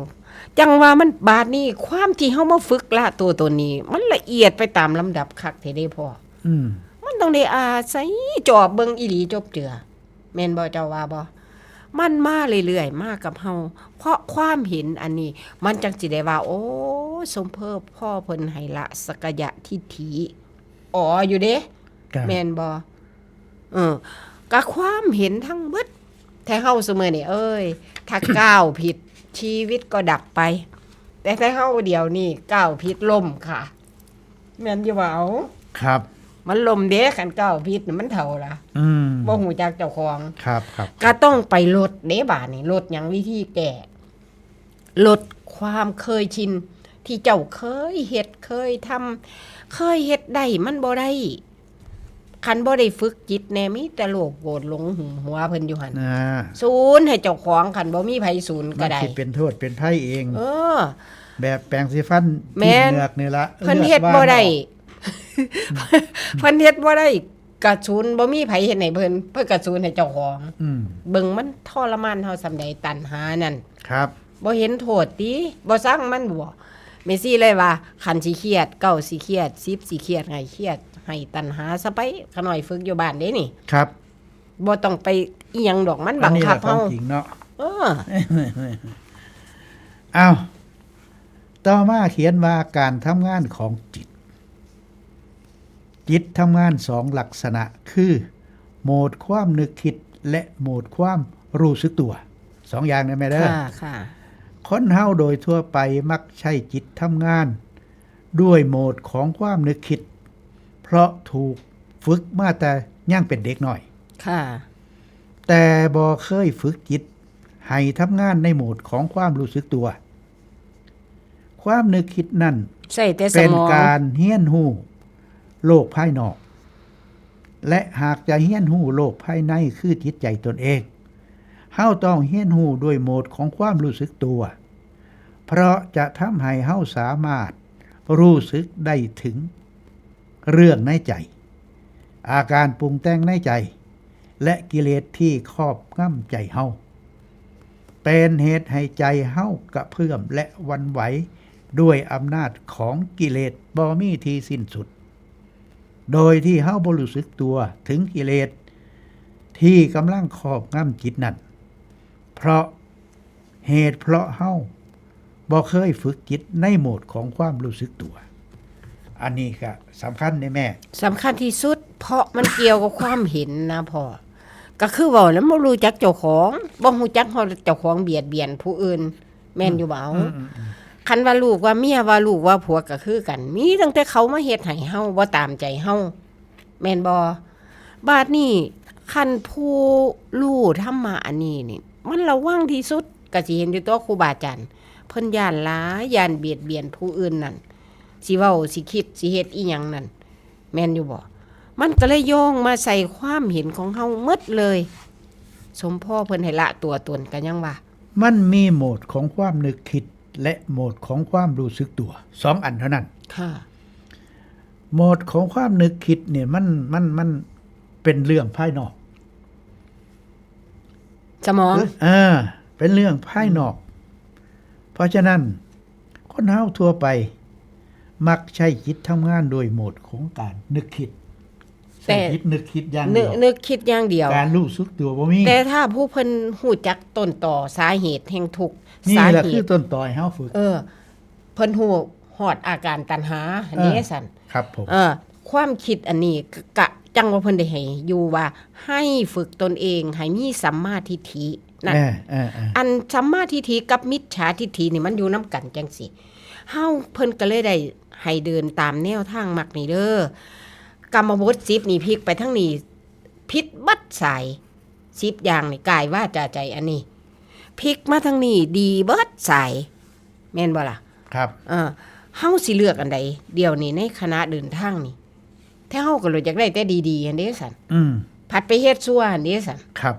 จังว่ามันบาดนี้ความที่เฮามาฝึกละตัวตัวนี้ มันละเอียดไปตามลำดับคักแท้เด้พ่อ อืม มันต้องได้อาศัยจอบเบิ่งอีหลีจบเจือ แม่นบ่เจ้าว่าบ่ มันมาเรื่อยๆมากับเฮา เพราะความเห็นอันนี้ มันจังสิได้ว่า โอ้สมเพิบพ่อเพิ่นให้ละสักกายะทิฏฐิ อ๋ออยู่เด้ ครับ แม่นบ่ เออก็ความเห็นทั้งเบิด แท้เฮาซุมื้อนี่เอ้ย ถ้าก้าวผิดชีวิตก็ดับไป แต่แท้เฮาเดี๋ยวนี้ก้าวผิดล้มค่ะ แม่นอยู่บ่เอา ครับ มันล้มเด้คันก้าวผิดน่ะมันเฒ่าละ อืม บ่ฮู้จักเจ้าของ ครับครับ ก็ต้องไปลดเด้บาดนี้ลดหยังวิธีแก้ ลดความเคยชิน ที่เจ้าเคยเฮ็ดเคยทำเคยเฮ็ดได้มันบ่ได้ คันบ่ได้ฝึกจิตแน่มีแต่โลภโกรธหลงหุ้มหัวเพิ่นอยู่หั่น นะ ศูนย์ให้เจ้าของ คันบ่มีไผศูนย์ก็ได้ มันสิเป็นโทษเป็นภัยเอง เออ แบบแปรงสีฟัน แม่น ที่เหงือกนี่ละ เพิ่นเฮ็ดบ่ได้ ลือดวานออก เพิ่นเฮ็ดบ่ได้กะศูนย์บ่มีไผเฮ็ดให้เพิ่น เพิ่นกะศูนย์ให้เจ้าของ อืม เบิ่งมันทรมานเฮาส่ำใดตัณหานั่น ครับ บ่เห็นโทษติ บ่ซังมันบ่ แม่ชีเลยว่า คันสิเครียด เก้าสิเครียด สิบสิเครียด ให้เครียด ให้ตัณหาซะไป ขาน้อยฝึกอยู่บ้านเด้นี่ ครับ บ่ต้องไปอีหยังดอก มันบังคับ อันนี้แหละของ เฮา จริงเนาะ เออ อ้าว ต่อมาเขียนว่าการทำงานของจิต จิตทำงานสองลักษณะ คือ โหมดความนึกคิด และโหมดความรู้สึกตัว สองอย่างนะแม่เด้อ ค่ะ ค่ะ คนเฮาโดยทั่วไปมักใช้จิตทำงาน ด้วยโหมดของความนึกคิด เพราะถูกฝึกมาแต่ยังเป็นเด็กน้อย ค่ะ แต่บ่เคยฝึกจิตให้ทำงานในโหมดของความรู้สึกตัว ความนึกคิดนั่น ใช้แต่ส เป็น มอง การเฮียนฮู้โลกภายนอก และหากจะเฮียนฮู้โลกภายในคือจิตใจตนเอง เฮาต้องเฮียนฮู้ด้วยโหมดของความรู้สึกตัว เพราะจะทำให้เฮาสามารถรู้สึกได้ถึงเรื่องในใจ อาการปรุงแต่งในใจ และกิเลสที่ครอบงำใจเฮา เป็นเหตุให้ใจเฮากระเพื่อมและหวั่นไหวด้วยอำนาจของกิเลสบ่มีที่สิ้นสุด โดยที่เฮาบ่รู้สึกตัวถึงกิเลสที่กำลังครอบงำจิตนั่น เพราะเหตุเพราะเฮาบ่เคยฝึกจิตในโหมดของความรู้สึกตัว อันนี้ก็สำคัญเด้แม่ สำคัญที่สุด เพราะมันเกี่ยวกับความเห็นนะพ่อ ก็คือเว้าแล้วบ่รู้จักเจ้าของ บ่รู้จักฮอดเจ้าของเบียดเบียนผู้อื่น แม่นอยู่บ่เอา อืมอืมอืม คันว่าลูกว่าเมียว่าลูกว่าผัวก็คือกัน มีตั้งแต่เขามาเฮ็ดให้เฮาบ่ตามใจเฮา แม่นบ่ บาดนี้คันผู้รู้ธรรมะอันนี้นี่ มันระวังที่สุด ก็สิเห็นอยู่ตัวครูบาอาจารย์ เพิ่นย้านหลาย ย้านเบียดเบียนผู้อื่นนั่น สิเว้า สิคิด สิเฮ็ดอีหยังนั่น แม่นอยู่บ่ มันก็เลยโยงมาใส่ความเห็นของเฮาหมดเลย สมพ่อเพิ่นให้ละตัวตนก็ยังว่า มันมีโหมดของความนึกคิด และโหมดของความรู้สึกตัว สองอันเท่านั้น ค่ะ โหมดของความนึกคิดเนี่ยมันมันมันเป็นเรื่องภายนอก สมอง เออเป็นเรื่องภายนอก เพราะฉะนั้นคนเฮาทั่วไป มักใช้จิตทำงานโดยโหมดของการนึกคิด แต่ ใช้จิตนึกคิดอย่าง นึ เดี ก ยว นึกคิดอย่างเดียว การรู้สึกตัวบ่มี แต่ถ้าผู้เพิ่นฮู้จักต้นตอสาเหตุแห่งทุกข์ นี่ สา แหละ เห คือ ตุ ต้นตอให้เฮาฝึก เออ เพิ่นฮู้ฮอดอาการตัณหาอันนี้ เออ สั่น ครับผม เออ ความคิดอันนี้กะจังว่าเพิ่นได้ให้อยู่ว่าให้ฝึกตนเองให้มีสัมมาทิฏฐินั่น เออเออเออ อันสัมมาทิฏฐิกับมิจฉาทิฏฐินี่มันอยู่นำกันจังซี่ เฮาเพิ่นก็เลยได้ให้เดินตามแนวทางมรรคนี่เด้อ กรรมบทสิบนี่พลิกไปทางนี้ ผิดเบิดสาย สิบอย่างนี่ กาย วาจา ใจ อันนี้ พลิกมาทางนี้ ดีเบิดสาย แม่นบ่ล่ะ ครับ เออ เฮาสิเลือกอันใด เดี๋ยวนี้ในขณะเดินทางนี่ แต่เฮาก็เลยอยากได้แต่ดีๆ หั่นเด้สั่น อืม ผัดไปเฮ็ดซั่วหั่นเด้สั่น ครับ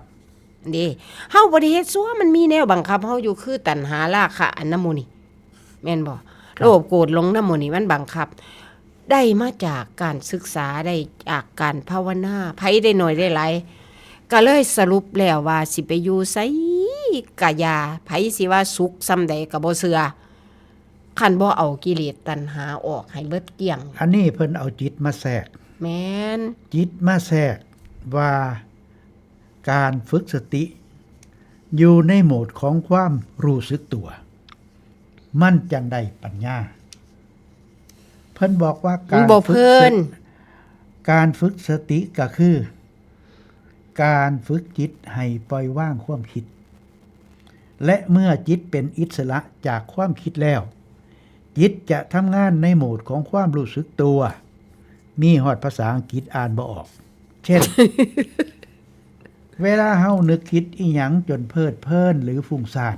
เด้ เฮาบ่ได้เฮ็ดซั่ว มันมีแนวบังคับเฮาอยู่ คือตัณหา ราคะ อันนำหมู่นี่ แม่นบ่ ครับ โลภ โกรธ หลง นำหมู่นี่มันบังคับ ได้มาจากการศึกษา ได้จากการภาวนา ไผได้น้อยได้หลาย ก็เลยสรุปแล้วว่าสิไปอยู่ไสกะอย่า ไผสิว่าสุขส่ำใดก็บ่เชื่อ คันบ่เอากิเลสตัณหาออกให้เบิดเกลี้ยง อันนี้เพิ่นเอาจิตมาแทรก แม่น จิตมาแทรกว่าการฝึกสติ อยู่ในโหมดของความรู้สึกตัว มันจังได้ปัญญา เพิ่นบอกว่า มัน การ บ่ ฝึก เพลิน สติ การฝึกสติก็คือ การฝึกจิตให้ปล่อยวางความคิด และเมื่อจิตเป็นอิสระจากความคิดแล้ว จิตจะทำงานในโหมดของความรู้สึกตัว มีฮอดภาษาอังกฤษอ่านบ่ออก เช่น เวลาเฮานึกคิดอีหยังจนเพลิดเพลินหรือฟุ้งซ่าน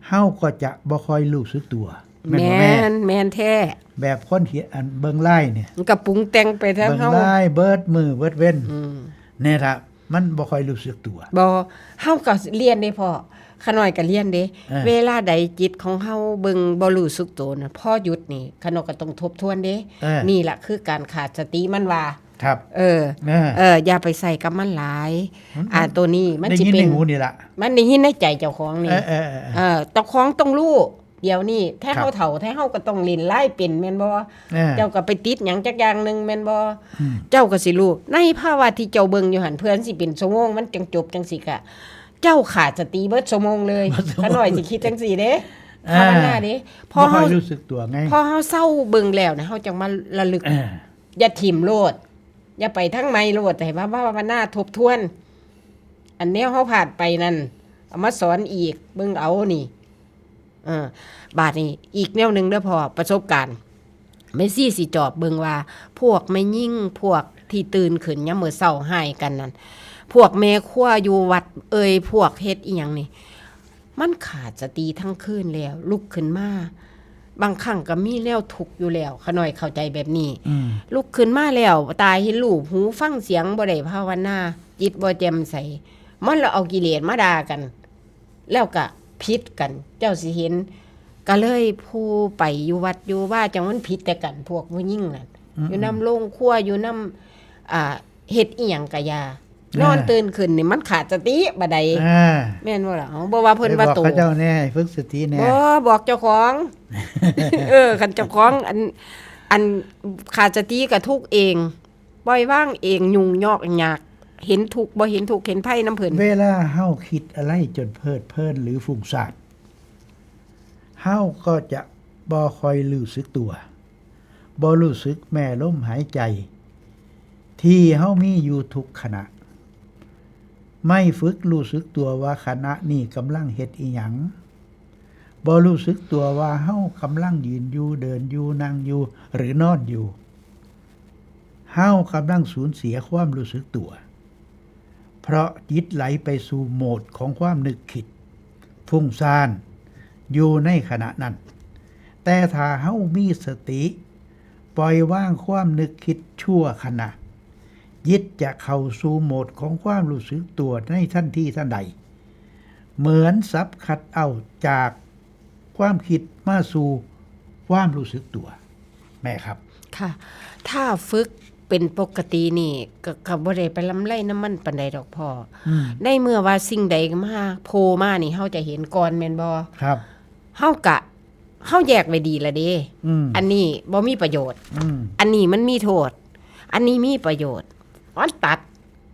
เฮาก็จะบ่ค่อยรู้สึกตัว แม่นบ่แม่ แม่น แม่นแท้ แบบคนเห็นอันเบิ่งไล่เนี่ย มันก็ปรุงแต่งไปทาง เบิ่ง เฮา ไล่เบิดมือเบิดเว้น อืม เนี่ยละมันบ่ค่อยรู้สึกตัว บ่ เฮาก็เรียนเด้พ่อ ขาน้อยก็เรียนเด้ เออ เวลาใดจิตของเฮาเบิ่งบ่รู้สึกตัวนะ พอหยุดนี่ ขาน้อยก็ต้องทบทวนเด้ เออ นี่ล่ะคือการขาดสติมันว่า ครับ เออ เออ เออ อย่าไปใส่กับมันหลาย มัน อ่า ตัวนี้มัน ได้ สิ ยิน เป็ ใน น หูนี่ละ มันได้ยินในใจเจ้าของนี่ เออเออเออเออ เออ เจ้าของต้องรู้ เดี๋ยวนี้ ถ้า ครับ เฮาเฒ่า ถ้าเฮาก็ต้องเล่นไลน์เป็นแม่นบ่ เออ เจ้าก็ไปติดหยังจักอย่างหนึ่งแม่นบ่ อืม เจ้าก็สิรู้ ในภาวะที่เจ้าเบิ่งอยู่หั่น เพื่อนสิเป็นชั่วโมง มันจังจบจังสิกะ เจ้าขาดสติเบิดชั่วโมงเลย เบิดชั่วโมง ขาน้อยสิคิดจังสิเด้ อ่า ภาวนาเด้ พอ บ่ค่ เฮา อยรู้สึกตัวไง พอเฮาเศร้าเบิ่งแล้วนะ เฮาจังมาระลึก เออ อย่าถิ่มโลด อย่าไปทางใหม่โลด ให้ว่าภาวนาทบทวน อันแนวเฮาพลาดไปนั่น เอามาสอนอีก เบิ่งเอานี่ เออ บาดนี้ อีกแนวหนึ่งเด้อพ่อ ประสบการณ์ แม่ชีสิจอบเบิ่งว่า พวกแม่ยิ่ง พวกที่ตื่นขึ้นยามมื้อเช้าหายกันนั่น พวกแม่ครัวอยู่วัดเอ่ย พวกเฮ็ดอีหยังนี่ มันขาดสติทั้งคืนแล้ว ลุกขึ้นมา บางครั้งก็มีแนวทุกข์อยู่แล้ว ขาน้อยเข้าใจแบบนี้ อืม ลุกขึ้นมาแล้ว ตาเห็นรูป หูฟังเสียง บ่ได้ภาวนา จิตบ่แจ่มใส มันละเอากิเลสมาด่ากัน แล้วก็ผิดกัน เจ้าสิเห็น ก็เลยผู้ไปอยู่วัดอยู่ว่าจังมันผิดแต่กันพวกผู้หญิงนั่น อืม อยู่นำโรงครัว อยู่นำ อ่า เฮ็ดอีหยังกะอยา อ่า นอนตื่นขึ้นนี่มันขาดสติบ่ใด อ่า แม่นบ่ล่ะ เอ้า บ่ว่าเพิ่นว่า ไปบอก โต เขาเจ้าแน่ ฝึกสติแน่ บ่ บอกเจ้าของ เออ คันเจ้าของ อัน อันขาดสติก็ทุกข์เอง ปล่อยวางเอง ยุ่งยอกยาก เห็นทุกข์บ่เห็นทุกข์ เห็นภัยนำเพิ่น เวลาเฮาคิดอะไรจนเพลิดเพลินหรือฟุ้งซ่าน เฮาก็จะบ่ค่อยรู้สึกตัว บ่รู้สึกแม้ลมหายใจ ที่เฮามีอยู่ทุกขณะ ไม่ฝึกรู้สึกตัวว่าขณะนี้กำลังเฮ็ดอีหยัง บ่รู้สึกตัวว่าเฮากำลังยืนอยู่ เดินอยู่ นั่งอยู่ หรือนอนอยู่ เฮากำลังสูญเสียความรู้สึกตัว เพราะจิตไหลไปสู่โหมดของความนึกคิด ฟุ้งซ่าน อยู่ในขณะนั้น แต่ถ้าเฮามีสติ ปล่อยวางความนึกคิดชั่วขณะ จิตจะเข้าสู่โหมดของความรู้สึกตัวในทันทีทันใด เหมือนสับคัดเอาจากความคิดมาสู่ความรู้สึกตัว แม่ครับ ค่ะ ถ้าฝึกเป็นปกตินี่ ก็ ก็บ่ได้ไปลำไรนำมันปานใดดอกพ่อ อืม ในเมื่อว่าสิ่งใดมาโผล่มานี่ เฮาจะเห็นก่อนแม่นบ่ ครับ เฮากะ เฮาแยกไว้ดีละเด้ อืม อันนี้บ่มีประโยชน์ อืม อันนี้มันมีโทษ อันนี้มีประโยชน์ มันตัด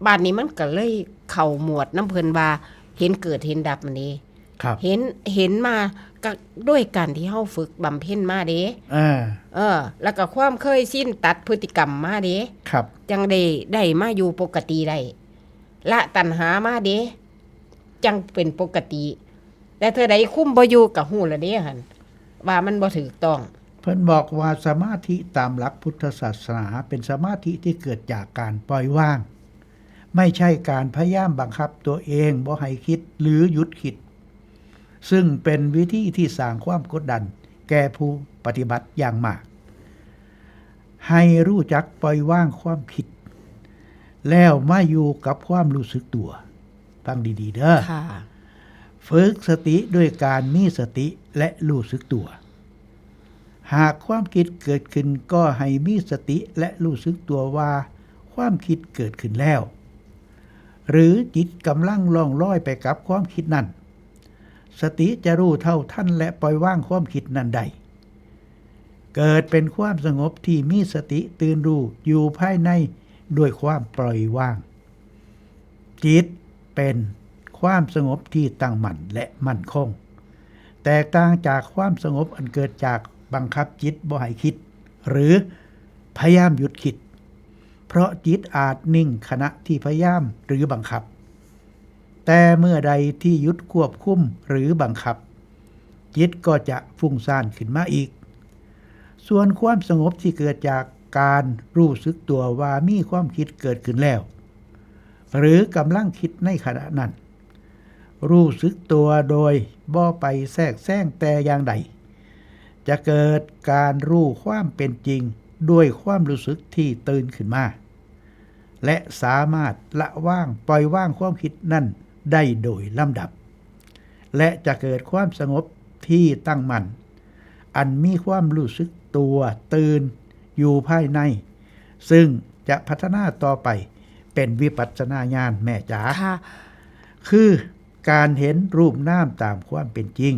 บาดนี้มันก็เลยเข้าหมวดนำเพิ่นว่า เห็นเกิดเห็นดับนั่นเด้ ครับ เห็น เห็นมาก็ด้วยการที่เฮาฝึกบำเพ็ญมาเด้ เออ เออ แล้วก็ความเคยชินตัดพฤติกรรมมาเด้ ครับ จั่งได้ ได้มาอยู่ปกติได้ ละตัณหามาเด้ จั่งเป็นปกติ แต่เทื่อใดคุมบ่อยู่ก็ฮู้ละเด้หั่น ว่ามันบ่ถูกต้อง เพิ่นบอกว่าสมาธิตามหลักพุทธศาสนาเป็นสมาธิที่เกิดจากการปล่อยวาง ไม่ใช่การพยายามบังคับตัวเองบ่ให้คิดหรือหยุดคิด ซึ่งเป็นวิธีที่สร้างความกดดันแก่ผู้ปฏิบัติอย่างมาก ให้รู้จักปล่อยวางความคิด แล้วมาอยู่กับความรู้สึกตัว ฟังดีๆเด้อ ค่ะ ฝึกสติด้วยการมีสติและรู้สึกตัว หากความคิดเกิดขึ้นก็ให้มีสติและรู้สึกตัวว่าความคิดเกิดขึ้นแล้ว หรือจิตกำลังล่องลอยไปกับความคิดนั้น สติจะรู้เท่าทันและปล่อยวางความคิดนั้นได้ เกิดเป็นความสงบที่มีสติตื่นรู้อยู่ภายในด้วยความปล่อยวาง จิตเป็นความสงบที่ตั้งมั่นและมั่นคง แตกต่างจากความสงบอันเกิดจากบังคับจิตบ่ให้คิด หรือพยายามหยุดคิด เพราะจิตอาจนิ่งขณะที่พยายามหรือบังคับ แต่เมื่อใดที่หยุดควบคุมหรือบังคับ จิตก็จะฟุ้งซ่านขึ้นมาอีก ส่วนความสงบที่เกิดจากการรู้สึกตัวว่ามีความคิดเกิดขึ้นแล้ว หรือกำลังคิดในขณะนั้น รู้สึกตัวโดยบ่ไปแทรกแซงแต่อย่างใด จะเกิดการรู้ความเป็นจริงด้วยความรู้สึกที่ตื่นขึ้นมา และสามารถละวางปล่อยวางความคิดนั้นได้โดยลำดับ และจะเกิดความสงบที่ตั้งมั่น อันมีความรู้สึกตัวตื่นอยู่ภายใน ซึ่งจะพัฒนาต่อไปเป็นวิปัสสนาญาณแม่จ๋า ค่ะ คือการเห็นรูปนามตามความเป็นจริง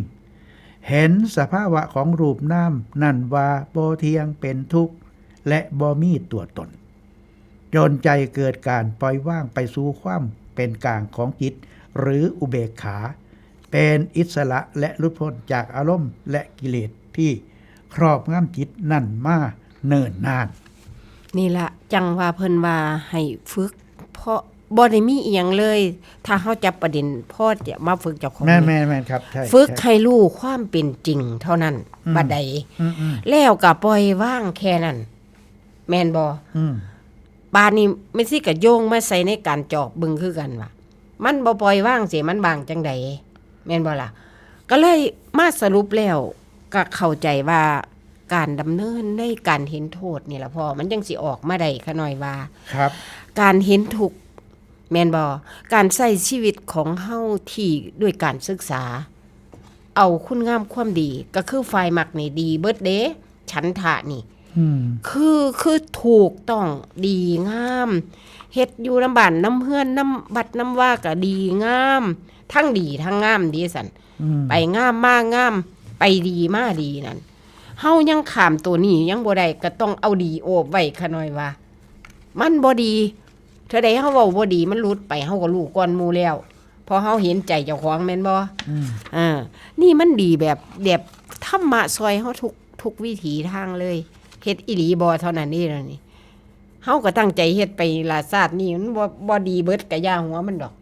เห็นสภาวะของรูปนามนั้นว่าบ่เที่ยงเป็นทุกข์และบ่มีตัวตน จนใจเกิดการปล่อยวางไปสู่ความเป็นกลางของจิต หรืออุเบกขา เป็นอิสระและหลุดพ้นจากอารมณ์และกิเลสที่ครอบงำจิตนั่นมาเนิ่นนาน นี่ละจั่งว่าเพิ่นว่าให้ฝึก เพราะบ่ได้มีอีหยังเลย ถ้าเฮาจับประเด็นพอจะมาฝึกเจ้าของ แม่น นี่ แม่นแม่นครับ ใช่ ฝึก ใช่ ให้รู้ความเป็นจริงเท่านั้น อืม บัดใด อืมอืม แล้วก็ปล่อยวางแค่นั้น แม่นบ่ อืม บาดนี้แม่ซี่ก็โยงมาใส่ในการจอบเบิ่งคือกันว่า มันบ่ปล่อยวางสิมันวางจั่งใด แม่นบ่ล่ะ ก็เลยมาสรุปแล้วก็เข้าใจว่าการดำเนินในการเห็นโทษนี่ล่ะพ่อ มันจั่งสิออกมาได้ ข้าน้อยว่า ครับ การเห็นทุกข์ แม่นบ่ การใช้ชีวิตของเฮาที่ด้วยการศึกษา เอาคุณงามความดี ก็คือฝ่ายมักนี่ดีเบิดเด้ ฉันทะนี่ อืม คือ คือถูกต้อง ดีงาม เฮ็ดอยู่นำบ้านนำเฮือนนำวัดนำวาก็ดีงาม ทั้งดีทั้งงามดีซั่น อืม ไปงามมางาม ไปดีมาดีนั่น เฮายังข้ามตัวนี้ยังบ่ได้ ก็ต้องเอาดีโอบไว้ ข้าน้อยว่า มันบ่ดี เทื่อใดเฮาเว้าบ่ดี มันหลุดไป เฮาก็รู้ก่อนหมู่แล้ว เพราะเฮาเห็นใจเจ้าของแม่นบ่ อืม อ่า นี่มันดีแบบ แบบธรรมะซอยเฮาทุก ทุกวิถีทางเลย เฮ็ดอีหลีบ่เท่านั้นนี่ล่ะนี่ เฮาก็ตั้งใจเฮ็ดไปละชาตินี้ มันบ่ บ่ดีเบิดกะอย่าหัวมันดอก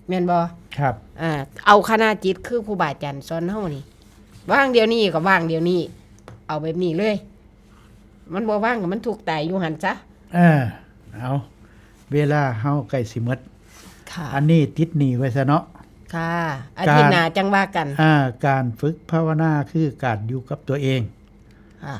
แม่นบ่ ครับ อ่า เอาคณะจิตคือครูบาอาจารย์สอนเฮานี่ วางเดี๋ยวนี้ก็วางเดี๋ยวนี้ เอาแบบนี้เลย มันบ่วางก็มันทุกข์ตายอยู่หั่นซะ เออ เอา เวลาเฮาใกล้สิหมด ค่ะ อันนี้ติดหนี้ไว้ซะเนาะ ค่ะ อาทิตย์หน้าจั่งว่ากัน อ่า การฝึกภาวนาคือการอยู่กับตัวเอง ค่ะ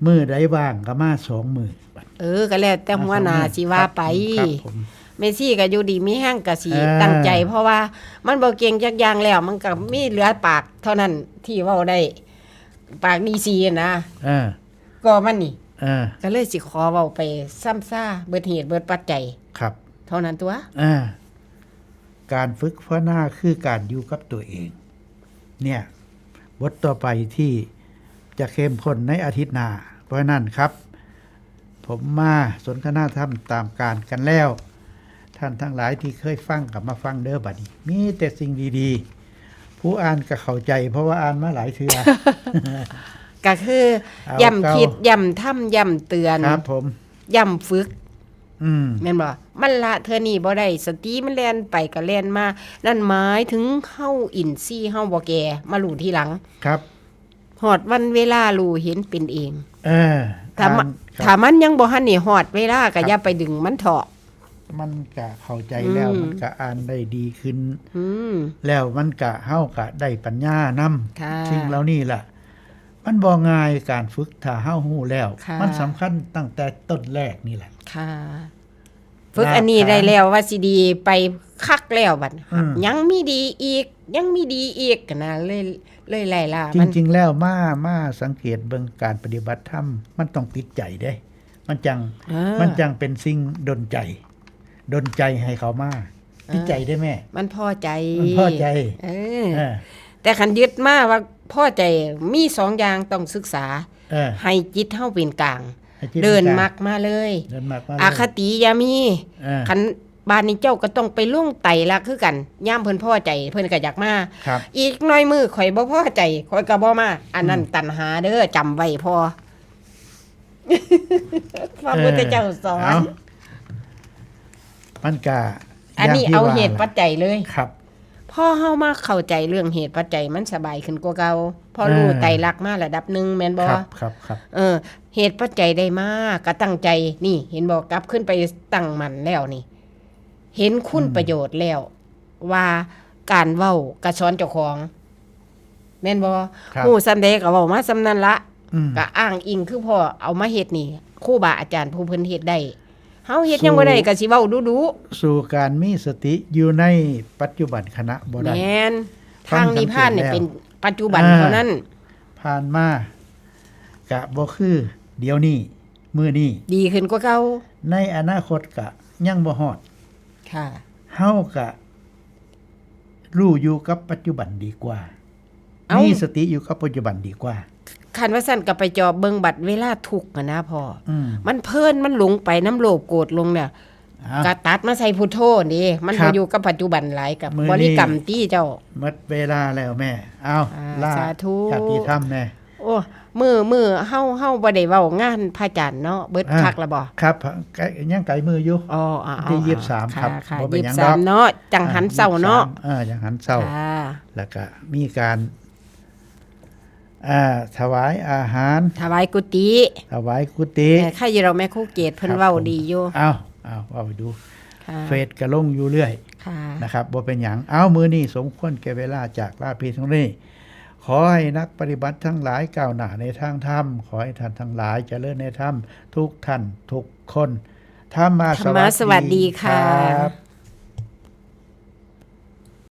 มื้อใดว่างก็มาสองมื้อบัด เออ ก็แล้วแต่หัวหน้า อ่า สองมื้อ สิว่าไป ครับผม ครับผม แม่ชีก็อยู่ดีมีแฮงก็สิ เออ ตั้งใจ เพราะว่ามันบ่เก่งจักอย่างแล้ว มันก็มีเหลือปากเท่านั้นที่เว้าได้ ปากดีซีนะ เออ ก็มันนี่ เออ ก็เลยสิขอเว้าไปซ้ำซาเบิดเหตุเบิดปัจจัย ครับ เท่านั้นตัว เออ การฝึกภาวนาคือการอยู่กับตัวเอง เนี่ย บทต่อไปที่จะเข้มข้นในอาทิตย์หน้า เพราะฉะนั้นครับ ผมมาสนทนาธรรมตามการกันแล้ว ท่านทั้งหลายที่เคยฟังก็มาฟังเด้อบัดนี้ มีแต่สิ่งดีๆ ผู้อ่านก็เข้าใจ เพราะว่าอ่านมาหลายเทื่อ ก็คือ เอา ย้ำคิด เก่า ย้ำทำ ย้ำเตือน ครับผม ย้ำฝึก อืม แม่นบ่ มันละเทื่อนี้บ่ได้ สติมันแล่นไปก็แล่นมา นั่นหมายถึงเฮาอินทรีย์เฮาบ่แก่ มารู้ทีหลัง ครับ ฮอดวันเวลารู้เห็นเป็นเอง เออ ถ้ามัน อ่าน ครับ ถ้ามันยังบ่ทันนี่ฮอดเวลาก็ ครับ อย่าไปดึงมันเถาะ มันก็เข้าใจแล้ว อืม มันก็อ่านได้ดีขึ้น อืม แล้วมันก็ เฮาก็ได้ปัญญานำ ค่ะ สิ่งเหล่านี้ล่ะ มันบ่ง่ายการฝึก ถ้าเฮาฮู้แล้ว ค่ะ มันสำคัญตั้งแต่ต้นแรกนี่แหละ ค่ะ ฝึกอันนี้ได้แล้วว่าสิดีไปคักแล้วบัด อืม ยังมีดีอีก ยังมีดีอีกนะ เลย เลยไล่ล่า จ มัน ริงๆ แล้วมา มาสังเกตเบิ่งการปฏิบัติธรรม มันต้องติดใจเด้ มันจัง อ่า มันจังเป็นสิ่งดลใจ ดลใจให้เขามา อ่า ติดใจได้แม่ มันพอใจ มันพอใจ เออ เออ แต่คันยึดมาว่าพอใจ มีสองอย่างต้องศึกษา เออ ให้จิตเฮาเป็นกลาง ให้จิตเป็นกลาง เดินมักมาเลย เดินมักมาเลย อคติอย่ามี เออ คัน บาดนี้เจ้าก็ต้องไปลงไตรลักษณ์คือกัน ยามเพิ่นพอใจ เพิ่นก็อยากมา ครับ อีกหน่อยมื้อข่อยบ่พอใจ ข่อยก็บ่มา อันนั้น อืม ตัณหาเด้อ จำไว้พ่อ พระพุทธเจ้าสอน เออ เอา มันก็ อันนี้ อย่างที่ เอาเหตุ ว่าล่ะ ปัจจัยเลย ครับ พอเฮามาเข้าใจเรื่องเหตุปัจจัย มันสบายขึ้นกว่าเก่า พอรู้ เออ ไตรลักษณ์มาระดับหนึ่งแม่นบ่ ครับ ครับ ครับ เออ เหตุปัจจัยได้มา ก็ตั้งใจ นี่ เห็นบ่ กลับขึ้นไปตั้งมั่นแล้วนี่ เห็นคุณ อืม ประโยชน์แล้ว ว่าการเว้าก็สอนเจ้าของ แม่นบ่ ครับ ฮู้ส่ำใดก็เว้ามาส่ำนั้นละ อืม ก็อ้างอิงคือพ่อเอามาเฮ็ดนี่ ครูบาอาจารย์ผู้เพิ่นเฮ็ดได้ เฮาเฮ็ดหยังบ่ได้ สู้ ก็สิเว้าดุๆ สู่การมีสติอยู่ในปัจจุบันขณะบ่ได้ แม่น ฟัง ทางนิพพานนี่ สำเร็จแล้ว เป็นปัจจุบัน อ่า เท่านั้น ผ่านมา กะบ่คือเดี๋ยวนี้ มื้อนี้ ดีขึ้นกว่าเก่า ในอนาคตกะยังบ่ฮอด ค่ะ เฮากะรู้อยู่กับปัจจุบันดีกว่า เอ้า มีสติอยู่กับปัจจุบันดีกว่า คันว่าซั่นก็ไปจอบเบิ่งบัดเวลาทุกข์หั้นนะพ่อ อืม มันเพลิน มันหลงไปนำโลภโกรธหลงเนี่ย อ้าว ก็ตัดมาใส่พุทโธนี่ มัน ครับ บ่อยู่กับปัจจุบันหลาย กับ มื้อนี้ บริกรรมตี้เจ้า หมดเวลาแล้วแม่ เอา อ่า ลา สาธุ ญาติธรรมแม่ โอ้ มื้อ มื้อเฮา เฮาบ่ได้เว้างานพระอาจารย์เนาะ เบิด อ่า คักแล้วบ่ ครับ ก็ยังไกลมื้ออยู่ อ๋อ อ่า วันที่ อ่า ยี่สิบสาม ค่ะ ครับ ค่ะ บ่เป็นหยัง ยี่สิบสาม ดอก เนาะ จังหันเช้าเนาะ อ่า ยี่สิบสาม อ่า จังหันเช้า ค่ะ แล้วก็มีการ อ่า ถวายอาหาร ถวายกุฏิ ถวายกุฏิ เออ ใครอยู่ดอกแม่ครูเกตเพิ่น ครับ เว้า ผม ดีอยู่ เอา เอา เอาไปดู ค่ะ เฟซก็ลงอยู่เรื่อย ค่ะ นะครับ บ่เป็นหยัง เอา มื้อนี้สมควรแก่เวลา จากลาเพียงเท่านี้ ขอให้นักปฏิบัติทั้งหลายก้าวหน้าในทางธรรม ขอให้ท่านทั้งหลายเจริญในธรรมทุกท่านทุกคน ธรรมะ ธรรมะ สวัสดี สวัสดีค่ะ ครับ